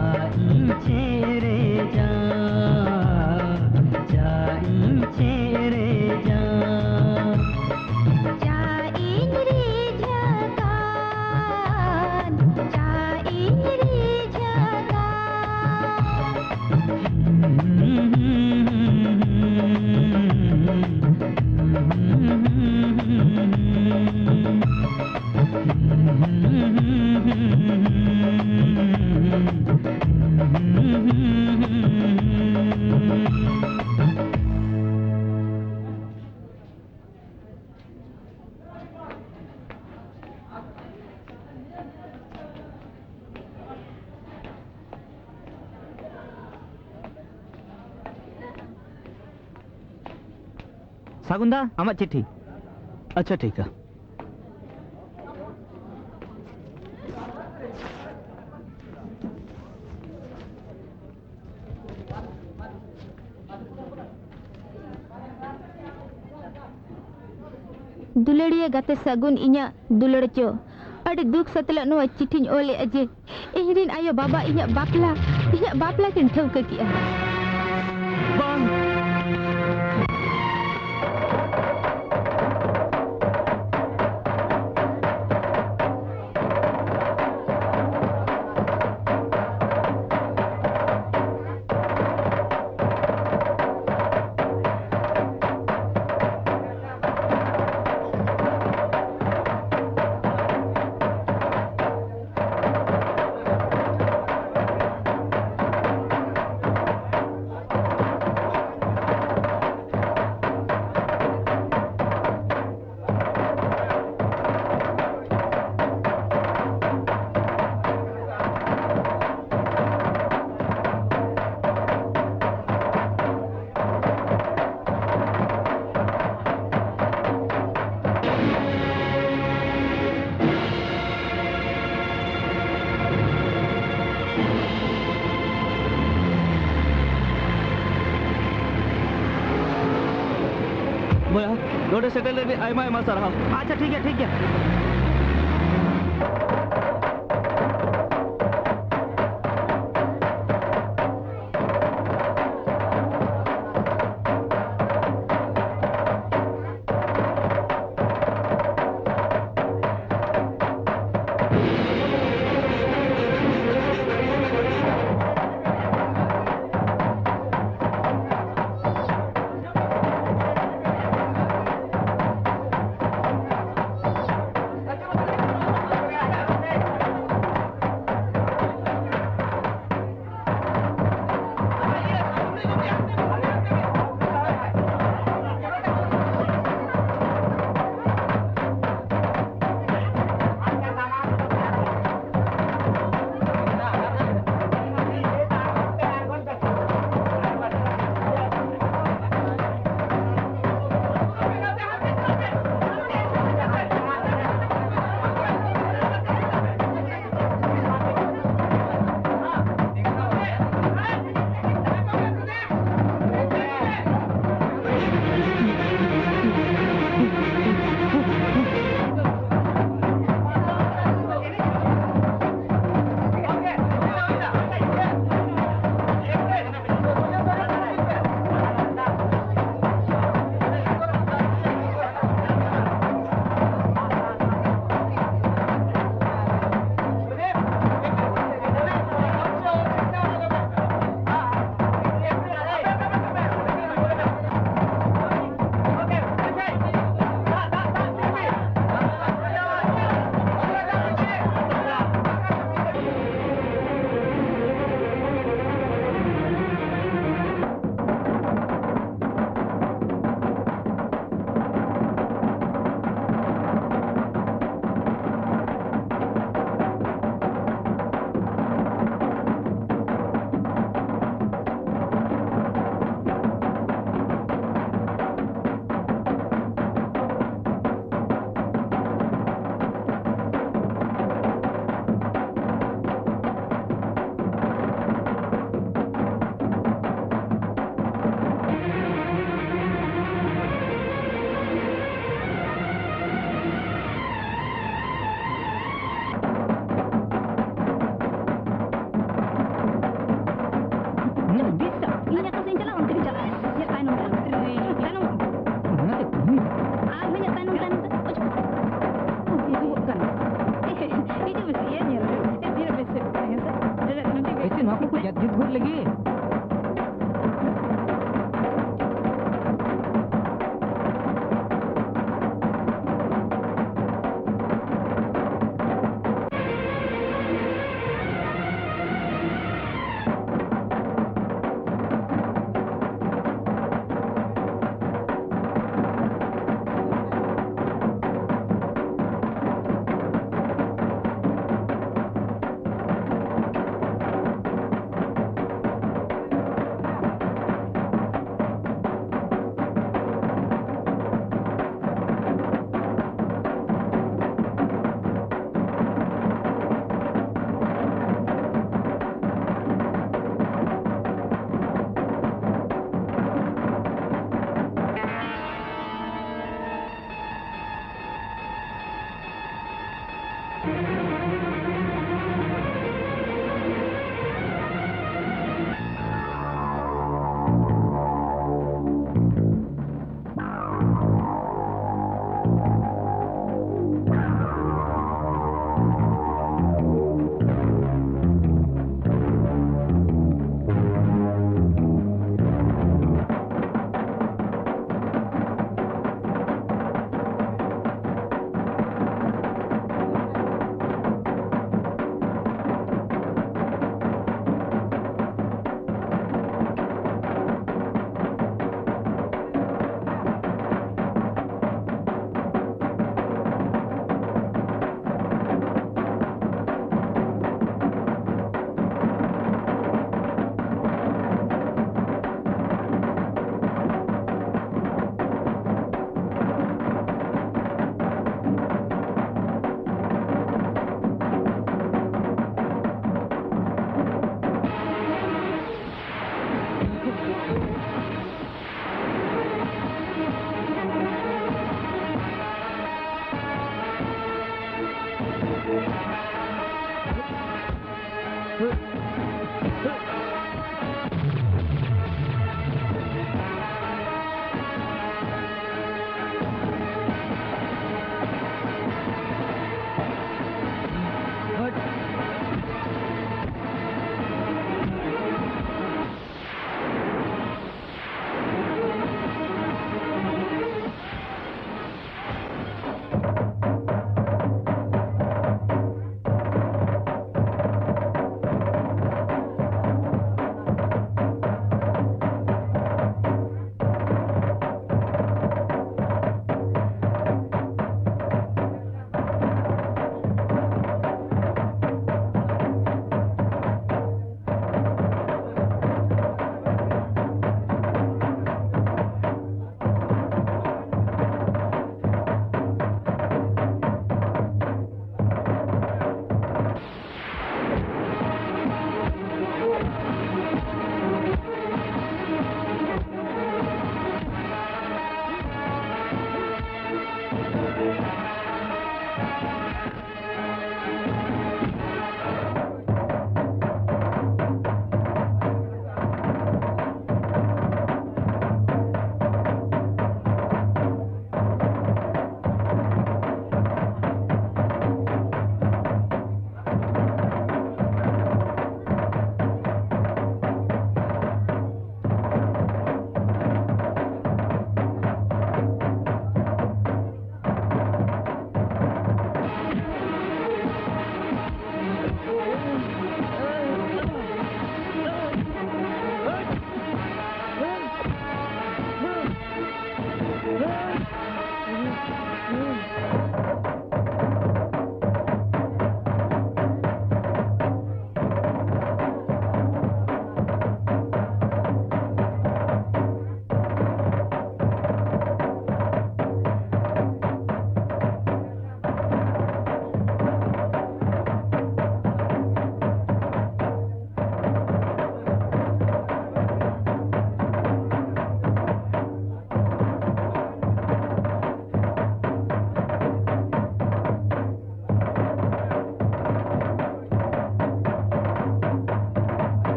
ᱥᱟᱹᱜᱩᱱ ᱫᱟ, ᱟᱢᱟᱜ ᱪᱤᱴᱷᱤ᱾ ᱟᱪᱪᱷᱟ, ᱴᱷᱤᱠᱟ᱾ ᱫᱩᱞᱟᱹᱲᱤᱭᱟᱹ ᱜᱟᱛᱮ ᱥᱟᱹᱜᱩᱱ, ᱤᱧᱟᱹᱜ ᱫᱩᱞᱟᱹᱲ ᱪᱚ, ᱟᱹᱰᱤ ᱫᱩᱠ ᱥᱟᱛᱞᱟᱜ ᱱᱚᱣᱟ ᱪᱤᱴᱷᱤᱧ ᱚᱞᱮᱜᱼᱟ ᱡᱮ ᱤᱧ ᱨᱤᱱ ᱟᱭᱳ ᱵᱟᱵᱟ ᱤᱧᱟᱹᱜ ᱵᱟᱯᱞᱟ, ᱤᱧᱟᱹᱜ ᱵᱟᱯᱞᱟ ᱠᱤᱱ ᱴᱷᱟᱹᱣᱠᱟᱹ ᱠᱮᱜᱼᱟ᱾ ᱵᱟᱝ! ᱵᱚᱭᱦᱟ, ᱱᱚᱰᱮ ᱥᱮᱴᱮᱨ ᱞᱟᱹᱜᱤᱫ ᱟᱭᱢᱟ ᱟᱭᱢᱟ ᱥᱟᱨᱦᱟᱣ᱾ ᱟᱪᱪᱷᱟ, ᱴᱷᱤᱠ ᱜᱮᱭᱟ, ᱴᱷᱤᱠ ᱜᱮᱭᱟ᱾ ᱡᱩᱛ ᱜᱚᱫ ᱞᱟᱹᱜᱤᱫ᱾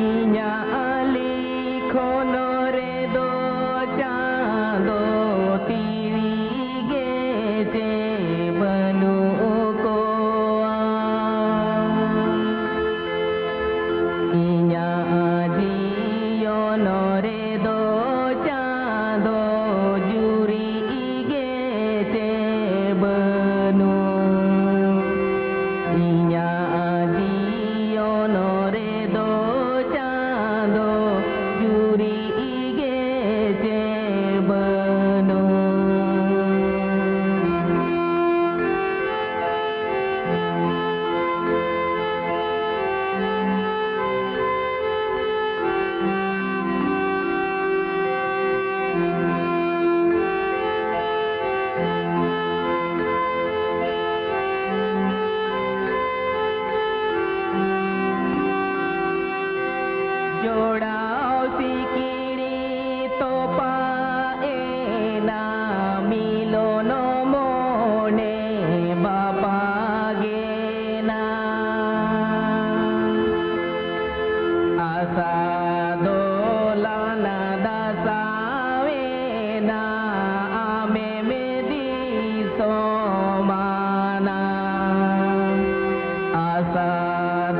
ᱤᱧᱟᱜ ᱞᱤᱠᱷᱚᱱ ᱨᱮᱫᱚ ᱪᱟᱸᱫᱚ ᱛᱤᱨᱤ ᱜᱮ ᱪᱮ ᱵᱟᱹᱱᱩᱜ ᱠᱚᱣᱟ᱾ ᱤᱧᱟᱜ ᱡᱤᱭᱚᱱ ᱨᱮᱫᱚ ᱪᱟᱸᱫᱚ ᱡᱩᱨᱤ ᱜᱮ ᱪᱮ ᱵᱟᱹᱱᱩᱜ᱾ ᱤᱧᱟᱜ ᱡᱤᱭᱚᱱ ᱨᱮᱫᱚ ᱪᱟᱸᱫᱚ ᱡᱩᱨᱤ ᱜᱮ ᱪᱮ ᱵᱟᱹᱱᱩᱜ᱾ ᱡᱚᱲᱟᱣ ᱥᱤᱠᱲᱤ ᱛᱚᱯᱟ ᱮᱱᱟ, ᱢᱤᱞᱚᱱ ᱢᱚᱱᱮ ᱵᱟᱯᱟᱜᱮᱱᱟ᱾ ᱟᱥᱟ ᱫᱚ ᱞᱟᱱᱟ ᱫᱟᱥᱟᱣᱮᱱᱟ, ᱟᱢᱮᱢ ᱫᱤᱥᱚᱢᱟᱱᱟ᱾ ᱟᱥᱟ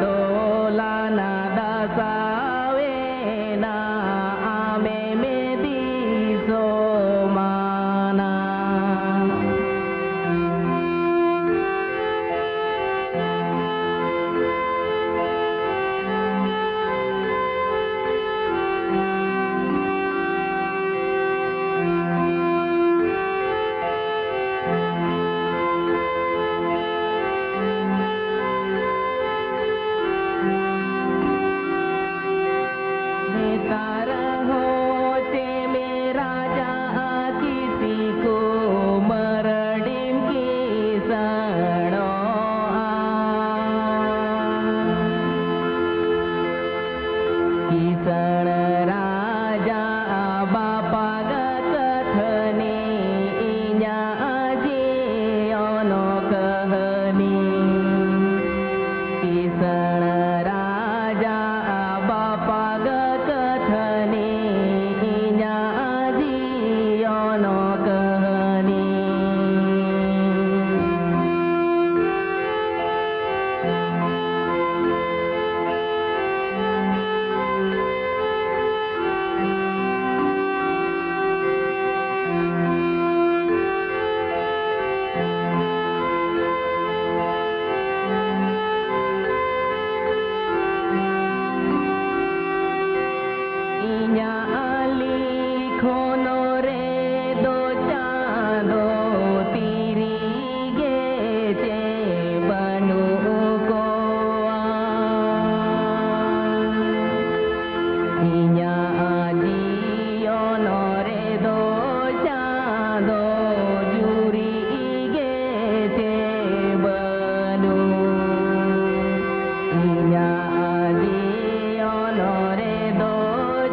ᱫᱚ ᱞᱟᱱᱟ ᱫᱟᱥᱟᱣᱮᱱᱟ, ᱟᱢᱮᱢ ᱫᱤᱥᱚᱢᱟᱱᱟ᱾ ᱱᱮᱛᱟᱨ ᱦᱚᱸ ᱪᱮ ᱢᱮ ᱨᱟᱡᱟ ᱠᱤᱥᱤ ᱠᱚ ᱢᱟᱹᱨᱰᱤᱢ ᱠᱤᱥᱟᱹᱬᱚᱜᱼᱟ᱾ ᱠᱤᱥᱟᱹᱬ ᱨᱟᱡᱟ ᱵᱟᱯᱟᱜ ᱠᱟᱹᱛᱷᱟᱹᱱᱤ, ᱤᱧᱟᱜ ᱡᱤᱭᱚᱱ ᱠᱟᱹᱦᱱᱤ᱾ ᱠᱤᱥᱟᱹᱬ ᱨᱟᱡᱟ ᱵᱟᱯᱟᱜ ᱤᱧᱟᱹᱜ ᱡᱤᱭᱚᱱ ᱨᱮᱫᱚ ᱪᱟᱸᱫᱚ ᱡᱩᱨᱤ ᱜᱮ ᱪᱮ ᱵᱟᱹᱱᱩᱜ᱾ ᱤᱧᱟᱹᱜ ᱡᱤᱭᱚᱱ ᱨᱮᱫᱚ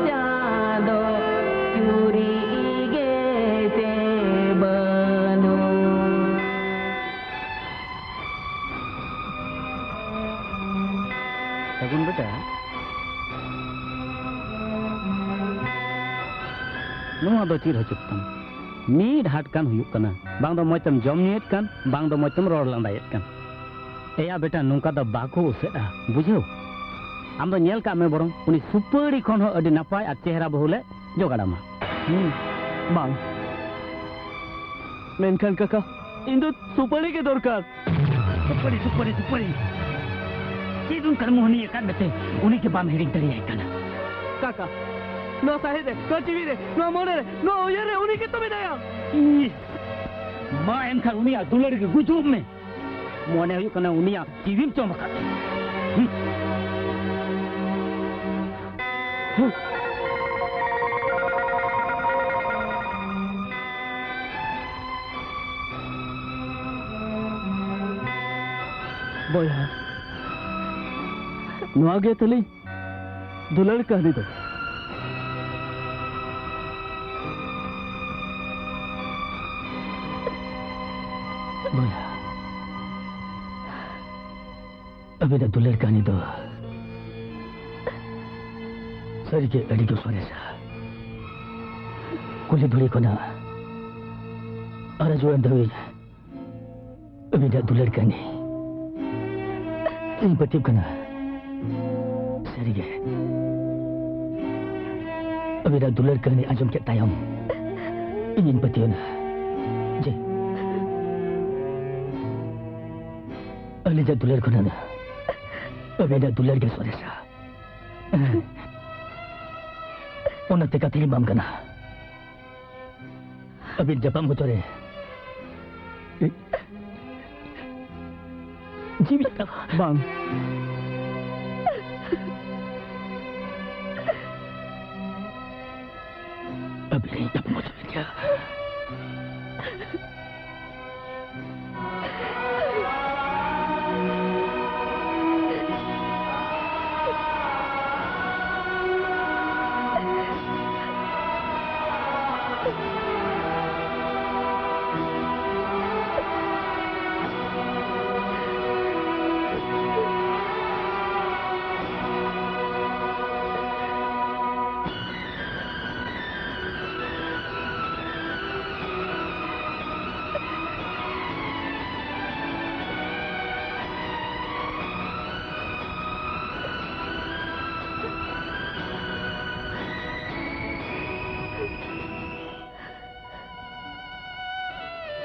ᱪᱟᱸᱫᱚ ᱡᱩᱨᱤ ᱜᱮ ᱪᱮ ᱵᱟᱹᱱᱩᱜ᱾ ᱥᱟᱹᱜᱩᱱ ᱵᱮᱴᱟ, ᱱᱚᱣᱟ ᱫᱚ ᱪᱮᱫ ᱦᱚᱪᱚᱜ ᱠᱟᱱ? ᱢᱤᱫ ᱦᱟᱴ ᱠᱟᱱ ᱦᱩᱭᱩᱜ ᱠᱟᱱᱟ, ᱵᱟᱝ ᱫᱚ ᱢᱚᱡᱽ ᱛᱮᱢ ᱡᱚᱢ ᱧᱩᱭᱮᱫ ᱠᱟᱱ, ᱵᱟᱝ ᱫᱚ ᱢᱚᱡᱽ ᱛᱮᱢ ᱨᱚᱲ ᱞᱟᱸᱫᱟᱭᱮᱫ ᱠᱟᱱ᱾ ᱮᱭᱟ ᱵᱮᱴᱟ, ᱱᱚᱝᱠᱟ ᱫᱚ ᱵᱟᱠᱚ ᱩᱥᱟᱹᱫᱼᱟ, ᱵᱩᱡᱷᱟᱹᱣ? ᱟᱢ ᱫᱚ ᱧᱮᱞ ᱠᱟᱜ ᱢᱮ ᱵᱚᱨᱚᱝ, ᱩᱱᱤ ᱥᱩᱯᱟᱹᱲᱤ ᱠᱷᱚᱱ ᱦᱚᱸ ᱟᱹᱰᱤ ᱱᱟᱯᱟᱭ ᱟᱨ ᱪᱮᱦᱨᱟ ᱵᱟᱹᱦᱩ ᱞᱮ ᱡᱚᱜᱟᱲ ᱟᱢᱟ᱾ ᱦᱩᱸ, ᱵᱟᱝ, ᱢᱮᱱᱠᱷᱟᱱ ᱠᱟᱠᱟ, ᱤᱧ ᱫᱚ ᱥᱩᱯᱟᱹᱲᱤ ᱜᱮ ᱫᱚᱨᱠᱟᱨ᱾ ᱥᱩᱯᱟᱹᱲᱤ, ᱥᱩᱯᱟᱹᱲᱤ, ᱥᱩᱯᱟᱹᱲᱤ᱾ ᱪᱮᱫ ᱚᱱᱠᱟᱱ ᱢᱳᱦᱱᱤ ᱟᱠᱟᱫ ᱢᱮᱛᱮ ᱩᱱᱤ ᱜᱮ ᱵᱟᱢ ᱦᱤᱲᱤᱧ ᱫᱟᱲᱮᱭᱟᱭ ᱠᱟᱱᱟ? ᱠᱟᱠᱟ, ᱱᱚᱣᱟ ᱥᱟᱦᱮᱫ ᱨᱮ, ᱱᱚᱣᱟ ᱡᱤᱣᱤ ᱨᱮ, ᱱᱚᱣᱟ ᱢᱚᱱᱮ ᱨᱮ, ᱱᱚᱣᱟ ᱩᱭᱦᱟᱹᱨ ᱨᱮ ᱩᱱᱤ ᱜᱮᱛᱚ ᱢᱮᱱᱟᱭᱟ᱾ ᱤᱥ, ᱢᱟ ᱮᱱᱠᱷᱟᱱ ᱩᱱᱤᱭᱟᱜ ᱫᱩᱞᱟᱹᱲ ᱜᱮ ᱜᱩᱡᱩᱜ ᱢᱮ᱾ ᱢᱚᱱᱮ ᱦᱩᱭᱩᱜ ᱠᱟᱱᱟ ᱩᱱᱤᱭᱟᱜ ᱡᱤᱣᱤᱢ ᱪᱚᱢ ᱟᱠᱟᱫ ᱛᱟᱭᱟ᱾ ᱦᱩᱸ᱾ ᱵᱚᱭᱦᱟ, ᱱᱚᱣᱟ ᱜᱮ ᱛᱟᱹᱞᱤᱧ ᱫᱩᱞᱟᱹᱲ ᱠᱟᱹᱦᱱᱤ ᱫᱚ᱾ ᱵᱚᱭᱦᱟ, ᱟᱹᱵᱤᱱᱟᱜ ᱫᱩᱞᱟᱹᱲ ᱠᱟᱹᱦᱱᱤ ᱫᱚ ᱥᱟᱹᱨᱤᱜᱮ ᱟᱹᱰᱤ ᱜᱮ ᱥᱚᱨᱮᱥᱟ᱾ ᱠᱩᱞᱦᱤ ᱫᱷᱩᱲᱤ ᱠᱷᱚᱱᱟᱜ ᱟᱨ ᱡᱩᱣᱟᱹᱱ ᱫᱷᱟᱹᱵᱤᱡ ᱟᱹᱵᱤᱱᱟᱜ ᱫᱩᱞᱟᱹᱲ ᱠᱟᱹᱦᱱᱤ ᱤᱧ ᱯᱟᱹᱛᱭᱟᱹᱣ ᱠᱟᱱᱟ᱾ ᱥᱟᱹᱨᱤᱜᱮ, ᱟᱹᱵᱤᱱᱟᱜ ᱫᱩᱞᱟᱹᱲ ᱠᱟᱹᱦᱱᱤ ᱟᱸᱡᱚᱢ ᱠᱮᱫ ᱛᱟᱭᱚᱢ ᱤᱧᱤᱧ ᱯᱟᱹᱛᱭᱟᱹᱣ ᱮᱱᱟ ᱡᱮ ᱟᱹᱞᱤᱧᱟᱜ ᱫᱩᱞᱟᱹᱲ ᱠᱷᱚᱱᱟᱜ ᱟᱹᱵᱤᱱᱟᱜ ᱫᱩᱞᱟᱹᱲ ᱜᱮ ᱥᱚᱨᱮᱥᱟ᱾ ᱚᱱᱟᱛᱮ ᱠᱟᱛᱷᱟᱧ ᱮᱢᱟᱢ ᱠᱟᱱᱟ᱾ ᱟᱹᱵᱤᱱ ᱧᱟᱯᱟᱢ ᱦᱚᱪᱚ ᱨᱮ ᱡᱤᱣᱤ ᱵᱟᱝ᱾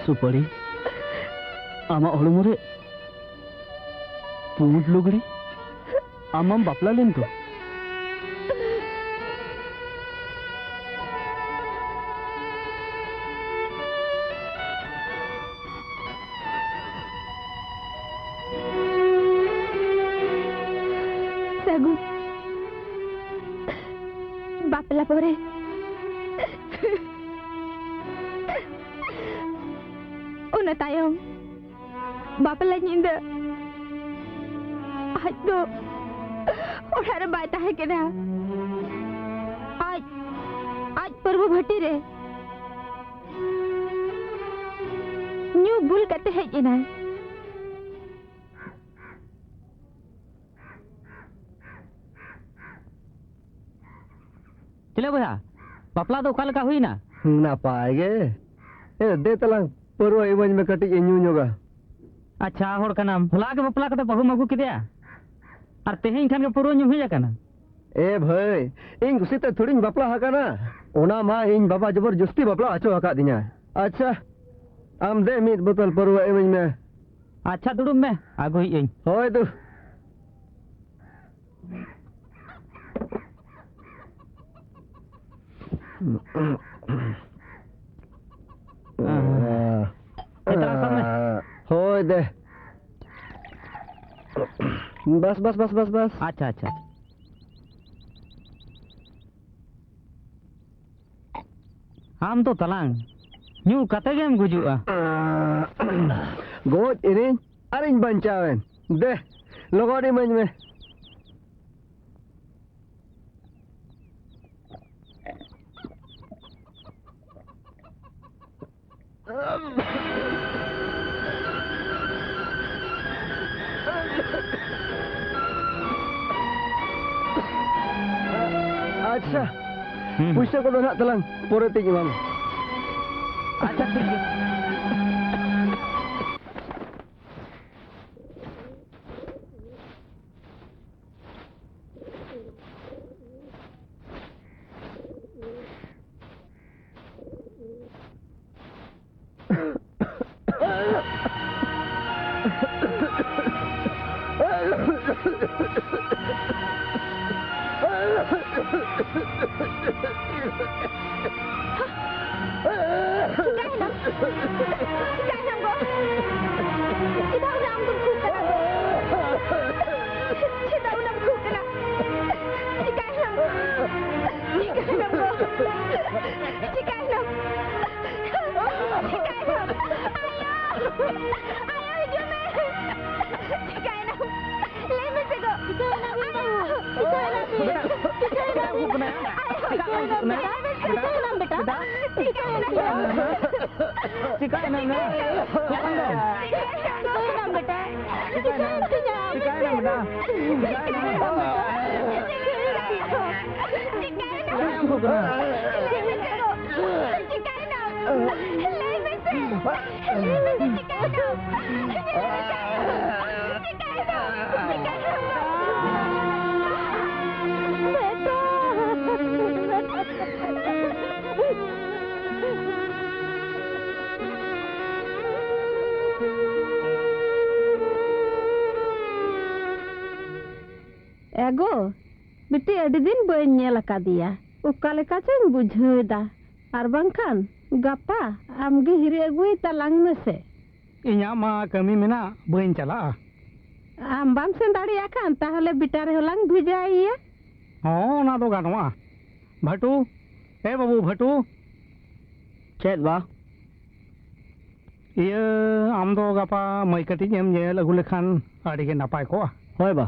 ᱥᱩᱯᱟᱹᱲᱤ, ᱟᱢᱟᱜ ᱦᱚᱲᱢᱚ ᱨᱮ ᱯᱩᱸᱰ ᱞᱩᱜᱽᱲᱤ? ᱟᱢ ᱢᱟᱢ ᱵᱟᱯᱞᱟ ᱞᱮᱱ ᱫᱚ᱾ ᱥᱟᱹᱜᱩᱱ ᱵᱟᱯᱞᱟ ᱯᱚᱨᱮ, ᱚᱱᱟ ᱛᱟᱭᱚᱢ ᱵᱟᱯᱞᱟ ᱧᱤᱫᱟᱹ ᱟᱡ ᱫᱚ ᱚᱲᱟᱜ ᱨᱮ ᱵᱟᱭ ᱛᱟᱦᱮᱸ ᱠᱟᱱᱟ᱾ ᱟᱡ, ᱟᱡ ᱯᱟᱹᱨᱣᱟᱹ ᱵᱷᱟᱹᱴᱤ ᱨᱮ ᱧᱩ ᱵᱩᱞ ᱠᱟᱛᱮ ᱦᱮᱡ ᱮᱱᱟᱭ᱾ ᱪᱮᱞᱮ ᱵᱚᱭᱦᱟ, ᱵᱟᱯᱞᱟ ᱫᱚ ᱚᱠᱟ ᱞᱮᱠᱟ ᱦᱩᱭᱱᱟ? ᱱᱟᱯᱟᱭ ᱜᱮ᱾ ᱮ, ᱫᱮ ᱛᱟᱞᱟᱝ, ᱯᱟᱹᱨᱣᱟᱹ ᱤᱢᱟᱹᱧ ᱢᱮ, ᱠᱟᱹᱴᱤᱡ ᱤᱧ ᱧᱩ ᱧᱚᱜᱟ᱾ ᱟᱪᱪᱷᱟ, ᱦᱚᱲ ᱠᱟᱱᱟᱢ, ᱦᱚᱞᱟ ᱜᱮ ᱵᱟᱯᱞᱟ ᱠᱟᱛᱮ ᱵᱟᱹᱦᱩᱢ ᱟᱹᱜᱩ ᱠᱮᱫᱮᱭᱟ, ᱟᱨ ᱛᱮᱦᱮᱧ ᱠᱷᱟᱱ ᱜᱮ ᱯᱟᱹᱨᱣᱟᱹ ᱧᱩᱢ ᱦᱮᱡ ᱟᱠᱟᱱᱟ? ᱮ ᱵᱷᱟᱹᱭ, ᱤᱧ ᱠᱩᱥᱤᱛᱮ ᱛᱷᱚᱲᱤᱧ ᱵᱟᱯᱞᱟ ᱟᱠᱟᱱᱟ, ᱚᱱᱟ ᱢᱟ ᱤᱧ ᱵᱟᱵᱟ ᱡᱚᱵᱚᱨ ᱡᱚᱥᱛᱤ ᱵᱟᱯᱞᱟ ᱦᱚᱪᱚ ᱟᱠᱟᱫᱤᱧᱟ᱾ ᱟᱪᱪᱷᱟ, ᱟᱢ ᱫᱮ ᱢᱤᱫ ᱵᱳᱛᱚᱞ ᱯᱟᱹᱨᱣᱟᱹ ᱤᱢᱟᱹᱧ ᱢᱮ᱾ ᱟᱪᱪᱷᱟ, ᱫᱩᱲᱩᱵ ᱢᱮ, ᱟᱹᱜᱩᱭᱮᱫ ᱟᱹᱧ᱾ ᱦᱳᱭ ᱫᱩ᱾ ᱦᱮᱸ, ᱛᱟᱦᱞᱮ ᱥᱟᱵ ᱢᱮ᱾ ᱦᱳᱭ ᱫᱮ᱾ ᱵᱟᱥ, ᱵᱟᱥ, ᱵᱟᱥ, ᱵᱟᱥ, ᱵᱟᱥ᱾ ᱟᱪᱪᱷᱟ, ᱟᱪᱪᱷᱟ, ᱟᱪᱪᱷᱟ᱾ ᱟᱢ ᱫᱚ ᱛᱟᱞᱟᱝ ᱧᱩ ᱠᱟᱛᱮ ᱜᱮᱢ ᱜᱩᱡᱩᱜᱼᱟ᱾ ᱜᱚᱡ ᱮᱱᱟᱹᱧ ᱟᱨᱤᱧ ᱵᱟᱧᱪᱟᱣᱮᱱ᱾ ᱫᱮ, ᱞᱚᱜᱚᱱ ᱤᱢᱟᱹᱧ ᱢᱮ᱾ ᱟᱪᱪᱷᱟ, ᱦᱩᱸ᱾ ᱯᱩᱭᱥᱟᱹ ᱠᱚᱫᱚ ᱱᱟᱦᱟᱜ ᱛᱟᱞᱟᱝ ᱯᱚᱨᱮ ᱛᱤᱧ ᱮᱢᱟᱢᱟ᱾ ᱟᱪᱪᱷᱟ, ᱴᱷᱤᱠ ᱜᱮᱭᱟ᱾ ᱪᱤᱠᱟᱹᱭᱮᱱᱟᱢ? ᱪᱤᱠᱟᱹᱭᱮᱱᱟᱢ ᱜᱚ? ᱪᱮᱫᱟᱜ ᱩᱱᱟᱹᱜ ᱟᱢ ᱫᱚᱢ ᱠᱷᱩᱜ ᱠᱟᱱᱟ ᱜᱚ? ᱪᱮᱫᱟᱜ ᱩᱱᱟᱹᱜ ᱮᱢ ᱠᱷᱩᱜ ᱠᱟᱱᱟ? ᱪᱤᱠᱟᱹᱭᱮᱱᱟᱢ? ᱪᱤᱠᱟᱹᱭᱮᱱᱟᱢ ᱜᱚ? ᱪᱤᱠᱟᱹᱭᱮᱱᱟᱢ? ᱪᱤᱠᱟᱹᱭᱮᱱᱟᱢ? ᱟᱭᱳ! ᱟᱭᱳ, ᱦᱤᱡᱩᱜ ᱢᱮ! ᱪᱤᱠᱟᱹᱭᱮᱱᱟᱢ? ᱞᱟᱹᱭ ᱢᱮᱥᱮ ᱜᱚ᱾ ᱪᱤᱠᱟᱹᱭᱮᱱᱟ ᱵᱤᱱ ᱵᱟᱹᱵᱩ? ᱪᱤᱠᱟᱹᱭᱮᱱᱟ ᱵᱤᱱ? ᱪᱤᱠᱟᱹᱭᱮᱱᱟ ᱵᱤᱱ? ᱪᱤᱠᱟᱹᱭᱮᱱᱟ ᱵᱤᱱ? ᱪᱤᱠᱟᱹᱭᱮᱱᱟ ᱵᱤᱱ? ᱪᱤᱠᱟᱹᱭᱮᱱᱟ ᱵᱤᱱ? ᱪᱤᱠᱟᱹᱭᱮᱱᱟ ᱵᱤᱱ? ᱪᱤᱠᱟᱹᱭᱮᱱᱟ ᱵᱤᱱ? ᱪᱤᱠᱟᱹᱭᱮᱱᱟ ᱵᱤᱱ? ᱪᱤᱠᱟᱹᱭᱮᱱᱟ ᱵᱤᱱ? ᱪᱤᱠᱟᱹᱭᱮᱱᱟ ᱵᱤᱱ? ᱪᱤᱠᱟᱹᱭᱮᱱᱟ ᱵᱤᱱ? ᱪᱤᱠᱟᱹᱭᱮᱱᱟ ᱵᱤᱱ? ᱪᱤᱠᱟᱹᱭᱮᱱᱟ ᱵᱤᱱ? ᱪᱤᱠᱟᱹᱭᱮᱱᱟ ᱵᱤᱱ? ᱞᱟᱹᱭ ᱢᱮᱥᱮ ᱜᱚ᱾ ᱞᱟᱹᱭ ᱢᱮᱥᱮ᱾ ᱞᱟᱹᱭ ᱢᱮᱥᱮ, ᱪᱤᱠᱟᱹᱭᱮᱱᱟᱢ? ᱪᱤᱠᱟᱹᱭᱮᱱᱟᱢ? ᱪᱤᱠᱟᱹᱭᱮᱱᱟᱢ? ᱵᱮᱴᱟ᱾ ᱮ ᱜᱚ, ᱵᱤᱴᱤ ᱟᱹᱰᱤ ᱫᱤᱱ ᱵᱟᱹᱧ ᱧᱮᱞ ᱟᱠᱟᱫᱮᱭᱟ᱾ ᱚᱠᱟ ᱞᱮᱠᱟ ᱪᱚᱧ ᱵᱩᱡᱷᱟᱹᱣ ᱮᱫᱟ᱾ ᱟᱨ ᱵᱟᱝᱠᱷᱟᱱ ᱜᱟᱯᱟ ᱟᱢᱜᱮ ᱦᱤᱨᱤ ᱟᱹᱜᱩᱭ ᱛᱟᱞᱟᱝ ᱢᱮᱥᱮ᱾ ᱤᱧᱟᱜ ᱢᱟ ᱠᱟᱹᱢᱤ ᱢᱮᱱᱟᱜ, ᱵᱟᱹᱧ ᱪᱟᱞᱟᱜᱼᱟ᱾ ᱟᱢ ᱵᱟᱢ ᱥᱮᱱ ᱫᱟᱲᱮᱭᱟᱜ ᱠᱷᱟᱱ ᱛᱟᱦᱚᱞᱮ ᱵᱮᱴᱟ ᱨᱮᱦᱚᱸ ᱞᱟᱝ ᱵᱷᱮᱡᱟᱭᱮᱭᱟ᱾ ᱦᱚᱸ, ᱚᱱᱟ ᱫᱚ ᱜᱟᱱᱚᱜᱼᱟ᱾ ᱵᱷᱟᱴᱩ, ᱮ ᱵᱟᱹᱵᱩ ᱵᱷᱟᱴᱩ, ᱪᱮᱫ ᱵᱟ? ᱤᱭᱟᱹ, ᱟᱢ ᱫᱚ ᱜᱟᱯᱟ ᱢᱟᱹᱭ ᱠᱟᱹᱴᱤᱡ ᱮᱢ ᱧᱮᱞ ᱟᱹᱜᱩ ᱞᱮᱠᱷᱟᱱ ᱟᱹᱰᱤ ᱜᱮ ᱱᱟᱯᱟᱭ ᱠᱚᱜᱼᱟ᱾ ᱦᱳᱭ ᱵᱟ᱾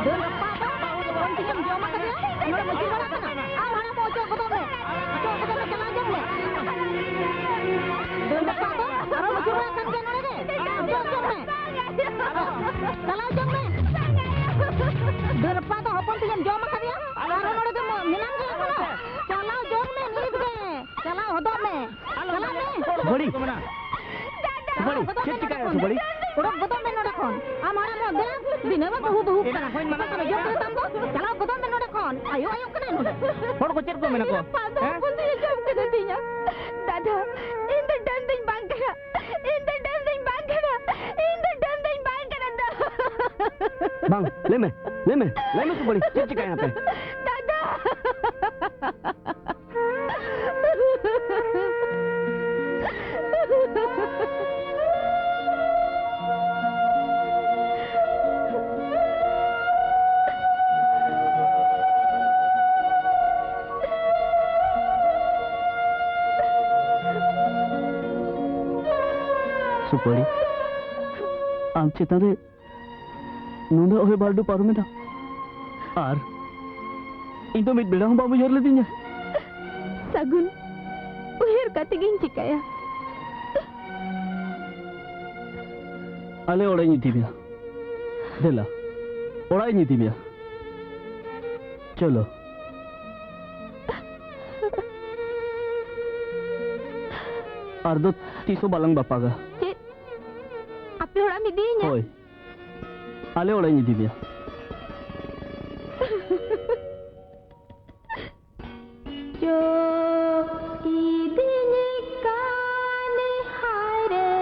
ᱫᱟᱹᱲ ᱨᱟᱯᱟᱜ ᱫᱚ ᱦᱚᱯᱚᱱ ᱛᱤᱧᱮᱢ ᱡᱚᱢ ᱟᱠᱟᱫᱮᱭᱟ? ᱱᱚᱰᱮ ᱢᱟᱹᱪᱤ ᱵᱟᱲᱟ ᱠᱟᱱᱟ? ᱟᱨ ᱦᱟᱲᱟᱢ ᱚᱪᱚᱜ ᱜᱚᱫᱚᱜ ᱢᱮ, ᱚᱪᱚᱜ ᱜᱚᱫᱚᱜ ᱢᱮ, ᱪᱟᱞᱟᱣ ᱡᱚᱝ ᱢᱮ᱾ ᱫᱟᱹᱲ ᱨᱟᱯᱟᱜ ᱫᱚ ᱟᱨᱚ ᱢᱟᱹᱪᱤ ᱵᱟᱲᱟ ᱠᱟᱱ ᱜᱮᱭᱟ ᱱᱚᱰᱮ ᱜᱮ, ᱚᱪᱚᱜ ᱡᱚᱝ ᱢᱮ᱾ ᱪᱟᱞᱟᱣ ᱡᱚᱝ ᱢᱮ᱾ ᱫᱟᱹᱲ ᱨᱟᱯᱟᱜ ᱫᱚ ᱦᱚᱯᱚᱱ ᱛᱤᱧᱮᱢ ᱡᱚᱢ ᱟᱠᱟᱫᱮᱭᱟ? ᱟᱨᱚ ᱱᱚᱰᱮ ᱜᱮ ᱢᱮᱱᱟᱢ ᱜᱮ ᱮᱠᱷᱚᱱᱳ? ᱪᱟᱞᱟᱣ ᱡᱚᱝ ᱢᱮ ᱱᱤᱛ ᱜᱮ᱾ ᱪᱟᱞᱟᱣ ᱦᱚᱫᱚᱜ ᱢᱮ᱾ ᱪᱟᱞᱟᱜ ᱢᱮ᱾ ᱥᱩᱯᱟᱹᱲᱤ᱾ ᱥᱩᱯᱟᱹᱲᱤ, ᱪᱮᱫ ᱪᱤᱠᱟᱹᱭᱮᱱᱟ ᱥᱩᱯᱟᱹᱲᱤ? ᱚᱰᱚᱠ ᱜᱚᱫᱚᱜ ᱢᱮ ᱱᱚᱰᱮ ᱠᱷᱚᱱ᱾ ᱟᱢ ᱦᱟᱲᱟᱢ ᱦᱚᱲ ᱫᱮᱞᱟ, ᱫᱤᱱᱟᱹᱢ ᱮᱢ ᱵᱩᱦᱩ ᱵᱩᱦᱩᱜ ᱠᱟᱱᱟ᱾ ᱚᱠᱟ ᱠᱚᱨᱮ ᱡᱚᱢ ᱠᱟᱱᱟ ᱛᱟᱢ ᱫᱚ? ᱪᱟᱞᱟᱣ ᱜᱚᱫᱚᱜ ᱢᱮ ᱱᱚᱰᱮ ᱠᱷᱚᱱ᱾ ᱟᱭᱳ ᱟᱭᱳ ᱠᱟᱱᱟᱭ ᱱᱚᱰᱮ᱾ ᱦᱚᱲ ᱠᱚ ᱪᱮᱫ ᱠᱚ ᱢᱮᱱᱟ ᱠᱚ? ᱦᱮᱸ? ᱫᱟᱫᱟ, ᱤᱧ ᱫᱚ ᱰᱟᱹᱱ ᱫᱚᱧ ᱵᱟᱝ ᱠᱟᱱᱟ᱾ ᱫᱟᱫᱟ, ᱤᱧ ᱫᱚ ᱰᱟᱹᱱ ᱫᱚᱧ ᱵᱟᱝ ᱠᱟᱱᱟ᱾ ᱤᱧ ᱫᱚ ᱰᱟᱹᱱ ᱫᱚᱧ ᱵᱟᱝ ᱠᱟᱱᱟ᱾ ᱤᱧ ᱫᱚ ᱰᱟᱹᱱ ᱫᱚᱧ ᱵᱟᱝ ᱠᱟᱱᱟ ᱫᱟ᱾ ᱵᱟᱝ, ᱞᱟᱹᱭ ᱢᱮ, ᱞᱟᱹᱭ ᱢᱮ, ᱞᱟᱹᱭ ᱢᱮ ᱥᱩᱯᱟᱹᱲᱤ, ᱪᱮᱫ ᱪᱤᱠᱟᱹᱭᱮᱱᱟ ᱯᱮ? ᱫᱟᱫᱟ᱾ ᱥᱩᱯᱟᱹᱲᱤ, ᱟᱢ ᱪᱮᱛᱟᱱ ᱨᱮ ᱱᱩᱱᱟᱹᱜ ᱦᱚᱭ ᱵᱟᱹᱨᱰᱩ ᱯᱟᱨᱚᱢᱮᱱᱟ, ᱟᱨ ᱤᱧ ᱫᱚ ᱢᱤᱫ ᱵᱮᱲᱟ ᱦᱚᱸ ᱵᱟᱢ ᱩᱭᱦᱟᱹᱨ ᱞᱤᱫᱤᱧᱟ᱾ ᱥᱟᱹᱜᱩᱱ, ᱩᱭᱦᱟᱹᱨ ᱠᱟᱛᱮ ᱜᱤᱧ ᱪᱤᱠᱟᱹᱭᱟ? ᱟᱞᱮ ᱚᱲᱟᱜ ᱤᱧ ᱤᱫᱤ ᱢᱮᱭᱟ᱾ ᱫᱮᱞᱟ, ᱚᱲᱟᱜ ᱤᱧ ᱤᱫᱤ ᱢᱮᱭᱟ᱾ ᱪᱚᱞᱚ᱾ ᱟᱨ ᱫᱚ ᱛᱤᱥ ᱦᱚᱸ ᱵᱟᱞᱟᱝ ᱵᱟᱯᱟᱜᱟ᱾ ᱪᱮᱫ? ᱟᱯᱮ ᱚᱲᱟᱜ ᱮᱢ ᱤᱫᱤᱭᱤᱧᱟ? ᱦᱳᱭ᱾ ᱟᱞᱮ ᱚᱲᱟᱜ ᱤᱧ ᱤᱫᱤ ᱢᱮᱭᱟ᱾ ᱪᱚ ᱤᱫᱤᱧ ᱠᱟᱱ ᱦᱟᱭᱨᱮ,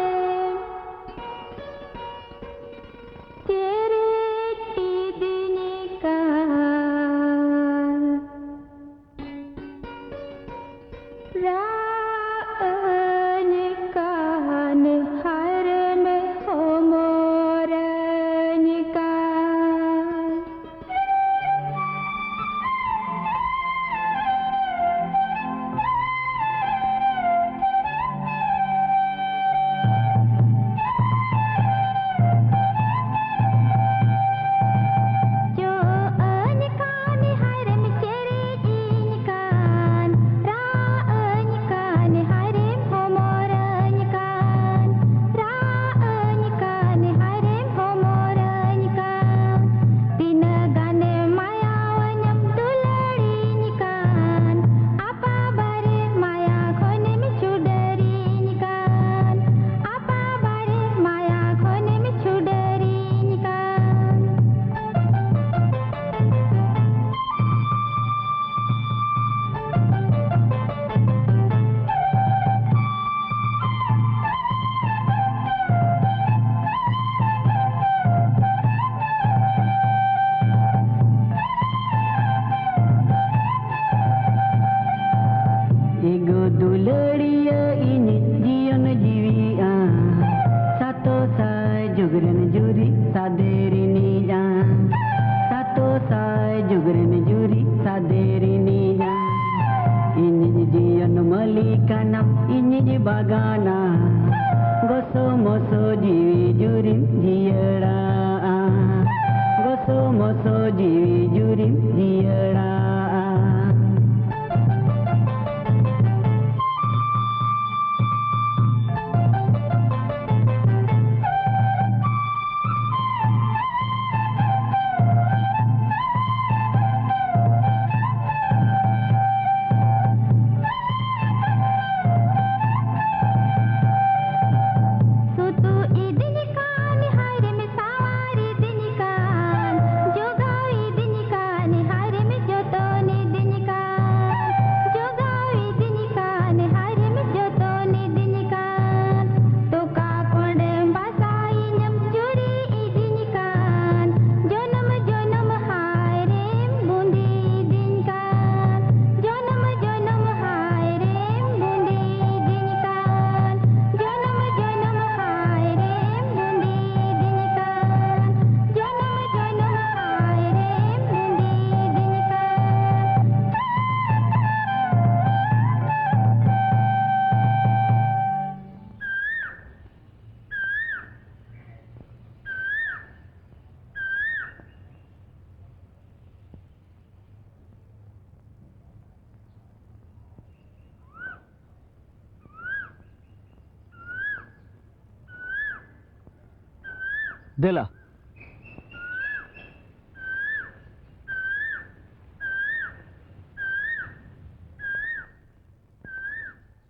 ᱪᱮᱨᱮᱡ ᱤᱫᱤᱧ ᱠᱟᱱ᱾ ᱨᱟᱜ ᱟᱹᱧ ᱠᱟᱱ, ᱦᱟᱨᱮᱢ ᱦᱚᱢᱚᱨᱟᱹᱧ ᱠᱟᱱ᱾ ᱡᱩᱨᱤ ᱥᱟᱫᱮ ᱨᱤᱱᱤᱡᱟ, ᱥᱟᱛᱚ ᱥᱟᱭ ᱡᱩᱜᱽ ᱨᱮᱱ ᱡᱩᱨᱤ ᱥᱟᱫᱮ ᱨᱤᱱᱤᱡᱟ᱾ ᱤᱧᱤᱡ ᱡᱤᱭᱚᱱ ᱢᱟᱹᱞᱤ ᱠᱟᱱᱟᱢ, ᱤᱧᱤᱡ ᱵᱟᱜᱟᱱᱟ᱾ ᱜᱚᱥᱚ ᱢᱚᱥᱚ ᱡᱤᱣᱤ ᱡᱩᱨᱤᱢ ᱡᱤᱭᱟᱹᱲᱟ, ᱜᱚᱥᱚ ᱢᱚᱥᱚ ᱡᱤᱣᱤ ᱡᱩᱨᱤᱢ ᱡᱤᱭᱟᱹᱲᱟ᱾ ᱥᱩᱛᱩᱜ ᱤᱫᱤᱧ ᱠᱟᱱ, ᱦᱟᱭ ᱨᱮᱢ ᱥᱟᱶᱟᱨ ᱤᱫᱤᱧ ᱠᱟᱱ, ᱡᱚᱜᱟᱣ ᱤᱫᱤᱧ ᱠᱟᱱ, ᱦᱟᱭ ᱨᱮᱢ ᱡᱚᱛᱚᱱ ᱤᱫᱤᱧ ᱠᱟᱱ, ᱡᱚᱜᱟᱣ ᱤᱫᱤᱧ ᱠᱟᱱ, ᱦᱟᱭ ᱨᱮᱢ ᱡᱚᱛᱚᱱ ᱤᱫᱤᱧ ᱠᱟᱱ᱾ ᱛᱚᱠᱟ ᱠᱚᱸᱰᱮᱢ ᱵᱟᱥᱟᱭᱤᱧᱟᱢ, ᱡᱩᱨᱤ ᱤᱫᱤᱧ ᱠᱟᱱ, ᱡᱚᱱᱚᱢ ᱡᱚᱱᱚᱢ ᱦᱟᱭ ᱨᱮᱢ ᱵᱩᱸᱫᱤ ᱤᱫᱤᱧ ᱠᱟᱱ, ᱡᱚᱱᱚᱢ ᱡᱚᱱᱚᱢ ᱦᱟᱭ ᱨᱮᱢ ᱵᱩᱸᱫᱤ ᱤᱫᱤᱧ ᱠᱟᱱ, ᱡᱚᱱᱚᱢ ᱡᱚᱱᱚᱢ ᱦᱟᱭ ᱨᱮᱢ ᱵᱩᱸᱫᱤ ᱤᱫᱤᱧ ᱠᱟᱱ, ᱡᱚᱱᱚᱢ ᱡᱚᱱᱚᱢ ᱦᱟᱭ ᱨᱮᱢ ᱵᱩᱸᱫᱤ ᱤᱫᱤᱧ ᱠᱟᱱ᱾ ᱫᱮᱞᱟ᱾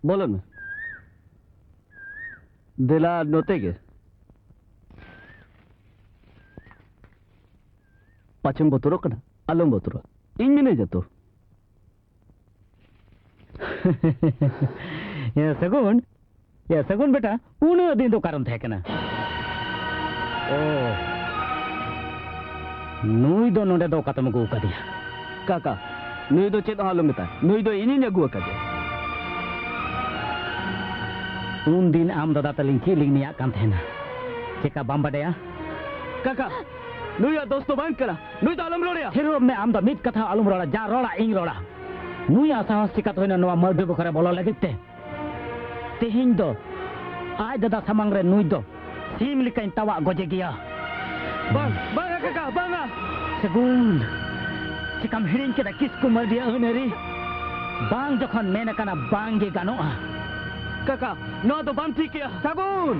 ᱵᱚᱞᱚᱱ ᱢᱮ᱾ ᱫᱮᱞᱟ, ᱱᱚᱛᱮ ᱜᱮ᱾ ᱯᱟᱪᱷᱮᱢ ᱵᱚᱛᱚᱨᱚᱜ ᱠᱟᱱᱟ? ᱟᱞᱚᱢ ᱵᱚᱛᱚᱨᱚᱜ, ᱤᱧ ᱢᱮᱱᱟᱹᱧᱟ ᱛᱚ᱾ ᱭᱟ ᱥᱟᱹᱜᱩᱱ, ᱭᱟ ᱥᱟᱹᱜᱩᱱ ᱵᱮᱴᱟ, ᱩᱱᱟᱹᱜ ᱫᱤᱱ ᱫᱚ ᱚᱠᱟᱨᱮᱢ ᱛᱟᱦᱮᱸ ᱠᱟᱱᱟ? ᱳ, ᱱᱩᱭ ᱫᱚ ᱱᱚᱰᱮ ᱫᱚ ᱚᱠᱟᱛᱮᱢ ᱟᱹᱜᱩ ᱟᱠᱟᱫᱮᱭᱟ? ᱠᱟᱠᱟ, ᱱᱩᱭ ᱫᱚ ᱪᱮᱫ ᱦᱚᱸ ᱟᱞᱚᱢ ᱢᱮᱛᱟᱭ, ᱱᱩᱭ ᱫᱚ ᱤᱧᱤᱧ ᱟᱹᱜᱩ ᱟᱠᱟᱫᱮᱭᱟ᱾ ᱩᱱ ᱫᱤᱱ ᱟᱢ ᱫᱟᱫᱟ ᱛᱟᱹᱞᱤᱧ ᱪᱮᱫ ᱞᱤᱧ ᱱᱮᱭᱟᱜ ᱠᱟᱱ ᱛᱟᱦᱮᱱᱟ? ᱪᱮᱠᱟ ᱵᱟᱢ ᱵᱟᱰᱟᱭᱟ? ᱠᱟᱠᱟ, ᱱᱩᱭᱟᱜ ᱫᱳᱥ ᱫᱚ ᱵᱟᱝ ᱠᱟᱱᱟ᱾ ᱱᱩᱭ ᱫᱚ ᱟᱞᱚᱢ ᱨᱚᱲᱮᱭᱟ᱾ ᱛᱷᱤᱨᱚᱜ ᱢᱮ, ᱟᱢ ᱫᱚ ᱢᱤᱫ ᱠᱟᱛᱷᱟ ᱟᱞᱚᱢ ᱨᱚᱲᱟ, ᱡᱟ ᱨᱚᱲᱟ ᱤᱧ ᱨᱚᱲᱟ᱾ ᱱᱩᱭᱟᱜ ᱥᱟᱦᱚᱥ ᱪᱤᱠᱟᱹᱛᱮ ᱦᱩᱭᱱᱟ ᱱᱚᱣᱟ ᱢᱟᱹᱨᱰᱤ ᱵᱚᱠᱷᱚᱨ ᱨᱮ ᱵᱚᱞᱚ ᱞᱟᱹᱜᱤᱫ ᱛᱮ? ᱛᱮᱦᱮᱧ ᱫᱚ ᱟᱡ ᱫᱟᱫᱟ ᱥᱟᱢᱟᱝ ᱨᱮ ᱱᱩᱭ ᱫᱚ ᱥᱤᱢ ᱞᱮᱠᱟᱧ ᱛᱟᱣᱟᱜ ᱜᱚᱡᱮ ᱜᱮᱭᱟ᱾ ᱵᱟᱝ, ᱵᱟᱝᱟ ᱠᱟᱠᱟ, ᱵᱟᱝᱟ᱾ ᱥᱟᱹᱜᱩᱱ, ᱪᱮᱠᱟᱢ ᱦᱤᱲᱤᱧ ᱠᱮᱫᱟ ᱠᱤᱥᱠᱩ ᱢᱟᱹᱨᱰᱤᱭᱟᱜ ᱟᱹᱱ ᱟᱹᱨᱤ? ᱵᱟᱝ ᱡᱚᱠᱷᱚᱱ ᱢᱮᱱ ᱟᱠᱟᱱᱟ, ᱵᱟᱝ ᱜᱮ ᱜᱟᱱᱚᱜᱼᱟ᱾ ᱠᱟᱠᱟ, ᱱᱚᱣᱟ ᱫᱚ ᱵᱟᱢ ᱴᱷᱤᱠᱮᱜᱼᱟ᱾ ᱥᱟᱹᱜᱩᱱ,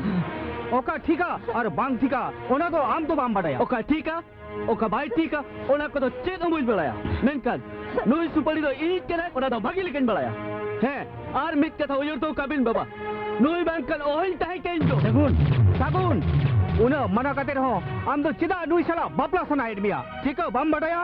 ᱚᱠᱟ ᱴᱷᱤᱠᱟ ᱟᱨ ᱵᱟᱝ ᱴᱷᱤᱠᱟ, ᱚᱱᱟ ᱫᱚ ᱟᱢ ᱫᱚ ᱵᱟᱢ ᱵᱟᱰᱟᱭᱟ᱾ ᱚᱠᱟ ᱴᱷᱤᱠᱟ, ᱚᱠᱟ ᱵᱟᱭ ᱴᱷᱤᱠᱟ, ᱚᱱᱟ ᱠᱚᱫᱚ ᱪᱮᱫ ᱦᱚᱸ ᱵᱟᱹᱧ ᱵᱟᱲᱟᱭᱟ᱾ ᱢᱮᱱᱠᱷᱟᱱ ᱱᱩᱭ ᱥᱩᱯᱟᱹᱲᱤ ᱫᱚ ᱤᱧᱤᱡ ᱠᱟᱱᱟᱭ, ᱚᱱᱟ ᱫᱚ ᱵᱷᱟᱹᱜᱤ ᱞᱮᱠᱟᱧ ᱵᱟᱲᱟᱭᱟ᱾ ᱦᱮᱸ, ᱟᱨ ᱢᱤᱫ ᱠᱟᱛᱷᱟ ᱩᱭᱦᱟᱹᱨ ᱫᱚᱦᱚ ᱠᱟᱜ ᱵᱤᱱ ᱵᱟᱵᱟ, ᱱᱩᱭ ᱵᱟᱝᱠᱷᱟᱱ ᱚᱦᱚᱧ ᱛᱟᱦᱮᱸ ᱠᱮᱭᱟ ᱤᱧ ᱫᱚ᱾ ᱥᱟᱹᱜᱩᱱ, ᱥᱟᱹᱜᱩᱱ, ᱩᱱᱟᱹᱜ ᱢᱟᱱᱟ ᱠᱟᱛᱮ ᱨᱮᱦᱚᱸ ᱟᱢ ᱫᱚ ᱪᱮᱫᱟᱜ ᱱᱩᱭ ᱥᱟᱞᱟᱜ ᱵᱟᱯᱞᱟ ᱥᱟᱱᱟᱭᱮᱫ ᱢᱮᱭᱟ? ᱪᱤᱠᱟᱹ ᱵᱟᱢ ᱵᱟᱰᱟᱭᱟ?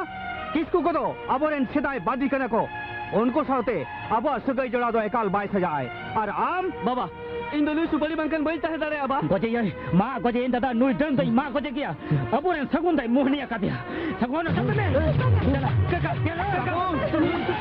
ᱠᱤᱥᱠᱩ ᱠᱚᱫᱚ ᱟᱵᱚᱨᱮᱱ ᱥᱮᱫᱟᱭ ᱵᱟᱹᱫᱤ ᱠᱟᱱᱟ ᱠᱚ᱾ ᱩᱱᱠᱩ ᱥᱟᱶᱛᱮ ᱟᱵᱚᱣᱟᱜ ᱥᱟᱹᱜᱟᱹᱭ ᱡᱚᱲᱟᱣ ᱫᱚ ᱮᱠᱟᱞ ᱵᱟᱭ ᱥᱟᱡᱟᱜᱼᱟᱭ᱾ ᱟᱨ ᱟᱢ? ᱵᱟᱵᱟ, ᱤᱧ ᱫᱚ ᱱᱩᱭ ᱥᱩᱯᱟᱹᱲᱤ ᱵᱟᱝᱠᱷᱟᱱ ᱵᱟᱹᱧ ᱛᱟᱦᱮᱸ ᱫᱟᱲᱮᱭᱟᱜᱼᱟ, ᱵᱟ᱾ ᱜᱚᱡᱮᱭᱟᱹᱧ, ᱢᱟ ᱜᱚᱡᱮᱭᱟᱹᱧ ᱫᱟᱫᱟ, ᱱᱩᱭ ᱰᱟᱹᱱ ᱫᱚᱧ ᱢᱟ ᱜᱚᱡᱮ ᱜᱮᱭᱟ᱾ ᱟᱵᱚᱨᱮᱱ ᱥᱟᱹᱜᱩᱱ ᱫᱟᱭ ᱢᱳᱦᱱᱤ ᱟᱠᱟᱫᱮᱭᱟ᱾ ᱥᱟᱹᱜᱩᱱ, ᱥᱟᱹᱜᱩᱱ ᱢᱮ᱾ ᱪᱟᱞᱟᱜ, ᱪᱟᱞᱟᱜ, ᱪᱟᱞᱟᱜ᱾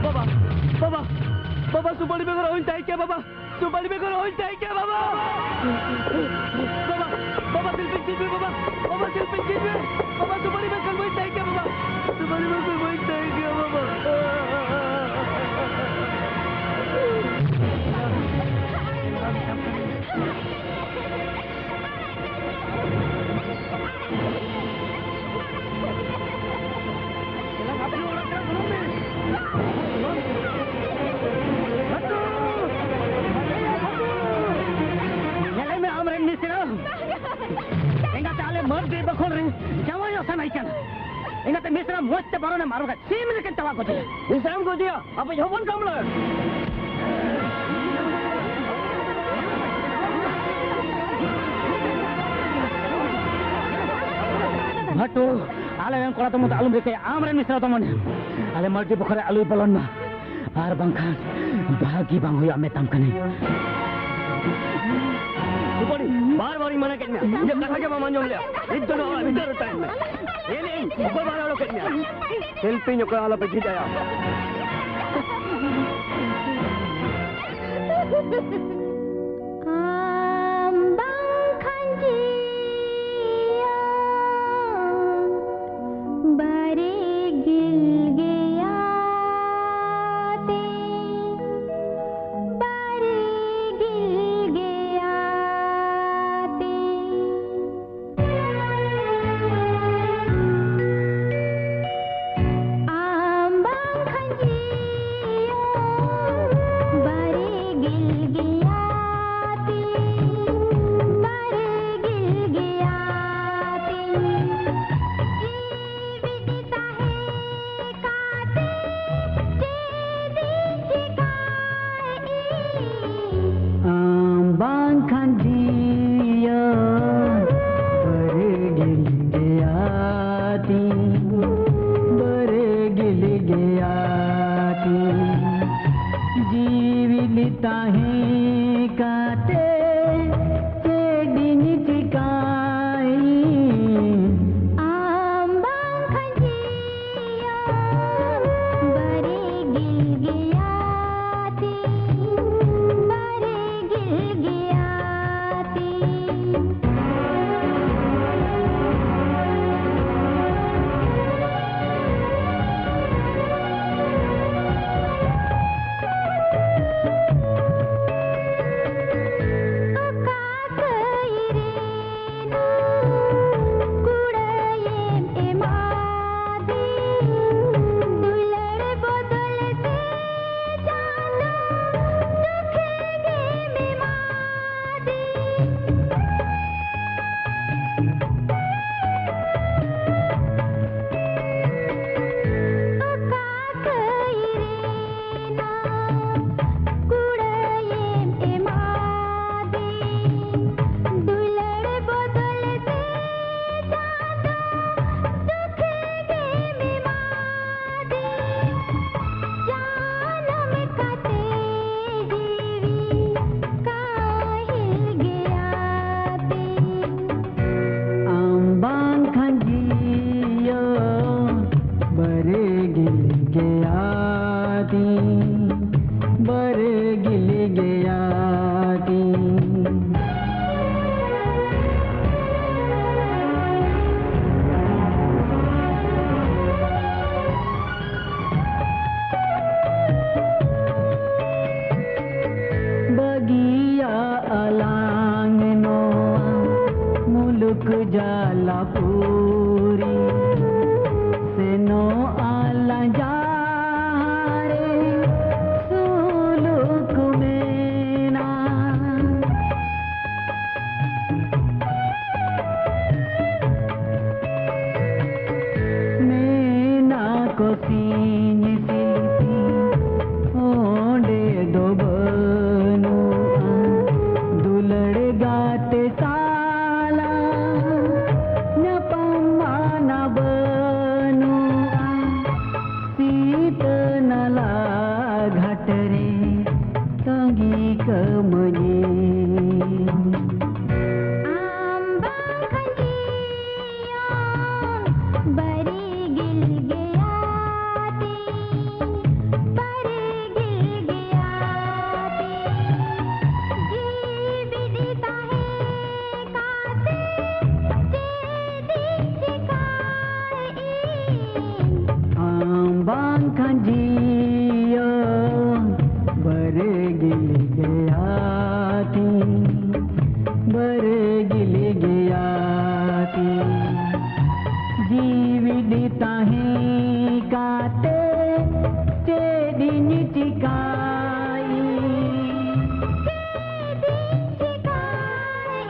ᱵᱟᱵᱟ, ᱵᱟᱵᱟ, ᱵᱟᱵᱟ, ᱥᱩᱯᱟᱹᱲᱤ ᱵᱮᱜᱚᱨ ᱚᱦᱚᱧ ᱛᱟᱦᱮᱸ ᱠᱮᱭᱟ, ᱵᱟᱵᱟ᱾ ᱥᱩᱯᱟᱹᱲᱤ ᱵᱮᱜᱚᱨ ᱚᱦᱚᱧ ᱛᱟᱦᱮᱸ ᱠᱮᱭᱟ, ᱵᱟᱵᱟ᱾ ᱵᱟᱵᱟ, ᱵᱟᱵᱟ, ᱥᱤᱞᱯᱤᱧ ᱪᱤᱱ ᱢᱮ, ᱵᱟᱵᱟ᱾ ᱵᱟᱵᱟ, ᱥᱤᱞᱯᱤᱧ ᱪᱤᱱ ᱢᱮ᱾ ᱵᱟᱵᱟ, ᱥᱩᱯᱟᱹᱲᱤ ᱵᱮᱜᱚᱨ ᱵᱟᱹᱧ ᱛᱟᱦᱮᱸ ᱠᱮᱭᱟ, ᱵᱟᱵᱟ᱾ ᱥᱩᱯᱟᱹᱲᱤ ᱵᱮᱜᱚᱨ ᱵᱟᱹᱧ ᱛᱟᱦᱮᱸ ᱠᱮᱭᱟ, ᱵᱟᱵᱟ᱾ ᱧᱮᱞᱮ ᱢᱮ ᱟᱢᱨᱮᱱ ᱢᱤᱥᱨᱟ᱾ ᱮᱸᱜᱟᱛᱮ ᱟᱞᱮ ᱢᱟᱹᱨᱰᱤ ᱵᱟᱠᱷᱳᱞ ᱨᱮ ᱡᱟᱶᱟᱭᱚᱜ ᱥᱟᱱᱟᱭ ᱠᱟᱱᱟ᱾ ᱮᱸᱜᱟᱛ ᱢᱚᱡᱽ ᱛᱮ ᱵᱟᱨᱚᱱᱮᱢ ᱟᱨᱚᱜᱟ, ᱥᱤᱢ ᱞᱮᱠᱟᱧ ᱛᱟᱣᱟ ᱜᱚᱡᱮᱭᱟ᱾ ᱱᱤᱥᱟᱢ ᱜᱚᱡᱮᱭᱟ, ᱟᱯᱮ ᱦᱚᱯᱚᱱ ᱠᱟᱢᱞᱟ᱾ ᱵᱷᱟᱴᱩ, ᱟᱞᱮ ᱨᱮᱱ ᱠᱚᱲᱟ ᱫᱚ ᱢᱚᱛᱚ ᱟᱞᱚᱢ ᱨᱤᱠᱟᱹᱭᱟ, ᱟᱢ ᱨᱮᱱ ᱢᱤᱥᱨᱟ ᱫᱚ ᱢᱟᱱᱮ ᱟᱞᱮ ᱢᱟᱹᱨᱰᱤ ᱵᱚᱠᱷᱚᱨ ᱨᱮ ᱟᱞᱚᱭ ᱵᱚᱞᱚᱱ ᱢᱟ, ᱟᱨ ᱵᱟᱝᱠᱷᱟᱱ ᱵᱷᱟᱹᱜᱤ ᱵᱟᱝ ᱦᱩᱭᱩᱜᱼᱟ, ᱢᱮᱛᱟᱢ ᱠᱟᱹᱱᱟᱹᱧ᱾ ᱥᱩᱯᱟᱨᱤ, ᱵᱟᱨ ᱵᱟᱨᱤᱧ ᱢᱟᱱᱟ ᱠᱮᱫ ᱢᱮᱭᱟ, ᱤᱧᱟᱹᱜ ᱠᱟᱛᱷᱟ ᱜᱮ ᱵᱟᱢ ᱟᱸᱡᱚᱢ ᱞᱮᱭᱟ᱾ ᱱᱤᱛ ᱫᱚ ᱱᱚᱣᱟ ᱚᱲᱟᱜ ᱵᱷᱤᱛᱟᱹᱨ ᱨᱮ ᱛᱟᱦᱮᱱ ᱢᱮ᱾ ᱧᱮᱞᱮᱫ ᱟᱹᱧ, ᱚᱠᱚᱭ ᱵᱟᱦᱨᱮ ᱚᱰᱚᱠ ᱠᱮᱫ ᱢᱮᱭᱟ᱾ ᱥᱤᱞᱯᱤᱧ ᱚᱠᱚᱭ ᱟᱞᱚᱯᱮ ᱡᱷᱤᱡ ᱟᱭᱟ᱾ ᱟᱢ ᱵᱟᱝᱠᱷᱟᱱ ᱡᱤᱭᱚᱱ ᱵᱟᱨᱮ ᱜᱤᱞ ᱜᱮᱭᱟ ᱛᱮ, ᱵᱟᱨᱮ ᱜᱤᱞ ᱜᱮᱭᱟ ᱛᱮ᱾ ᱟᱢ ᱵᱟᱝᱠᱷᱟᱱ ᱡᱤᱭᱚᱱ ᱵᱟᱨᱮ ᱜᱤᱞ ᱜᱮᱭᱟ᱾ ᱵᱟᱨᱮ ᱜᱤᱞ ᱜᱮᱭᱟ ᱛᱤᱧ, ᱵᱟᱨᱮ ᱜᱤᱞ ᱜᱮᱭᱟ ᱛᱤᱧ᱾ ᱵᱟᱹᱜᱤᱭᱟ ᱟᱞᱟᱝ ᱱᱚᱣᱟ ᱢᱩᱞᱩᱠ ᱡᱟᱞᱟᱯᱩᱨᱤ, ᱥᱮᱱᱚᱜ ᱟᱞᱟᱝ ᱡᱟᱦᱟᱸ ᱨᱮ ᱥᱩᱞᱩᱠ ᱢᱮᱱᱟᱜ᱾ ᱢᱮᱱᱟ ᱠᱚ ᱥᱤᱧ ᱥᱤᱞᱯᱤ, ᱚᱸᱰᱮ ᱫᱚ ᱵᱟᱹᱱᱩᱜᱼᱟ ᱫᱩᱞᱟᱹᱲ ᱜᱟᱛᱮ ᱥᱟᱞᱟᱜ ᱧᱟᱯᱟᱢ ᱢᱟᱱᱟ ᱵᱟᱹᱱᱩᱜᱼᱟ᱾ ᱥᱤᱛᱟᱹ ᱱᱟᱞᱟ ᱜᱷᱟᱴ ᱨᱮ ᱛᱟᱺᱜᱤ ᱠᱟᱹᱢᱟᱹᱧ᱾ ᱟᱢ ᱵᱟᱝᱠᱷᱟᱱ ᱡᱤᱭᱚᱱ ᱵᱟᱨᱮ ᱜᱤᱞ ᱜᱮᱭᱟ ᱛᱤᱧ, ᱵᱟᱨᱮ ᱜᱤᱞ ᱜᱮᱭᱟ ᱛᱤᱧ᱾ ᱡᱤᱣᱤ ᱵᱤᱫᱤ ᱛᱟᱦᱮᱸ ᱠᱟᱛᱮ ᱪᱮᱫ ᱤᱧ ᱪᱮᱠᱟᱭ ᱤᱧ? ᱟᱢ ᱵᱟᱝᱠᱷᱟᱱ ᱡᱤᱭᱚᱱ ᱵᱟᱨᱮ ᱜᱤᱞ ᱜᱮᱭᱟ ᱛᱤᱧ, ᱵᱟᱨᱮ ᱜᱤᱞ ᱜᱮᱭᱟ ᱛᱤᱧ᱾ ᱡᱤᱣᱤ ᱫᱤ ᱛᱟᱦᱮᱸ ᱠᱟᱛᱮ ᱪᱮᱫ ᱤᱧ ᱪᱤᱠᱟᱭ? ᱪᱮᱫ ᱤᱧ ᱪᱤᱠᱟᱭ?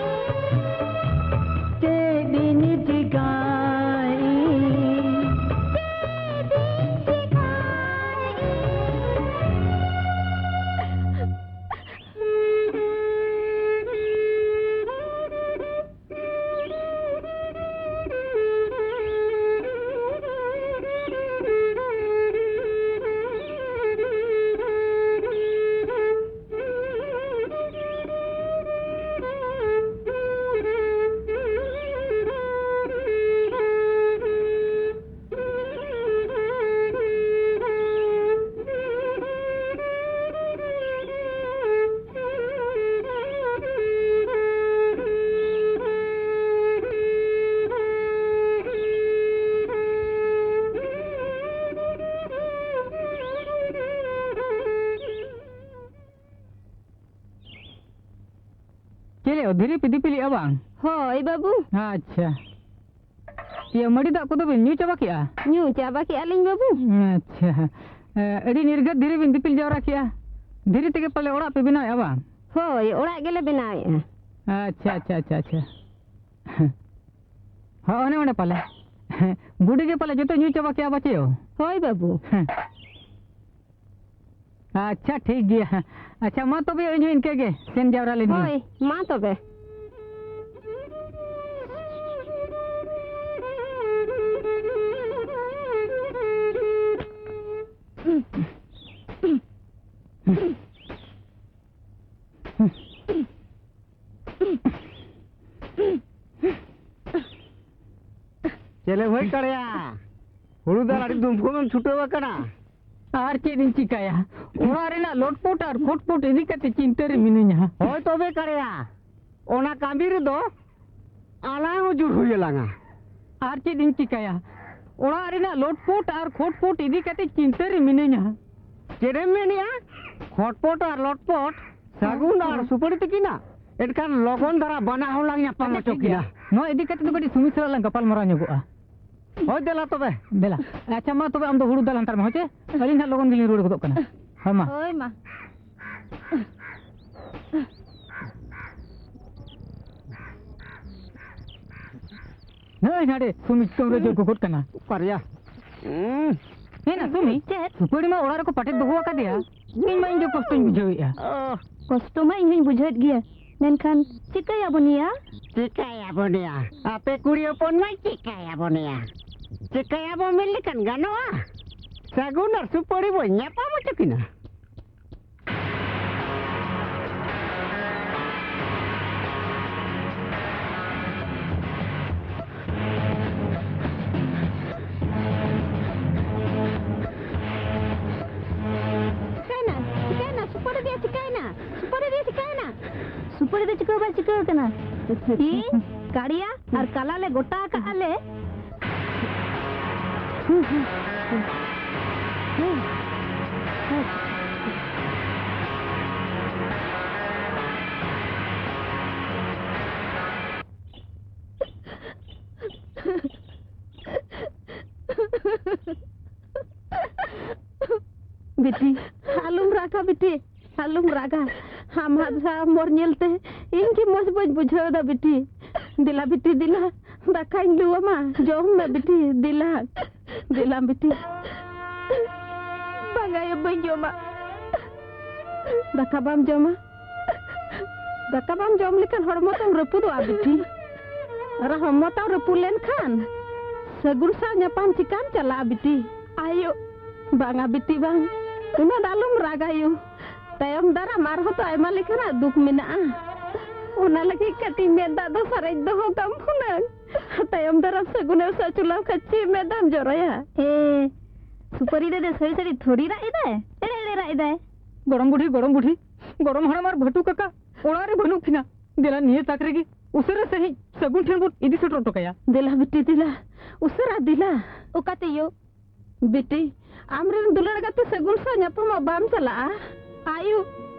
ᱪᱮᱫ ᱤᱧ ᱪᱤᱠᱟᱭ? ᱪᱮᱫ ᱤᱧ ᱪᱤᱠᱟᱭ? ᱫᱷᱤᱨᱤ ᱯᱮ ᱫᱤᱯᱤᱞᱮᱜᱼᱟ ᱵᱟᱝ? ᱦᱳᱭ ᱵᱟᱹᱵᱩ᱾ ᱟᱪᱪᱷᱟ᱾ ᱤᱭᱟᱹ, ᱢᱟᱹᱰᱤ ᱫᱟᱜ ᱠᱚᱫᱚ ᱵᱤᱱ ᱧᱩ ᱪᱟᱵᱟ ᱠᱮᱜᱼᱟ? ᱧᱩ ᱪᱟᱵᱟ ᱠᱮᱜᱼᱟ ᱞᱤᱧ ᱵᱟᱹᱵᱩ᱾ ᱟᱪᱪᱷᱟ᱾ ᱮ, ᱟᱹᱰᱤ ᱱᱤᱨᱜᱟᱹᱛ ᱫᱷᱤᱨᱤ ᱵᱤᱱ ᱫᱤᱯᱤᱞ ᱡᱟᱣᱨᱟ ᱠᱮᱜᱼᱟ᱾ ᱫᱷᱤᱨᱤ ᱛᱮᱜᱮ ᱯᱟᱞᱮ ᱚᱲᱟᱜ ᱯᱮ ᱵᱮᱱᱟᱣᱮᱜᱼᱟ ᱵᱟᱝ? ᱦᱳᱭ, ᱚᱲᱟᱜ ᱜᱮᱞᱮ ᱵᱮᱱᱟᱣᱮᱜᱼᱟ᱾ ᱟᱪᱪᱷᱟ, ᱟᱪᱪᱷᱟ, ᱟᱪᱪᱷᱟ, ᱟᱪᱪᱷᱟ᱾ ᱦᱚᱸ, ᱚᱱᱮ ᱚᱸᱰᱮ ᱯᱟᱞᱮ᱾ ᱵᱩᱰᱤ ᱜᱮ ᱯᱟᱞᱮ ᱡᱚᱛᱚ ᱧᱩ ᱪᱟᱵᱟ ᱠᱮᱜᱼᱟ ᱵᱟᱪᱮ ᱭᱳ? ᱦᱳᱭ ᱵᱟᱹᱵᱩ᱾ ᱦᱮᱸ᱾ ᱟᱪᱪᱷᱟ, ᱴᱷᱤᱠ ᱜᱮᱭᱟ᱾ ᱟᱪᱪᱷᱟ, ᱢᱟ ᱛᱚᱵᱮ ᱤᱧ ᱦᱚᱸ ᱤᱱᱠᱟᱹ ᱜᱮ ᱥᱮᱱ ᱡᱟᱣᱨᱟ ᱞᱮᱱ ᱜᱤᱧ᱾ ᱦᱳᱭ, ᱢᱟ ᱛᱚᱵᱮ᱾ ᱪᱮᱞᱮ ᱵᱷᱟᱹᱭ ᱠᱟᱲᱭᱟ, ᱦᱩᱲᱩ ᱫᱟᱞ ᱟᱹᱰᱤ ᱫᱩᱢᱠᱷᱚᱢ ᱮᱢ ᱪᱷᱩᱴᱟᱹᱣ ᱟᱠᱟᱱᱟ᱾ ᱟᱨ ᱪᱮᱫ ᱤᱧ ᱪᱤᱠᱟᱹᱭᱟ, ᱚᱲᱟᱜ ᱨᱮᱱᱟᱜ ᱞᱚᱴᱯᱚᱴ ᱟᱨ ᱠᱷᱚᱴᱯᱚᱴ ᱤᱫᱤ ᱠᱟᱛᱮ ᱪᱤᱱᱛᱟᱹ ᱨᱮ ᱢᱤᱱᱟᱹᱧᱟ᱾ ᱦᱳᱭ ᱛᱚᱵᱮ ᱠᱟᱲᱭᱟ, ᱚᱱᱟ ᱠᱟᱹᱢᱤ ᱨᱮᱫᱚ ᱟᱞᱟᱝ ᱦᱚᱸ ᱡᱩᱨ ᱦᱩᱭ ᱟᱞᱟᱝᱟ᱾ ᱟᱨ ᱪᱮᱫ ᱤᱧ ᱪᱤᱠᱟᱹᱭᱟ, ᱚᱲᱟᱜ ᱨᱮᱱᱟᱜ ᱞᱚᱴᱯᱚᱴ ᱟᱨ ᱠᱷᱚᱴᱯᱚᱴ ᱤᱫᱤ ᱠᱟᱛᱮ ᱪᱤᱱᱛᱟᱹ ᱨᱮ ᱢᱤᱱᱟᱹᱧᱟ᱾ ᱪᱮᱫ ᱮᱢ ᱢᱮᱱᱮᱜᱼᱟ? ᱠᱷᱚᱴᱯᱚᱴ ᱟᱨ ᱞᱚᱴᱯᱚᱴ, ᱥᱟᱹᱜᱩᱱ ᱟᱨ ᱥᱩᱯᱟᱹᱲᱤ ᱛᱟᱹᱠᱤᱱᱟᱜ? ᱮᱱᱠᱷᱟᱱ ᱞᱚᱜᱚᱱ ᱫᱷᱟᱨᱟ ᱵᱟᱱᱟ ᱦᱚᱲ ᱞᱟᱝ ᱧᱟᱯᱟᱢ ᱟᱪᱪᱷᱟ, ᱦᱚᱪᱚ ᱴᱷᱤᱠ ᱜᱮᱭᱟ᱾ ᱠᱤᱱᱟ᱾ ᱱᱚᱣᱟ ᱤᱫᱤ ᱠᱟᱛᱮ ᱫᱚ ᱠᱟᱹᱴᱤᱡ ᱥᱩᱢᱤ ᱥᱟᱞᱟᱜ ᱞᱟᱝ ᱜᱟᱯᱟᱞ ᱢᱟᱨᱟᱣ ᱧᱚᱜᱚᱜᱼᱟ᱾ ᱦᱳᱭ, ᱫᱮᱞᱟ ᱛᱚᱵᱮ᱾ ᱫᱮᱞᱟ᱾ ᱟᱪᱪᱷᱟ, ᱢᱟ ᱛᱚᱵᱮ ᱟᱢ ᱫᱚ ᱦᱩᱲᱩ ᱫᱟᱞ ᱦᱟᱱᱛᱟᱲ ᱢᱮ, ᱦᱳᱭ ᱪᱮ? ᱟᱹᱞᱤᱧ ᱦᱟᱸᱜ ᱞᱚᱜᱚᱱ ᱜᱮᱞᱤᱧ ᱨᱩᱣᱟᱹᱲ ᱜᱚᱫᱚᱜ ᱠᱟᱱᱟ᱾ ᱦᱳᱭ, ᱢᱟ᱾ ᱦᱳᱭ, ᱢᱟ᱾ ᱱᱚᱜᱼᱚᱭ ᱱᱟᱰᱮ ᱥᱩᱢᱤ ᱪᱤᱛᱟᱹᱣ ᱨᱮ ᱡᱳᱨ ᱜᱚᱜᱚᱫ ᱠᱟᱱᱟ᱾ ᱚᱠᱟᱨᱮᱭᱟ? ᱦᱩᱸ᱾ ᱦᱮᱸ ᱱᱟ ᱥᱩᱢᱤ, ᱪᱮᱫ? ᱥᱩᱯᱟᱹᱲᱤ ᱢᱟ ᱚᱲᱟᱜ ᱨᱮᱠᱚ ᱯᱟᱴᱮᱫ ᱫᱚᱦᱚ ᱟᱠᱟᱫᱮᱭᱟ᱾ ᱤᱧ ᱢᱟ ᱤᱧ ᱜᱮ ᱠᱚᱥᱴᱚᱧ ᱵᱩᱡᱷᱟᱹᱣᱮᱫᱼᱟ᱾ ᱚ᱾ ᱠᱚᱥᱴᱚ ᱢᱟ ᱤᱧ ᱦᱚᱧ ᱵᱩᱡᱷᱟᱹᱣᱮᱫ ᱜᱮᱭᱟ, ᱢᱮᱱᱠᱷᱟᱱ ᱪᱤᱠᱟᱹᱭᱟᱵᱚᱱ ᱭᱟ? ᱪᱤᱠᱟᱹᱭᱟᱵᱚᱱ ᱭᱟ? ᱟᱯᱮ ᱠᱩᱲᱤ ᱦᱚᱯᱚᱱ ᱢᱟ ᱪᱤᱠᱟᱹᱭᱟᱵᱚᱱ ᱭᱟ? ᱪᱤᱠᱟᱹᱭᱟᱵᱚᱱ ᱢᱮᱱ ᱞᱮᱠᱷᱟᱱ ᱜᱟᱱᱚᱜᱼᱟ? ᱥᱟᱹᱜᱩᱱ ᱟᱨ ᱥᱩᱯᱟᱹᱲᱤ ᱵᱚᱱ ᱧᱟᱯᱟᱢ ᱦᱚᱪᱚ ᱠᱤᱱᱟ᱾ ᱪᱤᱠᱟᱹᱭᱮᱱᱟ? ᱪᱤᱠᱟᱹᱭᱮᱱᱟ? ᱥᱩᱯᱟᱹᱲᱤ ᱫᱚᱭᱟ ᱪᱤᱠᱟᱹᱭᱮᱱᱟ? ᱥᱩᱯᱟᱹᱲᱤ ᱫᱚᱭᱟ ᱪᱤᱠᱟᱹᱭᱮᱱᱟ? ᱥᱩᱯᱟᱹᱲᱤ ᱫᱚ ᱪᱤᱠᱟᱹ ᱦᱚᱸ ᱵᱟᱭ ᱪᱤᱠᱟᱹ ᱟᱠᱟᱱᱟ᱾ ᱤᱧ, ᱠᱟᱲᱤᱭᱟ ᱟᱨ ᱠᱟᱞᱟ ᱞᱮ ᱜᱚᱴᱟ ᱟᱠᱟᱫᱼᱟ ᱞᱮ᱾ ᱵᱤᱴᱤ, ᱟᱞᱚᱢ ᱨᱟᱜᱟ ᱵᱤᱴᱤ, ᱟᱞᱚᱢ ᱨᱟᱜᱟ᱾ ᱟᱢᱟᱜ ᱥᱟᱶ ᱢᱚᱨ ᱧᱮᱞᱛᱮ ᱤᱧ ᱜᱮ ᱢᱚᱡᱽ ᱵᱟᱹᱧ ᱵᱩᱡᱷᱟᱹᱣ ᱮᱫᱟ ᱵᱤᱴᱤ᱾ ᱫᱮᱞᱟ ᱵᱤᱴᱤ, ᱫᱮᱞᱟ, ᱫᱟᱠᱟᱧ ᱞᱩ ᱟᱢᱟ, ᱡᱚᱢ ᱢᱮ ᱵᱤᱴᱤ, ᱫᱮᱞᱟ, ᱫᱮᱞᱟ ᱵᱤᱴᱤ᱾ ᱵᱟᱝᱟ ᱭᱳ, ᱵᱟᱹᱧ ᱡᱚᱢᱟ᱾ ᱫᱟᱠᱟ ᱵᱟᱢ ᱡᱚᱢᱟ? ᱫᱟᱠᱟ ᱵᱟᱢ ᱡᱚᱢ ᱞᱮᱠᱷᱟᱱ ᱦᱚᱲᱢᱚ ᱛᱟᱢ ᱨᱟᱹᱯᱩᱫᱚᱜᱼᱟ ᱵᱤᱴᱤ᱾ ᱟᱨ ᱦᱚᱲᱢᱚ ᱛᱟᱢ ᱨᱟᱹᱯᱩᱫ ᱞᱮᱱᱠᱷᱟᱱ ᱥᱟᱹᱜᱩᱱ ᱥᱟᱶ ᱧᱟᱯᱟᱢ ᱪᱤᱠᱟᱢ ᱪᱟᱞᱟᱜᱼᱟ ᱵᱤᱴᱤ? ᱟᱭᱳ᱾ ᱵᱟᱝᱟ ᱵᱤᱴᱤ ᱵᱟᱝ, ᱩᱱᱟᱹᱜ ᱫᱚ ᱟᱞᱚᱢ ᱨᱟᱜᱟ ᱭᱳ᱾ ᱛᱟᱭᱚᱢ ᱫᱟᱨᱟᱢ ᱟᱨᱦᱚᱸ ᱛᱚ ᱟᱭᱢᱟ ᱞᱮᱠᱟᱱᱟᱜ ᱫᱩᱠ ᱢᱮᱱᱟᱜᱼᱟ᱾ ᱚᱱᱟ ᱞᱟᱹᱜᱤᱫ ᱠᱟᱹᱴᱤᱡ ᱢᱮᱫ ᱫᱟᱜ ᱫᱚ ᱥᱟᱨᱮᱡ ᱫᱚᱦᱚ ᱠᱟᱢ ᱦᱩᱱᱟᱹᱝ᱾ ᱛᱟᱭᱚᱢ ᱫᱟᱨᱟᱢ ᱥᱟᱹᱜᱩᱱᱮ ᱥᱟᱪᱩᱞᱟᱢ ᱠᱷᱟᱱ ᱪᱮᱫ ᱢᱮᱫ ᱫᱟᱜ ᱮᱢ ᱡᱚᱨᱚᱭᱟ? ᱮ, ᱥᱩᱯᱟᱹᱨᱤ ᱫᱟᱫᱟ ᱥᱟᱹᱨᱤ ᱥᱟᱹᱨᱤ ᱛᱷᱚᱲᱤ ᱨᱟᱜ ᱮᱫᱟᱭ, ᱮᱲᱮ ᱮᱲᱮ ᱨᱟᱜ ᱮᱫᱟᱭ᱾ ᱜᱚᱲᱚᱢ ᱵᱩᱰᱷᱤ, ᱜᱚᱲᱚᱢ ᱵᱩᱰᱷᱤ, ᱜᱚᱲᱚᱢ ᱦᱟᱲᱟᱢ ᱟᱨ ᱵᱷᱟᱹᱴᱩ ᱠᱟᱠᱟ ᱚᱲᱟᱜ ᱨᱮ ᱵᱟᱹᱱᱩᱜ ᱠᱤᱱᱟ᱾ ᱫᱮᱞᱟ ᱱᱤᱭᱟᱹ ᱛᱟᱠ ᱨᱮᱜᱮ ᱩᱥᱟᱹᱨᱟ ᱥᱟᱺᱦᱤᱡ ᱥᱟᱹᱜᱩᱱ ᱴᱷᱮᱱ ᱵᱚᱱ ᱤᱫᱤ ᱥᱮᱴᱮᱨ ᱦᱚᱴᱚ ᱠᱟᱭᱟ᱾ ᱫᱮᱞᱟ ᱵᱤᱴᱤ ᱫᱮᱞᱟ, ᱩᱥᱟᱹᱨᱟ ᱫᱮᱞᱟ᱾ ᱚᱠᱟᱛᱮ ᱭᱳ? ᱵᱤᱴᱤ, ᱟᱢᱨᱮᱱ ᱫᱩᱞᱟᱹᱲ ᱜᱟᱛᱮ ᱥᱟᱹᱜᱩᱱ ᱥᱟᱶ ᱧᱟᱯᱟᱢᱚᱜ ᱵᱟᱢ ᱪᱟᱞᱟᱜᱼᱟ? ᱟᱭᱩ,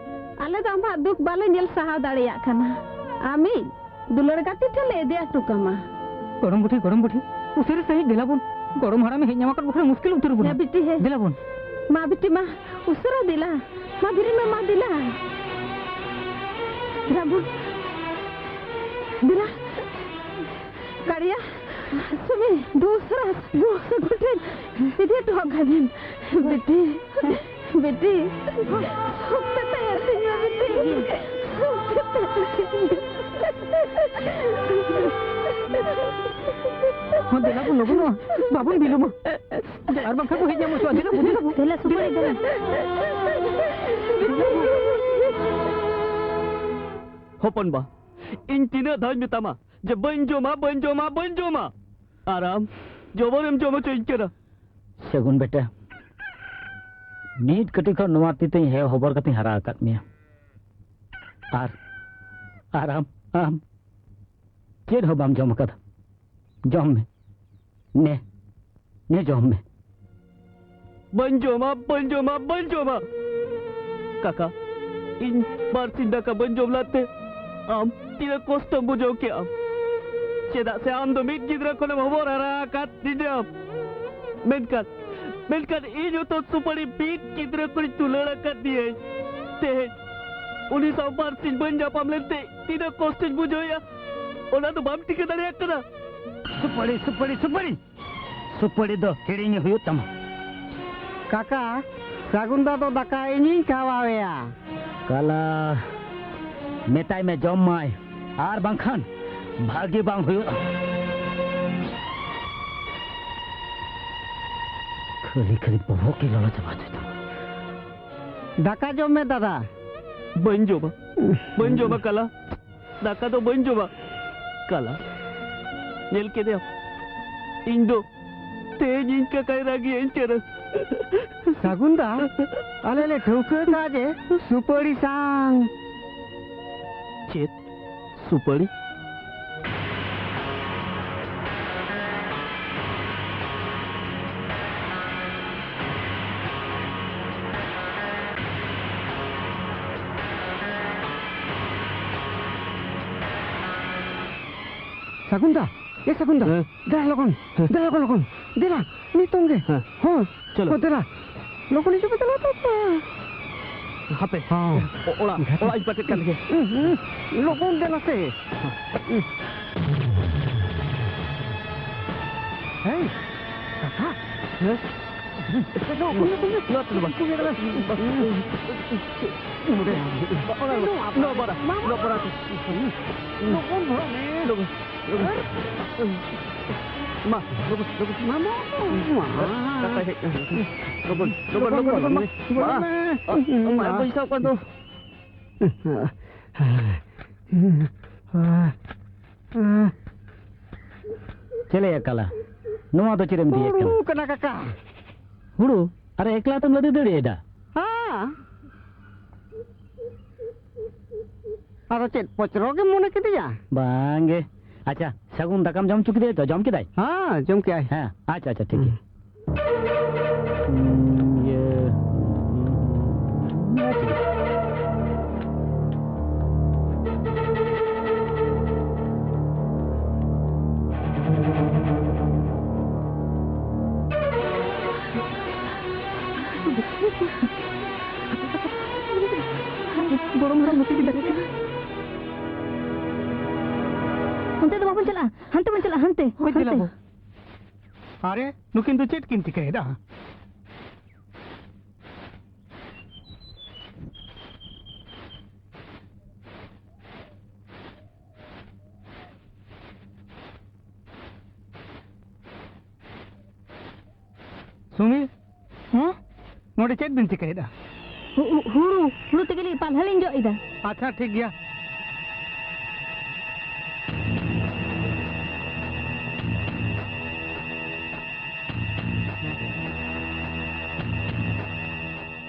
ᱟᱞᱮ ᱫᱚ ᱟᱢᱟᱜ ᱫᱩᱠ ᱵᱟᱞᱮ ᱧᱮᱞ ᱥᱟᱦᱟᱣ ᱫᱟᱲᱮᱭᱟᱜ ᱠᱟᱱᱟ᱾ ᱟᱢᱤᱡ ᱫᱩᱞᱟᱹᱲ ᱜᱟᱛᱮ ᱴᱷᱮᱱ ᱞᱮ ᱤᱫᱤ ᱦᱚᱴᱚ ᱠᱟᱢᱟ᱾ ᱜᱚᱲᱚᱢ ᱵᱩᱰᱷᱤ, ᱜᱚᱲᱚᱢ ᱵᱩᱰᱷᱤ, ᱩᱥᱟᱹᱨᱟ ᱥᱟᱺᱦᱤᱡ ᱫᱮᱞᱟ ᱵᱚᱱ᱾ ᱜᱚᱲᱚᱢ ᱦᱟᱲᱟᱢᱮ ᱦᱮᱡ ᱧᱟᱢ ᱟᱠᱟᱫ ᱵᱚᱠᱷᱟᱱ ᱢᱩᱥᱠᱤᱞ ᱩᱛᱟᱹᱨ ᱵᱚᱱᱟ᱾ ᱦᱮᱸ ᱵᱤᱴᱤ, ᱦᱮᱸ᱾ ᱫᱮᱞᱟ ᱵᱚᱱ᱾ ᱢᱟ ᱵᱤᱴᱤ, ᱢᱟ, ᱩᱥᱟᱹᱨᱟ ᱫᱮᱞᱟ᱾ ᱢᱟ ᱵᱤᱨᱤ ᱢᱮ, ᱢᱟ ᱫᱮᱞᱟ᱾ ᱫᱮᱞᱟ ᱵᱚᱱ᱾ ᱫᱮᱞᱟ᱾ ᱠᱟᱲᱤᱭᱟ, ᱥᱩᱢᱤ, ᱫᱩ ᱩᱥᱟᱹᱨᱟ, ᱫᱩ ᱩᱥᱟᱹᱨᱟ ᱜᱚᱴᱷᱮᱱ ᱤᱫᱤ ᱦᱚᱴᱚ ᱠᱟᱜ ᱵᱤᱱ᱾ ᱵᱤᱴᱤ, ᱵᱤᱴᱤ, ᱥᱚᱠᱛᱮ ᱛᱟᱭ ᱟᱹᱛᱤᱧ ᱢᱮ, ᱵᱤᱴᱤ᱾ ᱥᱚᱠᱛᱮ ᱛᱟᱭ ᱟᱹᱛᱤᱧ ᱢᱮ᱾ ᱦᱚᱸ, ᱫᱮᱞᱟ ᱵᱚᱱ ᱞᱚᱜᱚᱱᱚᱜᱼᱟ, ᱵᱟᱵᱚᱱ ᱵᱤᱞᱚᱢᱟ᱾ ᱟᱨ ᱵᱟᱝᱠᱷᱟᱱ ᱠᱚ ᱦᱮᱡ ᱧᱟᱢ ᱦᱚᱪᱚᱜᱼᱟ᱾ ᱫᱮᱞᱟ ᱵᱚᱱ, ᱫᱮᱞᱟ ᱵᱚᱱ᱾ ᱫᱮᱞᱟ, ᱥᱩᱯᱟᱹᱨᱤ, ᱫᱮᱞᱟ᱾ ᱦᱚᱯᱚᱱ ᱵᱟ, ᱤᱧ ᱛᱤᱱᱟᱹᱜ ᱫᱷᱟᱣᱤᱧ ᱢᱮᱛᱟᱢᱟ ᱡᱮ ᱵᱟᱹᱧ ᱡᱚᱢᱟ, ᱵᱟᱹᱧ ᱡᱚᱢᱟ, ᱵᱟᱹᱧ ᱡᱚᱢᱟ? ᱟᱨ ᱟᱢ ᱡᱚᱵᱚᱨᱮᱢ ᱡᱚᱢ ᱦᱚᱪᱚᱧ ᱠᱟᱱᱟ᱾ ᱥᱟᱹᱜᱩᱱ ᱵᱮᱴᱟ, ᱱᱤᱛ ᱠᱟᱹᱴᱤᱡ ᱠᱷᱚᱱ ᱱᱚᱣᱟ ᱛᱤ ᱛᱮᱧ ᱦᱮ ᱦᱚᱵᱚᱨ ᱠᱟᱛᱮᱧ ᱦᱟᱨᱟ ᱟᱠᱟᱫ ᱢᱮᱭᱟ᱾ ᱟᱨ, ᱟᱨ ᱟᱢ, ᱟᱢ ᱪᱮᱫ ᱦᱚᱸ ᱵᱟᱢ ᱡᱚᱢ ᱟᱠᱟᱫᱟ᱾ ᱡᱚᱢ ᱢᱮ, ᱱᱮ, ᱱᱮ ᱡᱚᱢ ᱢᱮ᱾ ᱵᱟᱹᱧ ᱡᱚᱢᱟ, ᱵᱟᱹᱧ ᱡᱚᱢᱟ, ᱵᱟᱹᱧ ᱡᱚᱢᱟ᱾ ᱠᱟᱠᱟ, ᱤᱧ ᱵᱟᱨ ᱥᱤᱧ ᱫᱟᱠᱟ ᱵᱟᱹᱧ ᱡᱚᱢ ᱞᱟᱫ ᱛᱮ ᱟᱢ ᱛᱤᱱᱟᱹᱜ ᱠᱚᱥᱴᱚᱢ ᱵᱩᱡᱷᱟᱹᱣ ᱠᱮᱜᱼᱟ᱾ ᱪᱮᱫᱟᱜ ᱥᱮ ᱟᱢ ᱫᱚ ᱢᱤᱫ ᱜᱤᱫᱽᱨᱟᱹ ᱠᱷᱚᱱᱮᱢ ᱦᱚᱵᱚᱨ ᱦᱟᱨᱟ ᱟᱠᱟᱫᱤᱧᱟᱢ᱾ ᱢᱮᱱᱠᱷᱟᱱ ᱢᱮᱱᱠᱷᱟᱱ ᱤᱧ ᱦᱚᱸᱛᱚ ᱥᱩᱯᱟᱹᱲᱤ ᱵᱤᱨ ᱜᱤᱫᱽᱨᱟᱹ ᱠᱷᱚᱱᱤᱧ ᱫᱩᱞᱟᱹᱲ ᱟᱠᱟᱫ ᱫᱤᱭᱟᱹᱧ᱾ ᱛᱮᱦᱮᱧ ᱩᱱᱤ ᱥᱟᱶ ᱵᱟᱨ ᱥᱤᱧ ᱵᱟᱹᱧ ᱧᱟᱯᱟᱢ ᱞᱮᱱᱛᱮ ᱛᱤᱱᱟᱹᱜ ᱠᱚᱥᱴᱚᱧ ᱵᱩᱡᱷᱟᱹᱣᱮᱫᱼᱟ, ᱚᱱᱟ ᱫᱚ ᱵᱟᱢ ᱴᱷᱤᱠᱟᱹ ᱫᱟᱲᱮᱭᱟᱜ ᱠᱟᱱᱟ᱾ ᱥᱩᱯᱟᱹᱲᱤ, ᱥᱩᱯᱟᱹᱲᱤ, ᱥᱩᱯᱟᱹᱲᱤ! ᱥᱩᱯᱟᱹᱲᱤ ᱫᱚ ᱦᱤᱲᱤᱧ ᱦᱩᱭᱩᱜ ᱛᱟᱢᱟ᱾ ᱠᱟᱠᱟ, ᱥᱟᱹᱜᱩᱱ ᱫᱟ ᱫᱚ ᱫᱟᱠᱟ ᱤᱧᱤᱧ ᱠᱷᱟᱣᱟᱣᱮᱭᱟ᱾ ᱠᱟᱞᱟ, ᱢᱮᱛᱟᱭ ᱢᱮ ᱡᱚᱢ ᱢᱟᱭ, ᱟᱨ ᱵᱟᱝᱠᱷᱟᱱ ᱵᱷᱟᱹᱜᱤ ᱵᱟᱝ ᱦᱩᱭᱩᱜᱼᱟ᱾ ᱠᱷᱟᱹᱞᱤ ᱠᱷᱟᱹᱞᱤ ᱵᱚᱦᱚᱜ ᱜᱮ ᱞᱚᱞᱚ ᱪᱟᱵᱟ ᱦᱚᱪᱚᱭ ᱛᱟᱢᱟ᱾ ᱫᱟᱠᱟ ᱡᱚᱢ ᱢᱮ ᱫᱟᱫᱟ᱾ ᱵᱟᱹᱧ ᱡᱚᱢᱟ, ᱵᱟᱹᱧ ᱡᱚᱢᱟ ᱠᱟᱞᱟ, ᱫᱟᱠᱟ ᱫᱚ ᱵᱟᱹᱧ ᱡᱚᱢᱟ᱾ ᱠᱟᱞᱟ, ᱧᱮᱞ ᱠᱮᱫᱮᱭᱟᱢ, ᱤᱧ ᱫᱚ ᱛᱮᱦᱮᱧ ᱤᱧ ᱠᱟᱠᱟᱭ ᱨᱟᱹᱜᱤᱭᱟᱹᱧ ᱠᱟᱱᱟ᱾ ᱥᱟᱹᱜᱩᱱ ᱫᱟ, ᱟᱞᱮ ᱞᱮ ᱴᱷᱟᱹᱣᱠᱟᱹ ᱠᱟᱜᱼᱟ ᱡᱮ ᱥᱩᱯᱟᱹᱲᱤ ᱥᱟᱝ᱾ ᱪᱮᱫ? ᱥᱩᱯᱟᱹᱲᱤ? ᱥᱟᱹᱜᱩᱱ ᱫᱟ, ᱮ ᱥᱟᱹᱜᱩᱱ ᱫᱟ, ᱦᱮᱸ᱾ ᱫᱮᱞᱟ ᱞᱚᱜᱚᱱ, ᱦᱮᱸ᱾ ᱫᱮᱞᱟ ᱞᱚᱜᱚᱱ, ᱞᱚᱜᱚᱱ, ᱫᱮᱞᱟ, ᱱᱤᱛᱚᱝ ᱜᱮ᱾ ᱦᱮᱸ᱾ ᱦᱚᱸ, ᱪᱚᱞᱚ᱾ ᱦᱚᱸ, ᱫᱮᱞᱟ᱾ ᱞᱚᱜᱚᱱ ᱦᱤᱡᱩᱜ ᱢᱮ, ᱫᱮᱞᱟ, ᱫᱮᱞᱟ᱾ ᱦᱟᱯᱮ᱾ ᱦᱚᱸ᱾ ᱚ-, ᱚᱲᱟᱜ, ᱚᱲᱟᱜ ᱤᱧ ᱯᱟᱴᱮᱫ ᱠᱟᱱ ᱜᱮ᱾ ᱦᱩᱸ, ᱦᱩᱸ᱾ ᱞᱚᱜᱚᱱ ᱫᱮᱞᱟ ᱥᱮ᱾ ᱦᱮᱸ᱾ ᱦᱮᱸ, ᱠᱟᱠᱟ᱾ ᱦᱮᱸ? ᱱᱚᱣᱟ ᱛᱮᱫᱚ ᱵᱟᱝ᱾ ᱱᱚᱣᱟ ᱵᱟᱨᱟ, ᱱᱚᱣᱟ ᱵᱟᱨᱟ᱾ ᱞᱚᱜᱚᱱ ᱫᱷᱚᱨᱚ ᱢᱮ᱾ ᱞᱚᱜᱚᱱ, ᱞᱚᱜᱚᱱ᱾ ᱢᱟ, ᱞᱚᱜᱚᱱ, ᱞᱚᱜᱚᱱ᱾ ᱢᱟ, ᱢᱟ, ᱢᱟ᱾ ᱠᱟᱠᱟᱭ ᱦᱮᱡ ᱠᱟᱱᱟ᱾ ᱞᱚᱜᱚᱱ, ᱞᱚᱜᱚᱱ, ᱞᱚᱜᱚᱱ, ᱞᱚᱜᱚᱱ, ᱞᱚᱜᱚᱱ᱾ ᱢᱟ᱾ ᱢᱟ᱾ ᱢᱟ, ᱢᱟ, ᱵᱟᱹᱧ ᱥᱟᱵ ᱠᱟᱜ ᱫᱚ᱾ ᱪᱮᱞᱮ ᱭᱟ ᱠᱟᱞᱟ? ᱱᱚᱣᱟ ᱫᱚ ᱪᱮᱫ ᱮᱢ ᱤᱫᱤᱭᱮᱫ ᱠᱟᱱᱟ? ᱦᱩᱲᱩ ᱠᱟᱱᱟ ᱠᱟᱠᱟ᱾ ᱦᱩᱲᱩ? ᱟᱨ ᱮᱠᱞᱟ ᱛᱮᱢ ᱞᱟᱫᱮ ᱫᱟᱲᱮᱭᱟᱫᱟ? ᱦᱮᱸ᱾ ᱟᱫᱚ ᱪᱮᱫ ᱯᱚᱪᱨᱚ ᱜᱮᱢ ᱢᱚᱱᱮ ᱠᱮᱫᱮᱭᱟ? ᱵᱟᱝᱜᱮ᱾ ᱟᱪᱪᱷᱟ, ᱥᱟᱹᱜᱩᱱ ᱫᱟᱠᱟᱢ ᱡᱚᱢ ᱦᱚᱪᱚ ᱠᱮᱫᱮᱭᱟ ᱛᱚ? ᱡᱚᱢ ᱠᱮᱫᱟᱭ? ᱦᱮᱸ, ᱡᱚᱢ ᱠᱮᱜᱼᱟᱭ᱾ ᱦᱮᱸ, ᱟᱪᱪᱷᱟ, ᱟᱪᱪᱷᱟ, ᱴᱷᱤᱠ ᱜᱮᱭᱟ᱾ ᱦᱩᱸ, ᱤᱭᱟᱹ, ᱦᱮᱸ, ᱴᱷᱤᱠ ᱜᱮᱭᱟ᱾ ᱜᱚᱲᱚᱢ ᱦᱟᱲᱟᱢ ᱱᱚᱛᱮ ᱜᱮ ᱫᱟᱲᱮ ᱠᱟᱱᱟ᱾ ᱚᱱᱛᱮ ᱫᱚ ᱵᱟᱵᱚᱱ ᱪᱟᱞᱟᱜᱼᱟ, ᱦᱟᱱᱛᱮ ᱵᱚᱱ ᱪᱟᱞᱟᱜᱼᱟ, ᱦᱟᱱᱛᱮ᱾ ᱦᱳᱭ, ᱫᱮᱞᱟ ᱦᱟᱱᱛᱮ᱾ ᱵᱚ᱾ ᱟᱨᱮ, ᱱᱩᱠᱤᱱ ᱫᱚ ᱪᱮᱫ ᱠᱤᱱ ᱪᱤᱠᱟᱹᱭᱮᱫᱟ? ᱥᱩᱢᱤ? ᱦᱮᱸ? ᱱᱚᱰᱮ ᱪᱮᱫ ᱵᱤᱱ ᱪᱤᱠᱟᱹᱭᱮᱫᱟ? ᱦᱩ-, ᱦᱩ-, ᱦᱩᱲᱩ, ᱦᱩᱲᱩ ᱛᱤᱠᱤ ᱞᱟᱹᱜᱤᱫ ᱯᱟᱞᱦᱟ ᱞᱤᱧ ᱡᱚᱜ ᱮᱫᱟ᱾ ᱟᱪᱪᱷᱟ, ᱴᱷᱤᱠ ᱜᱮᱭᱟ᱾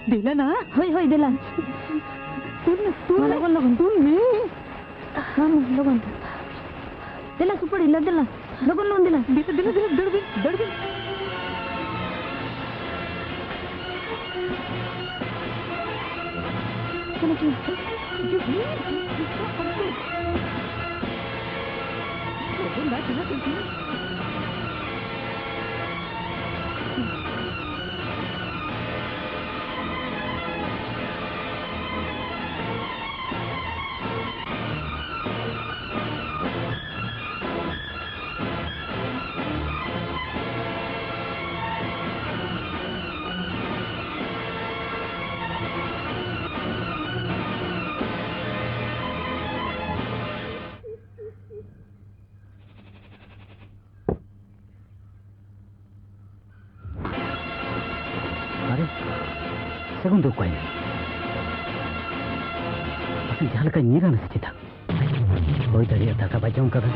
ᱫᱮᱞᱟ ᱱᱟ᱾ ᱦᱳᱭ, ᱦᱳᱭ, ᱫᱮᱞᱟ᱾ ᱛᱩᱞ ᱢᱮ, ᱛᱩᱞ ᱢᱟ, ᱢᱮ᱾ ᱞᱚᱜᱚᱱ, ᱞᱚᱜᱚᱱ᱾ ᱛᱩᱞ ᱢᱮ᱾ ᱢᱟ, ᱢᱟ, ᱞᱚᱜᱚᱱ᱾ ᱫᱮᱞᱟ, ᱥᱩᱯᱟᱹᱲᱤ, ᱞᱟ, ᱫᱮᱞᱟ᱾ ᱞᱚᱜᱚᱱ, ᱞᱚᱜᱚᱱ, ᱫᱮᱞᱟ᱾ ᱫᱮᱞᱟ, ᱫᱮᱞᱟ, ᱫᱮᱞᱟ, ᱫᱟᱹᱲ ᱵᱤᱱ, ᱫᱟᱹᱲ ᱵᱤᱱ᱾ ᱪᱚᱞᱚ, ᱪᱚᱞᱚ᱾ ᱞᱚᱜᱚᱱ, ᱫᱮᱞᱟ, ᱫᱮᱞᱟ, ᱫᱮᱞᱟ᱾ ᱟᱨᱮ, ᱥᱟᱹᱜᱩᱱ ᱫᱚ ᱚᱠᱟᱭᱮᱱᱟ? ᱯᱟᱥᱮᱡ ᱡᱟᱦᱟᱸ ᱞᱮᱠᱟᱭ ᱧᱤᱨ ᱟᱱᱟ ᱥᱮ ᱪᱮᱛᱟ? ᱦᱩᱭ ᱫᱟᱲᱮᱭᱟᱜᱼᱟ, ᱫᱟᱠᱟ ᱵᱟᱭ ᱡᱚᱢ ᱠᱟᱫᱟ᱾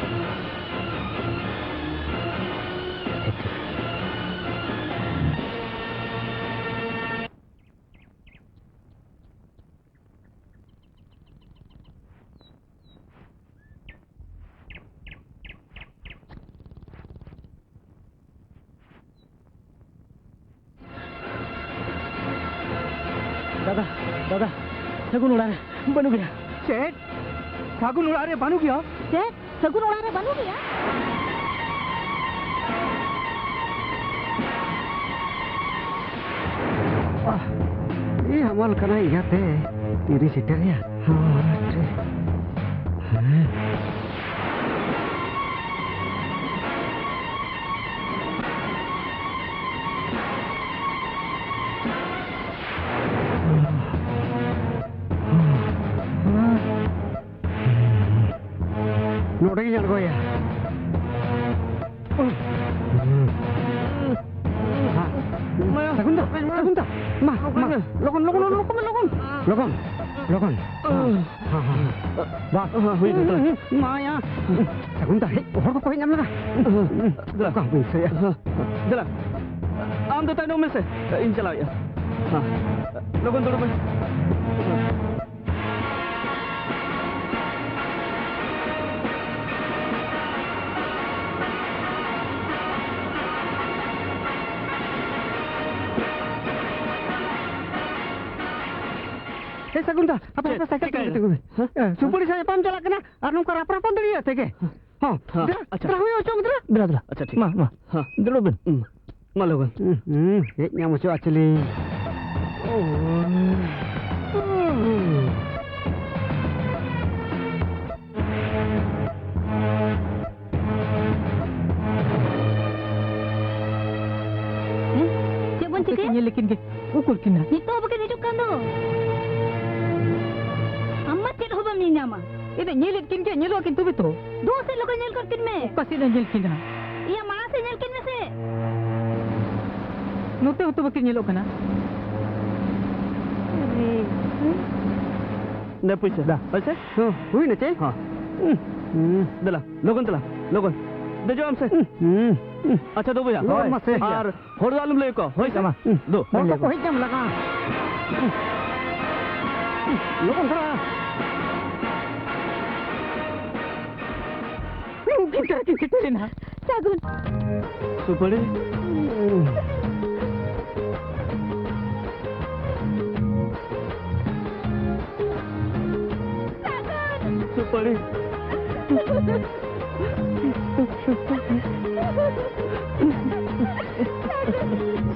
ᱴᱷᱤᱠ, ᱴᱷᱤᱠ᱾ ᱫᱟᱫᱟ, ᱫᱟᱫᱟ, ᱥᱟᱹᱜᱩᱱ ᱚᱲᱟᱜ ᱨᱮ ᱵᱟᱹᱱᱩᱜ ᱜᱮᱭᱟ᱾ ᱪᱮᱫ? ᱥᱟᱹᱜᱩᱱ ᱚᱲᱟᱜ ᱨᱮ ᱵᱟᱹᱱᱩᱜ ᱜᱮᱭᱟ? ᱪᱮᱫ? ᱥᱟᱹᱜᱩᱱ ᱚᱲᱟᱜ ᱨᱮ ᱵᱟᱹᱱᱩᱜ ᱜᱮᱭᱟ? ᱤᱧ ᱦᱟᱢᱟᱞ ᱠᱟᱱᱟ, ᱤᱭᱟᱹᱛᱮ ᱛᱤᱨᱤᱧ ᱥᱮᱴᱮᱨᱮᱭᱟ᱾ ᱦᱟᱴ᱾ ᱦᱮᱸ᱾ ᱱᱚᱰᱮ ᱜᱤᱧ ᱟᱬᱜᱚᱭᱟ᱾ ᱥᱟᱹᱜᱩᱱ ᱫᱟ, ᱥᱟᱹᱜᱩᱱ ᱫᱟ, ᱢᱟ, ᱢᱟ, ᱞᱚᱜᱚᱱ, ᱞᱚᱜᱚᱱ, ᱞᱚᱜᱚᱱ, ᱞᱚᱜᱚᱱ, ᱞᱚᱜᱚᱱ, ᱞᱚᱜᱚᱱ᱾ ᱦᱮᱸ, ᱦᱮᱸ, ᱦᱮᱸ᱾ ᱵᱟᱥ᱾ ᱦᱮᱸ, ᱦᱩᱭ ᱮᱱᱟ, ᱪᱟᱞᱟᱜ᱾ ᱢᱟᱭᱟ᱾ ᱥᱟᱹᱜᱩᱱ ᱫᱟ, ᱦᱮᱡ, ᱦᱚᱲ ᱠᱚᱠᱚ ᱦᱮᱡ ᱧᱟᱢ ᱞᱮᱱᱟ᱾ ᱫᱮᱞᱟ᱾ ᱚᱠᱟ ᱦᱚᱸ ᱵᱟᱹᱧ ᱫᱤᱥᱟᱹᱭᱮᱫᱼᱟ᱾ ᱦᱮᱸ, ᱫᱮᱞᱟ᱾ ᱟᱢ ᱫᱚ ᱛᱟᱭᱱᱚᱢ ᱢᱮᱥᱮ, ᱤᱧ ᱪᱟᱞᱟᱣᱮᱫᱼᱟ᱾ ᱦᱮᱸ, ᱞᱚᱜᱚᱱ ᱫᱩᱲᱩᱵ ᱢᱮ᱾ ᱮ ᱥᱟᱹᱜᱩᱱ ᱫᱟ, ᱟᱯᱮ, ᱪᱮᱫ? ᱟᱯᱮ ᱥᱟᱭᱠᱮᱞ ᱪᱤᱠᱟᱹᱭᱮᱱᱟ? ᱛᱤᱸᱜᱩ ᱢᱮ᱾ ᱦᱮᱸ? ᱮ, ᱥᱩᱯᱟᱹᱲᱤ ᱥᱟᱶ ᱧᱟᱯᱟᱢ ᱪᱟᱞᱟᱜ ᱠᱟᱱᱟ ᱟᱨ ᱱᱚᱝᱠᱟ ᱨᱟᱯ ᱨᱟᱯ ᱫᱟᱲᱮᱭᱟᱜ ᱛᱮᱜᱮ᱾ ᱦᱚᱸ, ᱦᱮᱸ, ᱫᱮᱞᱟ, ᱟᱪᱪᱷᱟ᱾ ᱫᱮᱞᱟ, ᱦᱩᱭ ᱦᱚᱪᱚ ᱢᱮ, ᱫᱮᱞᱟ᱾ ᱫᱮᱞᱟ, ᱫᱮᱞᱟ᱾ ᱟᱪᱪᱷᱟ, ᱴᱷᱤᱠ᱾ ᱢᱟ, ᱢᱟ᱾ ᱦᱮᱸ᱾ ᱫᱩᱲᱩᱵ ᱵᱮᱱ᱾ ᱦᱩᱸ᱾ ᱢᱟ ᱞᱚᱜᱚᱱ᱾ ᱦᱩᱸ, ᱦᱩᱸ, ᱦᱮᱡ ᱧᱟᱢ ᱦᱚᱪᱚᱣᱟᱜ ᱪᱚᱞᱤᱧ᱾ ᱦᱮᱸ? ᱪᱮᱫ ᱵᱚᱱ ᱪᱤᱠᱟᱹᱭᱟ? ᱧᱮᱞ ᱞᱮᱠᱤᱱ ᱜᱮ᱾ ᱩᱠᱩᱨ ᱠᱤᱱᱟ? ᱱᱤᱛᱚᱜ ᱦᱚᱸ ᱵᱟᱹᱠᱤᱱ ᱦᱤᱡᱩᱜ ᱠᱟᱱ ᱫᱚ᱾ ᱟᱢ ᱢᱟ ᱪᱮᱫ ᱦᱚᱸ ᱵᱟᱢ ᱧᱮᱞ ᱧᱟᱢᱟ᱾ ᱮᱱᱮᱡ ᱧᱮᱞᱮᱫ ᱠᱤᱱ ᱜᱮ, ᱧᱮᱞᱚᱜ ᱠᱤᱱ ᱛᱚᱵᱮ ᱛᱚ᱾ ᱫᱩ ᱥᱮᱫ ᱞᱚᱠᱚᱭ ᱧᱮᱞ ᱜᱚᱫ ᱠᱤᱱ ᱢᱮ᱾ ᱚᱠᱟ ᱥᱮᱫ ᱮ ᱧᱮᱞ ᱠᱤᱱᱟ? ᱤᱭᱟᱹ, ᱢᱟᱲᱟᱝ ᱥᱮᱫ ᱧᱮᱞ ᱠᱤᱱ ᱢᱮᱥᱮ᱾ ᱱᱚᱛᱮ ᱦᱚᱸᱛᱚ ᱵᱟᱹᱠᱤᱱ ᱧᱮᱞᱚᱜ ᱠᱟᱱᱟ᱾ ᱫᱮ ᱯᱩᱭᱥᱟᱹ᱾ ᱫᱟ᱾ ᱯᱩᱭᱥᱟᱹ? ᱦᱚᱸ, ᱦᱩᱭᱱᱟ ᱪᱮ? ᱦᱚᱸ᱾ ᱦᱩᱸ, ᱦᱩᱸ᱾ ᱫᱮᱞᱟ, ᱞᱚᱜᱚᱱ ᱫᱮᱞᱟ, ᱞᱚᱜᱚᱱ᱾ ᱫᱮᱡᱚᱜ ᱟᱢ ᱥᱮ? ᱦᱩᱸ, ᱦᱩᱸ᱾ ᱟᱪᱪᱷᱟ, ᱫᱩᱵᱩᱭᱟ᱾ ᱦᱳᱭ᱾ ᱢᱟᱥᱮ᱾ ᱟᱨ ᱦᱚᱲ ᱫᱚ ᱟᱞᱚᱢ ᱞᱟᱹᱭ ᱟᱠᱚᱣᱟ, ᱦᱳᱭ ᱥᱮ? ᱢᱟ᱾ ᱫᱩ᱾ ᱦᱚᱲ ᱠᱚᱠᱚ ᱦᱮᱡ ᱧᱟᱢ ᱞᱟᱜᱟ᱾ ᱞᱚᱜᱚᱱ ᱫᱷᱟᱨᱟ᱾ ᱩᱱᱠᱤᱱ ᱛᱟᱨᱟ ᱠᱤᱱ ᱥᱮᱴᱮᱨᱮᱱᱟ᱾ ᱥᱟᱹᱜᱩᱱ᱾ ᱥᱩᱯᱟᱹᱲᱤ᱾ ᱥᱩᱯᱟᱹᱲᱤ᱾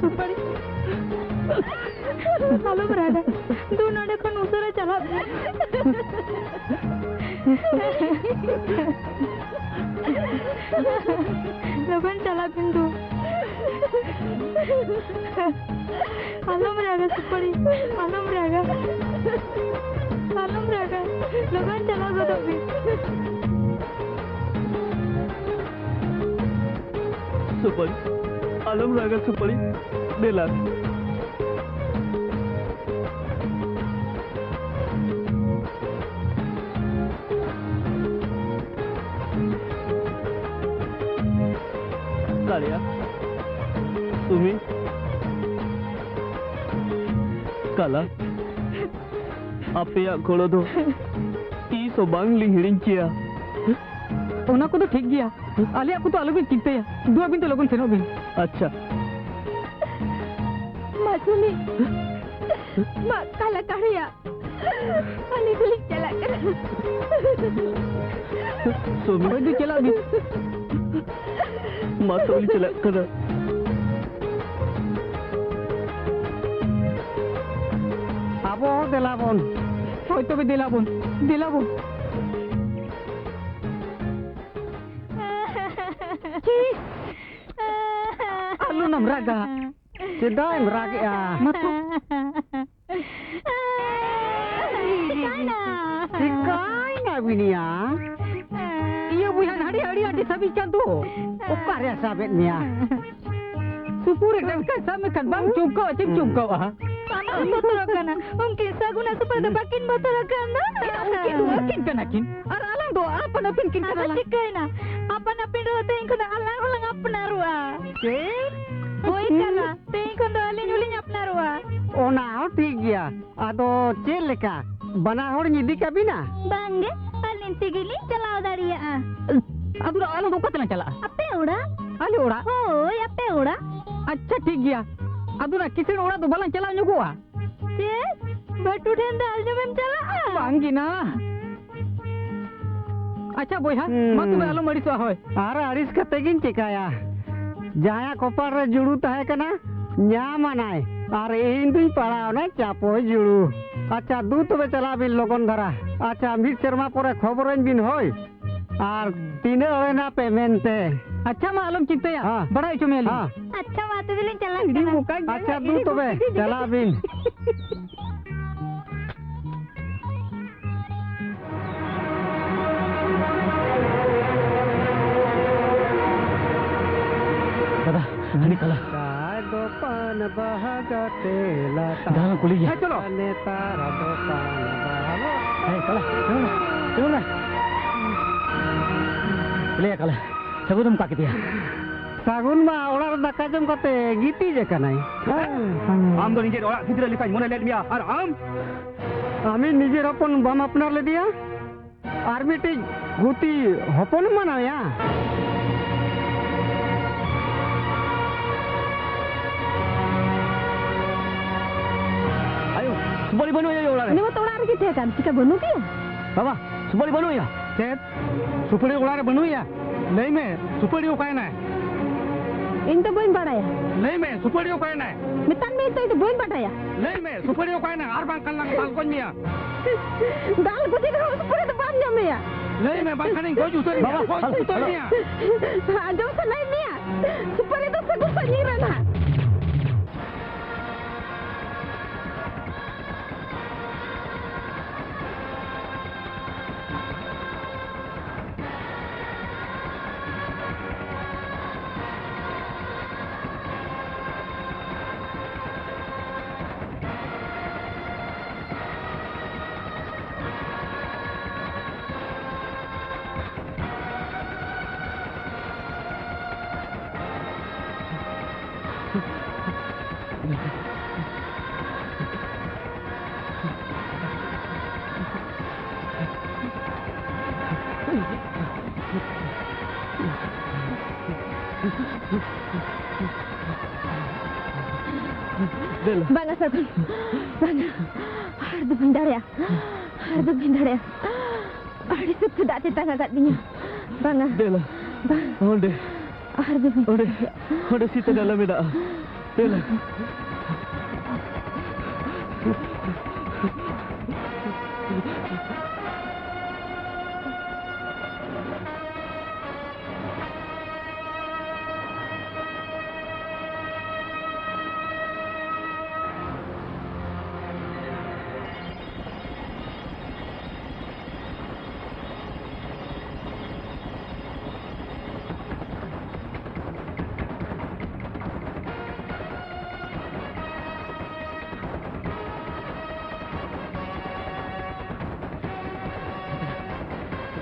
ᱥᱩᱯᱟᱹᱲᱤ᱾ ᱟᱞᱚᱢ ᱨᱟᱜᱟ᱾ ᱫᱩ, ᱱᱚᱰᱮ ᱠᱷᱚᱱ ᱩᱥᱟᱹᱨᱟ ᱪᱟᱞᱟᱜ ᱢᱮ᱾ ᱞᱚᱜᱚᱱ ᱪᱟᱞᱟᱜ ᱵᱤᱱ ᱫᱩ᱾ ᱟᱞᱚᱢ ᱨᱟᱜᱟ ᱥᱩᱯᱟᱹᱲᱤ, ᱟᱞᱚᱢ ᱨᱟᱜᱟ, ᱟᱞᱚᱢ ᱨᱟᱜᱟ, ᱞᱚᱜᱚᱱ ᱪᱟᱞᱟᱣ ᱜᱚᱫᱚᱜ ᱵᱤᱱ᱾ ᱥᱩᱯᱟᱹᱲᱤ, ᱟᱞᱚᱢ ᱨᱟᱜᱟ ᱥᱩᱯᱟᱹᱲᱤ, ᱫᱮᱞᱟ᱾ ᱠᱟᱞᱤᱭᱟ, ᱥᱩᱢᱤ, ᱠᱟᱞᱟ, ᱟᱯᱮᱭᱟᱜ ᱜᱚᱲᱚ ᱫᱚ ᱛᱤᱥ ᱦᱚᱸ ᱵᱟᱝ ᱞᱤᱧ ᱦᱤᱲᱤᱧ ᱠᱮᱭᱟ᱾ ᱚᱱᱟ ᱠᱚᱫᱚ ᱴᱷᱤᱠ ᱜᱮᱭᱟ, ᱟᱞᱮᱭᱟᱜ ᱠᱚᱫᱚ ᱟᱞᱚᱵᱤᱱ ᱪᱤᱱᱛᱟᱹᱭᱟ᱾ ᱫᱩ, ᱟᱹᱵᱤᱱ ᱫᱚ ᱞᱚᱜᱚᱱ ᱥᱮᱱᱚᱜ ᱵᱤᱱ᱾ ᱟᱪᱪᱷᱟ᱾ ᱢᱟ ᱥᱩᱢᱤ, ᱢᱟ ᱠᱟᱞᱟ ᱠᱟᱲᱤᱭᱟ, ᱟᱹᱞᱤᱧ ᱫᱚᱞᱤᱧ ᱪᱟᱞᱟᱜ ᱠᱟᱱᱟ᱾ ᱥᱩᱢᱤ᱾ ᱦᱳᱭ ᱫᱩ, ᱪᱟᱞᱟᱜ ᱵᱤᱱ᱾ ᱢᱟ ᱛᱚᱵᱮ ᱞᱤᱧ ᱪᱟᱞᱟᱜ ᱠᱟᱱᱟ᱾ ᱟᱵᱚ ᱦᱚᱸ ᱫᱮᱞᱟ ᱵᱚᱱ᱾ ᱦᱳᱭ ᱛᱚᱵᱮ ᱫᱮᱞᱟ ᱵᱚᱱ, ᱫᱮᱞᱟ ᱵᱚᱱ᱾ ᱪᱤᱥ! ᱟᱞᱚᱱᱟᱢ ᱨᱟᱜᱟ᱾ ᱪᱮᱫᱟᱜ ᱮᱢ ᱨᱟᱜᱮᱜᱼᱟ? ᱢᱟᱛᱚ᱾ ᱪᱤᱠᱟᱭᱱᱟ? ᱪᱤᱠᱟᱭᱱᱟ ᱵᱤᱱᱤᱭᱟ? ᱤᱭᱟᱹ ᱵᱚᱭᱦᱟ, ᱱᱟᱹᱲᱤ ᱟᱹᱰᱤ ᱟᱹᱰᱤ ᱥᱟᱵᱤᱡ ᱪᱟᱸᱫᱚ᱾ ᱚᱠᱟᱨᱮ ᱥᱟᱵᱮᱫ ᱢᱮᱭᱟ? ᱥᱩᱯᱩᱨ ᱨᱮ ᱰᱟᱝᱠᱟ ᱥᱟᱵ ᱢᱮᱠᱷᱟᱱ ᱵᱟᱢ ᱪᱚᱢᱠᱟᱣᱟ, ᱪᱮᱫ ᱮᱢ ᱪᱚᱢᱠᱟᱣᱟ? ᱟᱢ ᱵᱚᱛᱚᱨᱚᱜ ᱠᱟᱱᱟ᱾ ᱩᱱᱠᱤᱱ ᱥᱟᱹᱜᱩᱱ ᱟᱨ ᱥᱩᱯᱟᱹᱲᱤ ᱫᱚ ᱵᱟᱹᱠᱤᱱ ᱵᱚᱛᱚᱨᱚᱜ ᱠᱟᱱ ᱫᱚ? ᱩᱱᱠᱤᱱ ᱫᱚ ᱟᱹᱠᱤᱱ ᱠᱟᱱᱟ ᱠᱤᱱ᱾ ᱟᱨ ᱟᱞᱟᱝ ᱫᱚ ᱟᱯᱟᱱ ᱟᱹᱯᱤᱱ ᱠᱤᱱ ᱟᱫᱚ ᱠᱟᱱᱟ ᱞᱟᱝ᱾ ᱪᱤᱠᱟᱹᱭᱮᱱᱟ? ᱟᱯᱟᱱ ᱟᱹᱯᱤᱱ ᱨᱮᱦᱚᱸ ᱛᱮᱦᱮᱧ ᱠᱷᱚᱱᱟᱜ ᱟᱞᱟᱝ ᱦᱚᱸᱞᱟᱝ ᱟᱯᱱᱟᱨᱚᱜᱼᱟ᱾ ᱪᱮᱫ? ᱦᱳᱭ ᱠᱟᱱᱟ, ᱛᱮᱦᱮᱧ ᱠᱷᱚᱱ ᱫᱚ ᱟᱹᱞᱤᱧ ᱦᱚᱸᱞᱤᱧ ᱟᱯᱱᱟᱨᱚᱜᱼᱟ᱾ ᱚᱱᱟ ᱦᱚᱸ ᱴᱷᱤᱠ ᱜᱮᱭᱟ᱾ ᱟᱫᱚ ᱪᱮᱫ ᱞᱮᱠᱟ? ᱵᱟᱱᱟ ᱦᱚᱲᱤᱧ ᱤᱫᱤ ᱠᱟᱵᱤᱱᱟ? ᱵᱟᱝᱜᱮ, ᱟᱹᱞᱤᱧ ᱛᱮᱜᱮᱞᱤᱧ ᱪᱟᱞᱟᱣ ᱫᱟᱲᱮᱭᱟᱜᱼᱟ᱾ ᱟᱫᱚ ᱟᱞᱮ ᱫᱚ ᱚᱠᱟ ᱛᱮᱞᱟᱝ ᱪᱟᱞᱟᱜᱼᱟ? ᱟᱯᱮ ᱚᱲᱟᱜ᱾ ᱟᱞᱮ ᱚᱲᱟᱜ? ᱦᱳᱭ, ᱟᱯᱮ ᱚᱲᱟᱜ᱾ ᱟᱪᱪᱷᱟ, ᱴᱷᱤᱠ ᱜᱮᱭᱟ᱾ ᱟᱫᱚ ᱚᱱᱟ ᱠᱤᱥᱟᱹᱬ ᱚᱲᱟᱜ ᱫᱚ ᱵᱟᱞᱟᱝ ᱪᱟᱞᱟᱣ ᱧᱚᱜᱚᱜᱼᱟ? ᱪᱮᱫ? ᱵᱷᱟᱹᱴᱩ ᱴᱷᱮᱱ ᱫᱟᱜ ᱡᱚᱢᱮᱢ ᱪᱟᱞᱟᱜᱼᱟ? ᱵᱟᱝ ᱜᱮ ᱱᱟ᱾ ᱟᱪᱪᱷᱟ ᱵᱚᱭᱦᱟ, ᱦᱩᱸ᱾ ᱢᱟ ᱛᱚᱵᱮ ᱟᱞᱚᱢ ᱟᱹᱲᱤᱥᱚᱜᱼᱟ, ᱦᱳᱭ᱾ ᱟᱨ ᱟᱹᱲᱤᱥ ᱠᱟᱛᱮ ᱜᱤᱧ ᱪᱮᱠᱟᱭᱟ? ᱡᱟᱦᱟᱸᱭᱟᱜ ᱠᱚᱯᱟᱲ ᱨᱮ ᱡᱩᱲᱩ ᱛᱟᱦᱮᱸ ᱠᱟᱱᱟ, ᱧᱟᱢ ᱟᱱᱟᱭ᱾ ᱟᱨ ᱤᱧ ᱫᱩᱧ ᱯᱟᱲᱟᱣᱱᱟ ᱪᱟᱯᱚ ᱡᱩᱲᱩ᱾ ᱟᱪᱪᱷᱟ, ᱫᱩ ᱛᱚᱵᱮ ᱪᱟᱞᱟᱜ ᱵᱤᱱ ᱞᱚᱜᱚᱱ ᱫᱷᱟᱨᱟ᱾ ᱟᱪᱪᱷᱟ, ᱢᱤᱫ ᱥᱮᱨᱢᱟ ᱯᱚᱨᱮ ᱠᱷᱚᱵᱚᱨᱟᱹᱧ ᱵᱤᱱ, ᱦᱳᱭ᱾ ᱟᱨ ᱛᱤᱱᱟᱹᱜ ᱦᱩᱭᱱᱟ ᱯᱮᱢᱮᱱᱴ ᱛᱮ? ᱟᱪᱪᱷᱟ, ᱢᱟ ᱟᱞᱚᱢ ᱪᱤᱱᱛᱟᱹᱭᱟ, ᱦᱮᱸ᱾ ᱵᱟᱲᱟᱭ ᱦᱚᱪᱚ ᱢᱮᱭᱟᱞᱤᱧ᱾ ᱦᱮᱸ᱾ ᱟᱪᱪᱷᱟ, ᱢᱟ ᱛᱚᱵᱮ ᱞᱤᱧ ᱪᱟᱞᱟᱜ ᱤᱫᱤ ᱠᱟᱱᱟ᱾ ᱵᱚᱠᱟᱧ ᱟᱪᱪᱷᱟ, ᱫᱩ ᱤᱫᱤ ᱛᱚᱵᱮ, ᱵᱚᱠᱟᱧ᱾ ᱪᱟᱞᱟᱜ ᱵᱤᱱ᱾ ᱫᱟᱫᱟ, ᱦᱟᱹᱱᱤ ᱠᱟᱞᱟ᱾ ᱫᱚᱠᱟᱱ ᱵᱟᱦᱟ ᱜᱟᱛᱮ ᱞᱟᱴᱟ᱾ ᱫᱟᱫᱟ, ᱠᱩᱞᱤ ᱜᱮᱭᱟ᱾ ᱦᱮᱸ, ᱪᱚᱞᱚ᱾ ᱱᱮᱛᱟᱨ ᱫᱚᱠᱟᱱ ᱵᱟᱦᱟ᱾ ᱦᱮᱸ, ᱠᱟᱞᱟ, ᱛᱤᱸᱜᱩᱱ ᱢᱮ, ᱛᱤᱸᱜᱩᱱ ᱢᱮ᱾ ᱞᱟᱹᱭᱟ ᱠᱟᱞᱟ, ᱥᱟᱹᱜᱩᱱ ᱮᱢ ᱠᱟ ᱠᱮᱫᱮᱭᱟ? ᱥᱟᱹᱜᱩᱱ ᱢᱟ ᱚᱲᱟᱜ ᱨᱮ ᱫᱟᱠᱟ ᱡᱚᱢ ᱠᱟᱛᱮ ᱜᱤᱛᱤᱡ ᱟᱠᱟᱱᱟᱭ᱾ ᱟᱢ ᱫᱚ ᱱᱤᱡᱮᱨ ᱚᱲᱟᱜ ᱜᱤᱫᱽᱨᱟᱹ ᱞᱮᱠᱟᱧ ᱢᱚᱱᱮ ᱞᱮᱫ ᱢᱮᱭᱟ, ᱟᱨ ᱟᱢ? ᱟᱢᱤᱡ ᱱᱤᱡᱮᱨ ᱦᱚᱯᱚᱱ ᱵᱟᱢ ᱟᱯᱱᱟᱨ ᱞᱮᱫᱮᱭᱟ? ᱟᱨ ᱢᱤᱫᱴᱤᱡ ᱜᱩᱛᱤ ᱦᱚᱯᱚᱱᱮᱢ ᱢᱟᱱᱟᱣᱮᱭᱟ? ᱟᱭᱳ, ᱥᱩᱯᱟᱹᱨᱤ ᱵᱟᱹᱱᱩᱜ ᱟᱭᱳ ᱚᱲᱟᱜ ᱨᱮ᱾ ᱩᱱᱤ ᱢᱟᱛᱚ ᱚᱲᱟᱜ ᱨᱮᱜᱮ ᱛᱟᱦᱮᱸ ᱠᱟᱱ, ᱪᱤᱠᱟ ᱵᱟᱹᱱᱩᱜ ᱮᱭᱟ? ᱵᱟᱵᱟ, ᱥᱩᱯᱟᱹᱨᱤ ᱵᱟᱹᱱᱩᱜ ᱮᱭᱟ᱾ ᱪᱮᱫ? ᱥᱩᱯᱟᱹᱨᱤ ᱚᱲᱟᱜ ᱨᱮ ᱵᱟᱹᱱᱩᱜ ᱮᱭᱟ? ᱞᱟᱹᱭ ᱢᱮ, ᱥᱩᱯᱟᱹᱨᱤ ᱚᱠᱟᱭᱮᱱᱟᱭ? ᱤᱧ ᱫᱚ ᱵᱟᱹᱧ ᱵᱟᱲᱟᱭᱟ᱾ ᱞᱟᱹᱭ ᱢᱮ, ᱥᱩᱯᱟᱹᱨᱤ ᱚᱠᱟᱭᱮᱱᱟᱭ? ᱢᱮᱛᱟᱜ ᱢᱮ ᱛᱚ, ᱤᱧ ᱫᱚ ᱵᱟᱹᱧ ᱵᱟᱰᱟᱭᱟ᱾ ᱞᱟᱹᱭ ᱢᱮ, ᱥᱩᱯᱟᱹᱨᱤ ᱚᱠᱟᱭᱮᱱᱟᱭ? ᱟᱨ ᱵᱟᱝᱠᱷᱟᱱ ᱞᱟᱝ ᱫᱟᱞ ᱜᱚᱡ ᱢᱮᱭᱟ᱾ ᱫᱟᱞ ᱜᱚᱡᱮ ᱨᱮᱦᱚᱸ ᱥᱩᱯᱟᱹᱨᱤ ᱫᱚ ᱵᱟᱢ ᱧᱟᱢᱮᱭᱟ᱾ ᱞᱟᱹᱭ ᱢᱮ, ᱵᱟᱝᱠᱷᱟᱱᱤᱧ ᱜᱚᱡ ᱩᱛᱟᱹᱨ ᱢᱮᱭᱟ, ᱵᱟᱵᱟ, ᱜᱚᱡ ᱩᱛᱟᱹᱨ ᱢᱮᱭᱟ᱾ ᱟᱸᱡᱚᱢ ᱥᱟᱱᱟᱭᱮᱫ ᱢᱮᱭᱟ? ᱥᱩᱯᱟᱹᱨᱤ ᱫᱚ ᱥᱟᱹᱜᱩᱱ ᱥᱟᱺᱜᱤᱧ ᱨᱮ ᱱᱟᱦᱟᱜ᱾ ᱫᱮᱞᱟ᱾ ᱵᱟᱝᱟ ᱥᱟᱹᱜᱩᱱ, ᱵᱟᱝᱟ, ᱟᱨ ᱫᱚ ᱵᱟᱹᱧ ᱫᱟᱲᱮᱭᱟᱜᱼᱟ, ᱟᱨ ᱫᱚ ᱵᱟᱹᱧ ᱫᱟᱲᱮᱭᱟᱜᱼᱟ᱾ ᱟᱹᱰᱤ ᱥᱚᱠᱛᱚ ᱫᱟᱜ ᱛᱮᱛᱟᱝ ᱟᱠᱟᱫᱤᱧᱟ᱾ ᱵᱟᱝᱟ᱾ ᱫᱮᱞᱟ᱾ ᱵᱟᱝ᱾ ᱚᱸᱰᱮ᱾ ᱟᱨ ᱫᱚ ᱵᱟᱹᱧ ᱚᱸᱰᱮ, ᱫᱟᱲᱮᱭᱟᱜᱼᱟ᱾ ᱚᱸᱰᱮ ᱥᱤᱛᱟᱹ ᱱᱟᱞᱟ ᱢᱮᱱᱟᱜᱼᱟ᱾ ᱫᱮᱞᱟ᱾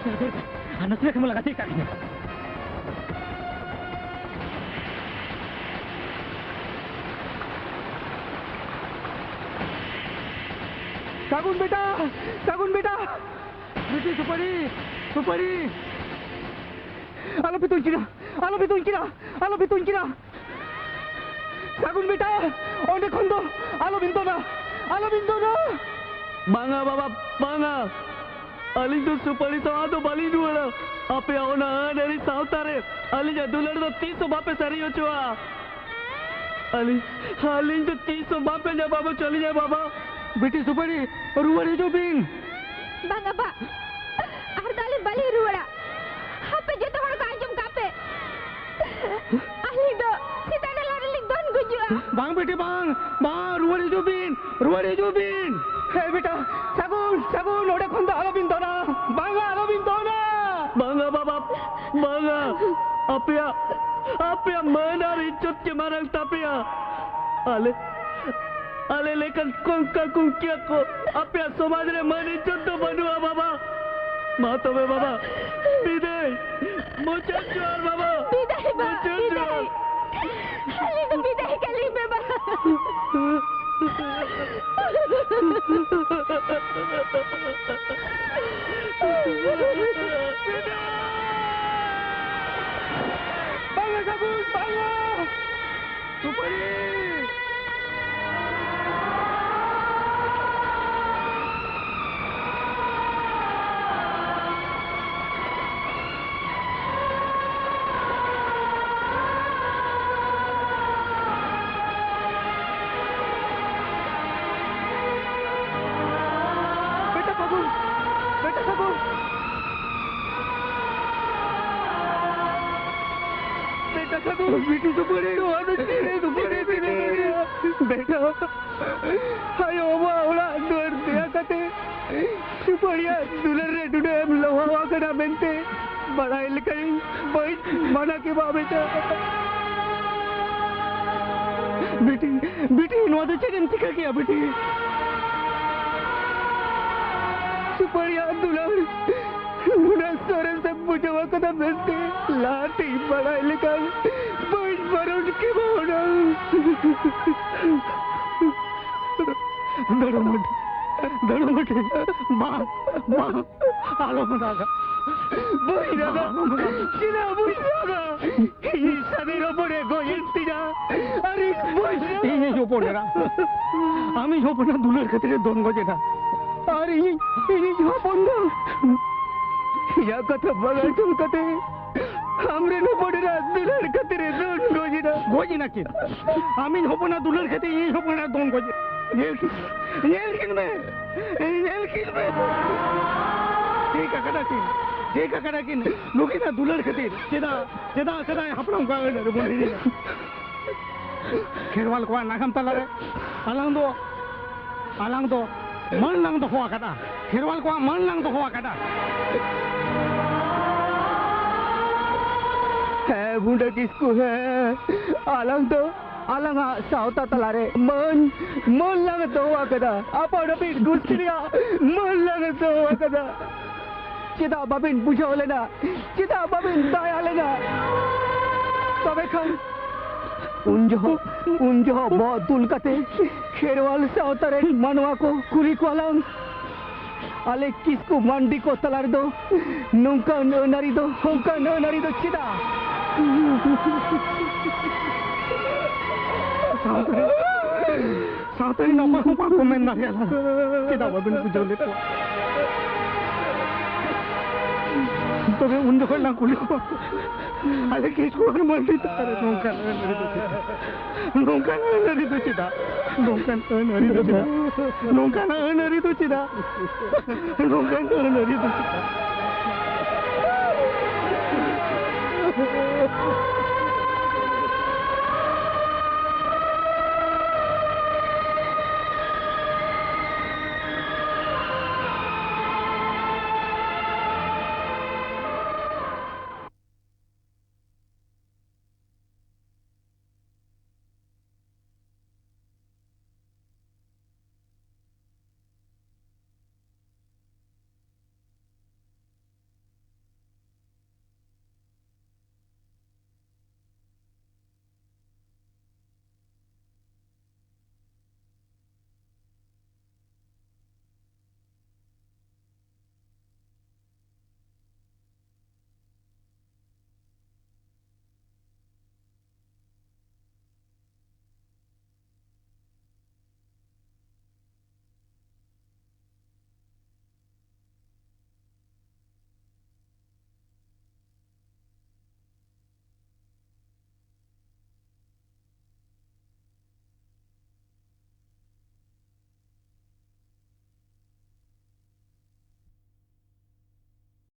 ᱟᱨ ᱱᱟᱥᱮᱱᱟᱜ ᱠᱷᱟᱱ ᱞᱟᱜᱟ ᱛᱤᱭᱳᱜ ᱠᱟᱜ ᱠᱤᱱᱟ᱾ ᱥᱟᱹᱜᱩᱱ ᱵᱮᱴᱟ, ᱥᱟᱹᱜᱩᱱ ᱵᱮᱴᱟ᱾ ᱵᱤᱴᱤ ᱥᱩᱯᱟᱹᱲᱤ, ᱥᱩᱯᱟᱹᱲᱤ᱾ ᱟᱞᱚᱯᱮ ᱛᱩᱧ ᱠᱤᱱᱟ, ᱟᱞᱚᱯᱮ ᱛᱩᱧ ᱠᱤᱱᱟ, ᱟᱞᱚᱯᱮ ᱛᱩᱧ ᱠᱤᱱᱟ᱾ ᱥᱟᱹᱜᱩᱱ ᱵᱮᱴᱟ, ᱚᱸᱰᱮ ᱠᱷᱚᱱ ᱫᱚ ᱟᱞᱚᱵᱤᱱ ᱫᱚᱱᱟ, ᱟᱞᱚᱵᱤᱱ ᱫᱚᱱᱟ᱾ ᱵᱟᱝᱟ ᱵᱟᱵᱟ, ᱵᱟᱝᱟ᱾ ᱟᱹᱞᱤᱧ ᱫᱚ ᱥᱩᱯᱟᱹᱲᱤ ᱥᱟᱶ ᱫᱚ ᱵᱟᱹᱞᱤᱧ ᱨᱩᱣᱟᱹᱲᱟ᱾ ᱟᱯᱮᱭᱟᱜ ᱚᱱᱟ ᱟᱹᱱ ᱟᱹᱨᱤ ᱥᱟᱶᱛᱟ ᱨᱮ ᱟᱹᱞᱤᱧᱟᱜ ᱫᱩᱞᱟᱹᱲ ᱫᱚ ᱛᱤᱥ ᱦᱚᱸ ᱵᱟᱯᱮ ᱥᱟᱹᱨᱤ ᱦᱚᱪᱚᱣᱟᱜᱼᱟ᱾ ᱟᱹᱞᱤᱧ, ᱟᱹᱞᱤᱧ ᱫᱚ ᱛᱤᱥ ᱦᱚᱸ ᱵᱟᱯᱮ ᱧᱟᱯᱟᱢ ᱦᱚᱪᱚ ᱟᱹᱞᱤᱧᱟ ᱵᱟᱵᱟ᱾ ᱵᱤᱴᱤ ᱥᱩᱯᱟᱹᱲᱤ, ᱨᱩᱣᱟᱹᱲ ᱦᱤᱡᱩᱜ ᱵᱤᱱ᱾ ᱵᱟᱝᱟ ᱵᱟ, ᱟᱨ ᱫᱚ ᱟᱹᱞᱤᱧ ᱵᱟᱹᱞᱤᱧ ᱨᱩᱣᱟᱹᱲᱟ᱾ ᱦᱟᱯᱮ ᱡᱚᱛᱚ ᱦᱚᱲ ᱠᱚ ᱟᱸᱡᱚᱢ ᱠᱟᱜ ᱯᱮ᱾ ᱟᱹᱞᱤᱧ ᱫᱚ ᱥᱮᱛᱟ ᱰᱟᱞᱟ ᱨᱮᱞᱤᱧ ᱫᱚᱱ ᱜᱩᱡᱩᱜᱼᱟ᱾ ᱵᱟᱝ ᱵᱤᱴᱤ, ᱵᱟᱝ, ᱵᱟᱝ, ᱨᱩᱣᱟᱹᱲ ᱦᱤᱡᱩᱜ ᱵᱤᱱ, ᱨᱩᱣᱟᱹᱲ ᱦᱤᱡᱩᱜ ᱵᱤᱱ᱾ ᱦᱮᱸ ᱵᱮᱴᱟ, ᱥᱟᱹᱜᱩᱱ, ᱥᱟᱹᱜᱩᱱ, ᱱᱚᱰᱮ ᱠᱷᱚᱱ ᱫᱚ ᱟᱞᱚᱵᱤᱱ ᱫᱚᱱᱟ᱾ ᱵᱟᱝᱟ, ᱟᱞᱚᱵᱤᱱ ᱫᱚᱱᱟ᱾ ᱵᱟᱝᱟ ᱵᱟᱵᱟ, ᱵᱟᱝᱟ᱾ ᱟᱯᱮᱭᱟᱜ, ᱟᱯᱮᱭᱟᱜ ᱢᱟᱹᱱ ᱟᱨ ᱤᱡᱽᱡᱚᱛ ᱜᱮ ᱢᱟᱨᱟᱝ ᱛᱟᱯᱮᱭᱟ᱾ ᱟᱞᱮ, ᱟᱞᱮ ᱞᱮᱠᱟᱱ ᱠᱚᱝᱠᱟ ᱠᱩᱝᱠᱤᱭᱟᱹ ᱠᱚ ᱟᱯᱮᱭᱟᱜ ᱥᱚᱢᱟᱡᱽ ᱨᱮ ᱢᱟᱹᱱ ᱤᱡᱽᱡᱚᱛ ᱫᱚ ᱵᱟᱹᱱᱩᱜᱼᱟ ᱵᱟᱵᱟ᱾ ᱢᱟ ᱛᱚᱵᱮ ᱵᱟᱵᱟ, ᱵᱤᱫᱟᱹᱭ᱾ ᱢᱩᱪᱟᱹᱫ ᱡᱚᱦᱟᱨ ᱵᱟᱵᱟ᱾ ᱵᱤᱫᱟᱹᱭ ᱵᱟ, ᱢᱩᱪᱟᱹᱫ ᱵᱤᱫᱟᱹᱭ᱾ ᱡᱚᱦᱟᱨ᱾ ᱟᱞᱮ ᱫᱚ ᱵᱤᱫᱟᱹᱭ ᱠᱟᱞᱮ ᱵᱟᱵᱟ᱾ ᱵᱟᱝᱟ ᱥᱟᱹᱜᱩᱱ, ᱵᱟᱝᱟ᱾ ᱥᱩᱯᱟᱹᱲᱤ! ᱵᱮᱴᱟ ᱥᱟᱹᱜᱩᱱ! ᱵᱮᱴᱟ ᱥᱟᱹᱜᱩᱱ! ᱵᱮᱴᱟ ᱥᱟᱹᱜᱩᱱ! ᱵᱤᱴᱤ ᱥᱩᱯᱟᱹᱲᱤ, ᱱᱚᱣᱟ ᱫᱚ ᱪᱮᱫ ᱮ ᱥᱩᱯᱟᱹᱲᱤ ᱵᱮᱴᱟ? ᱵᱮᱴᱟ, ᱟᱭᱳ ᱵᱟᱵᱟ ᱚᱲᱟᱜ ᱫᱩᱣᱟᱹᱨ ᱫᱮᱭᱟ ᱠᱟᱛᱮ ᱥᱩᱯᱟᱹᱲᱤᱭᱟᱜ ᱫᱩᱞᱟᱹᱲ ᱨᱮ ᱱᱩᱱᱟᱹᱜ ᱮᱢ ᱞᱚᱦᱟᱣ ᱟᱠᱟᱱᱟ ᱢᱮᱱᱛᱮ ᱵᱟᱲᱟᱭ ᱞᱮᱠᱷᱟᱱ ᱵᱟᱹᱧ ᱢᱟᱱᱟ ᱠᱮᱢᱟ ᱵᱮᱴᱟ᱾ ᱵᱤᱴᱤ, ᱵᱤᱴᱤ, ᱱᱚᱣᱟ ᱫᱚ ᱪᱮᱫ ᱮᱢ ᱪᱤᱠᱟᱹ ᱠᱮᱭᱟ ᱵᱤᱴᱤ? ᱥᱩᱯᱟᱹᱲᱤᱭᱟᱜ ᱫᱩᱞᱟᱹᱲ ᱩᱱᱟᱹᱜ ᱥᱚᱨᱮᱥᱮᱢ ᱵᱩᱡᱷᱟᱹᱣ ᱟᱠᱟᱫᱟ ᱢᱮᱱᱛᱮ ᱞᱟᱦᱟᱛᱮᱧ ᱵᱟᱲᱟᱭ ᱞᱮᱠᱷᱟᱱ ᱵᱟᱹᱧ ᱵᱟᱨᱚᱱ ᱠᱮᱢᱟ ᱦᱩᱱᱟᱹᱝ᱾ ᱫᱟᱹᱲᱩ ᱢᱟᱹᱰᱤ, ᱫᱟᱹᱲᱩ ᱢᱟᱹᱰᱤ, ᱵᱟᱝ, ᱵᱟᱝ, ᱟᱞᱚᱢ ᱨᱟᱜᱟ᱾ ᱵᱟᱹᱧ ᱨᱟᱜᱟ᱾ ᱵᱟᱝ, ᱟᱞᱚᱢ ᱨᱟᱜᱟ᱾ ᱪᱮᱫᱟᱜ ᱵᱟᱹᱧ ᱨᱟᱜᱟ? ᱤᱧ ᱥᱟᱹᱫᱷᱤ ᱦᱚᱯᱚᱱᱮ ᱜᱚᱡ ᱮᱱ ᱛᱤᱧᱟ᱾ ᱟᱨ ᱤᱧ ᱵᱟᱹᱧ ᱨᱟᱜᱟ᱾ ᱤᱧᱤᱡ ᱦᱚᱯᱚᱱ ᱮᱨᱟ, ᱟᱢᱤᱡ ᱦᱚᱯᱚᱱᱟᱜ ᱫᱩᱞᱟᱹᱲ ᱠᱷᱟᱹᱛᱤᱨ ᱮ ᱫᱚᱱ ᱜᱚᱡ ᱮᱱᱟ᱾ ᱟᱨ ᱤᱧ, ᱤᱧᱤᱡ ᱦᱚᱯᱚᱱ ᱫᱚ ᱤᱧᱟᱹᱜ ᱠᱟᱛᱷᱟ ᱵᱟᱝ ᱟᱸᱡᱚᱢ ᱠᱟᱛᱮ ᱟᱢᱨᱮᱱ ᱦᱚᱯᱚᱱ ᱮᱨᱟ ᱫᱩᱞᱟᱹᱲ ᱠᱷᱟᱹᱛᱤᱨ ᱮ ᱫᱚᱱ ᱜᱚᱡ ᱮᱱᱟ᱾ ᱜᱚᱡ ᱮᱱᱟ ᱠᱤᱱ? ᱟᱢᱤᱡ ᱦᱚᱯᱚᱱᱟᱜ ᱫᱩᱞᱟᱹᱲ ᱠᱷᱟᱹᱛᱤᱨ ᱤᱧᱤᱡ ᱦᱚᱯᱚᱱ ᱮᱨᱟ ᱫᱚᱱ ᱜᱚᱡ ᱮᱱᱟ᱾ ᱧᱮᱞ ᱠᱤᱱ, ᱧᱮᱞ ᱠᱤᱱ ᱢᱮ, ᱧᱮᱞ ᱠᱤᱱ ᱢᱮ᱾ ᱴᱷᱤᱠ ᱟᱠᱟᱫᱟ ᱠᱤᱱ, ᱴᱷᱤᱠ ᱟᱠᱟᱫᱟ ᱠᱤᱱ᱾ ᱱᱩᱠᱤᱱᱟᱜ ᱫᱩᱞᱟᱹᱲ ᱠᱷᱟᱹᱛᱤᱨ ᱪᱮᱫᱟᱜ, ᱪᱮᱫᱟᱜ ᱥᱮᱫᱟᱭ ᱦᱟᱯᱲᱟᱢ ᱠᱚᱣᱟᱜ ᱟᱹᱱ ᱟᱹᱨᱤ ᱵᱚᱱ ᱦᱤᱲᱤᱧᱟ? ᱠᱷᱮᱨᱣᱟᱞ ᱠᱚᱣᱟᱜ ᱱᱟᱜᱟᱢ ᱛᱟᱞᱟᱨᱮ ᱟᱞᱟᱝ ᱫᱚ, ᱟᱞᱟᱝ ᱫᱚ ᱢᱟᱹᱱ ᱞᱟᱝ ᱫᱚᱦᱚ ᱟᱠᱟᱫᱟ᱾ ᱠᱷᱮᱨᱣᱟᱞ ᱠᱚᱣᱟᱜ ᱢᱟᱹᱱ ᱞᱟᱝ ᱫᱚᱦᱚ ᱟᱠᱟᱫᱟ᱾ ᱦᱮᱸ, ᱵᱷᱩᱸᱰᱟᱹ ᱠᱤᱥᱠᱩ, ᱦᱮᱸ, ᱟᱞᱟᱝ ᱫᱚ ᱟᱞᱟᱝᱟᱜ ᱥᱟᱶᱛᱟ ᱛᱟᱞᱟᱨᱮ ᱢᱟᱹᱱ, ᱢᱟᱹᱱ ᱞᱟᱝ ᱫᱚᱦᱚ ᱟᱠᱟᱫᱟ᱾ ᱟᱯᱟᱱ ᱟᱹᱯᱤᱱ ᱜᱩᱥᱴᱤ ᱨᱮᱭᱟᱜ ᱢᱟᱹᱱ ᱞᱟᱝ ᱫᱚᱦᱚ ᱟᱠᱟᱫᱟ᱾ ᱪᱮᱫᱟᱜ ᱵᱟᱵᱤᱱ ᱵᱩᱡᱷᱟᱹᱣ ᱞᱮᱱᱟ? ᱪᱮᱫᱟᱜ ᱵᱟᱵᱤᱱ ᱫᱟᱭᱟ ᱞᱮᱱᱟ? ᱛᱚᱵᱮ ᱠᱷᱟᱱ ᱩᱱ ᱡᱚᱦᱚᱜ, ᱩᱱ ᱡᱚᱦᱚᱜ ᱵᱚᱦᱚᱜ ᱛᱩᱞ ᱠᱟᱛᱮ ᱠᱷᱮᱨᱣᱟᱞ ᱥᱟᱶᱛᱟ ᱨᱮᱱ ᱢᱟᱱᱣᱟ ᱠᱚ ᱠᱩᱞᱤ ᱠᱚᱣᱟ ᱞᱟᱝ, ᱟᱞᱮ ᱠᱤᱥᱠᱩ ᱢᱟᱱᱰᱤ ᱠᱚ ᱛᱟᱞᱟ ᱨᱮᱫᱚ ᱱᱚᱝᱠᱟᱱ ᱟᱹᱱ ᱟᱹᱨᱤ ᱫᱚ, ᱱᱚᱝᱠᱟᱱ ᱟᱹᱱ ᱟᱹᱨᱤ ᱫᱚ ᱪᱮᱫᱟᱜ? ᱥᱟᱶᱛᱟ ᱨᱮ, ᱥᱟᱶᱛᱟ ᱨᱮᱱ ᱚᱠᱚᱭ ᱦᱚᱸ ᱵᱟᱠᱚ ᱢᱮᱱ ᱫᱟᱲᱮᱭᱟᱜᱼᱟ, ᱪᱮᱫᱟᱜ ᱵᱟᱵᱤᱱ ᱵᱩᱡᱷᱟᱹᱣ ᱞᱮᱫ ᱠᱚᱣᱟ? ᱛᱚᱵᱮ ᱩᱱ ᱡᱚᱠᱷᱚᱱ ᱞᱟᱝ ᱠᱩᱞᱤ ᱠᱚᱣᱟ, ᱟᱞᱮ ᱠᱤᱥᱠᱩ ᱟᱨ ᱢᱟᱱᱰᱤ ᱛᱟᱞᱟ ᱨᱮ ᱱᱚᱝᱠᱟᱱ ᱟᱹᱱ ᱟᱹᱨᱤ ᱫᱚ ᱪᱮᱫᱟᱜ? ᱱᱚᱝᱠᱟᱱ ᱟᱹᱱ ᱟᱹᱨᱤ ᱫᱚ ᱪᱮᱫᱟᱜ? ᱱᱚᱝᱠᱟᱱ ᱟᱹᱱ ᱟᱹᱨᱤ ᱫᱚ ᱪᱮᱫᱟᱜ? ᱱᱚᱝᱠᱟᱱ ᱟᱹᱱ ᱟᱹᱨᱤ ᱫᱚ ᱪᱮᱫᱟᱜ? ᱱᱚᱝᱠᱟᱱ ᱟᱹᱱ ᱟᱹᱨᱤ ᱫᱚ ᱪᱮᱫᱟᱜ?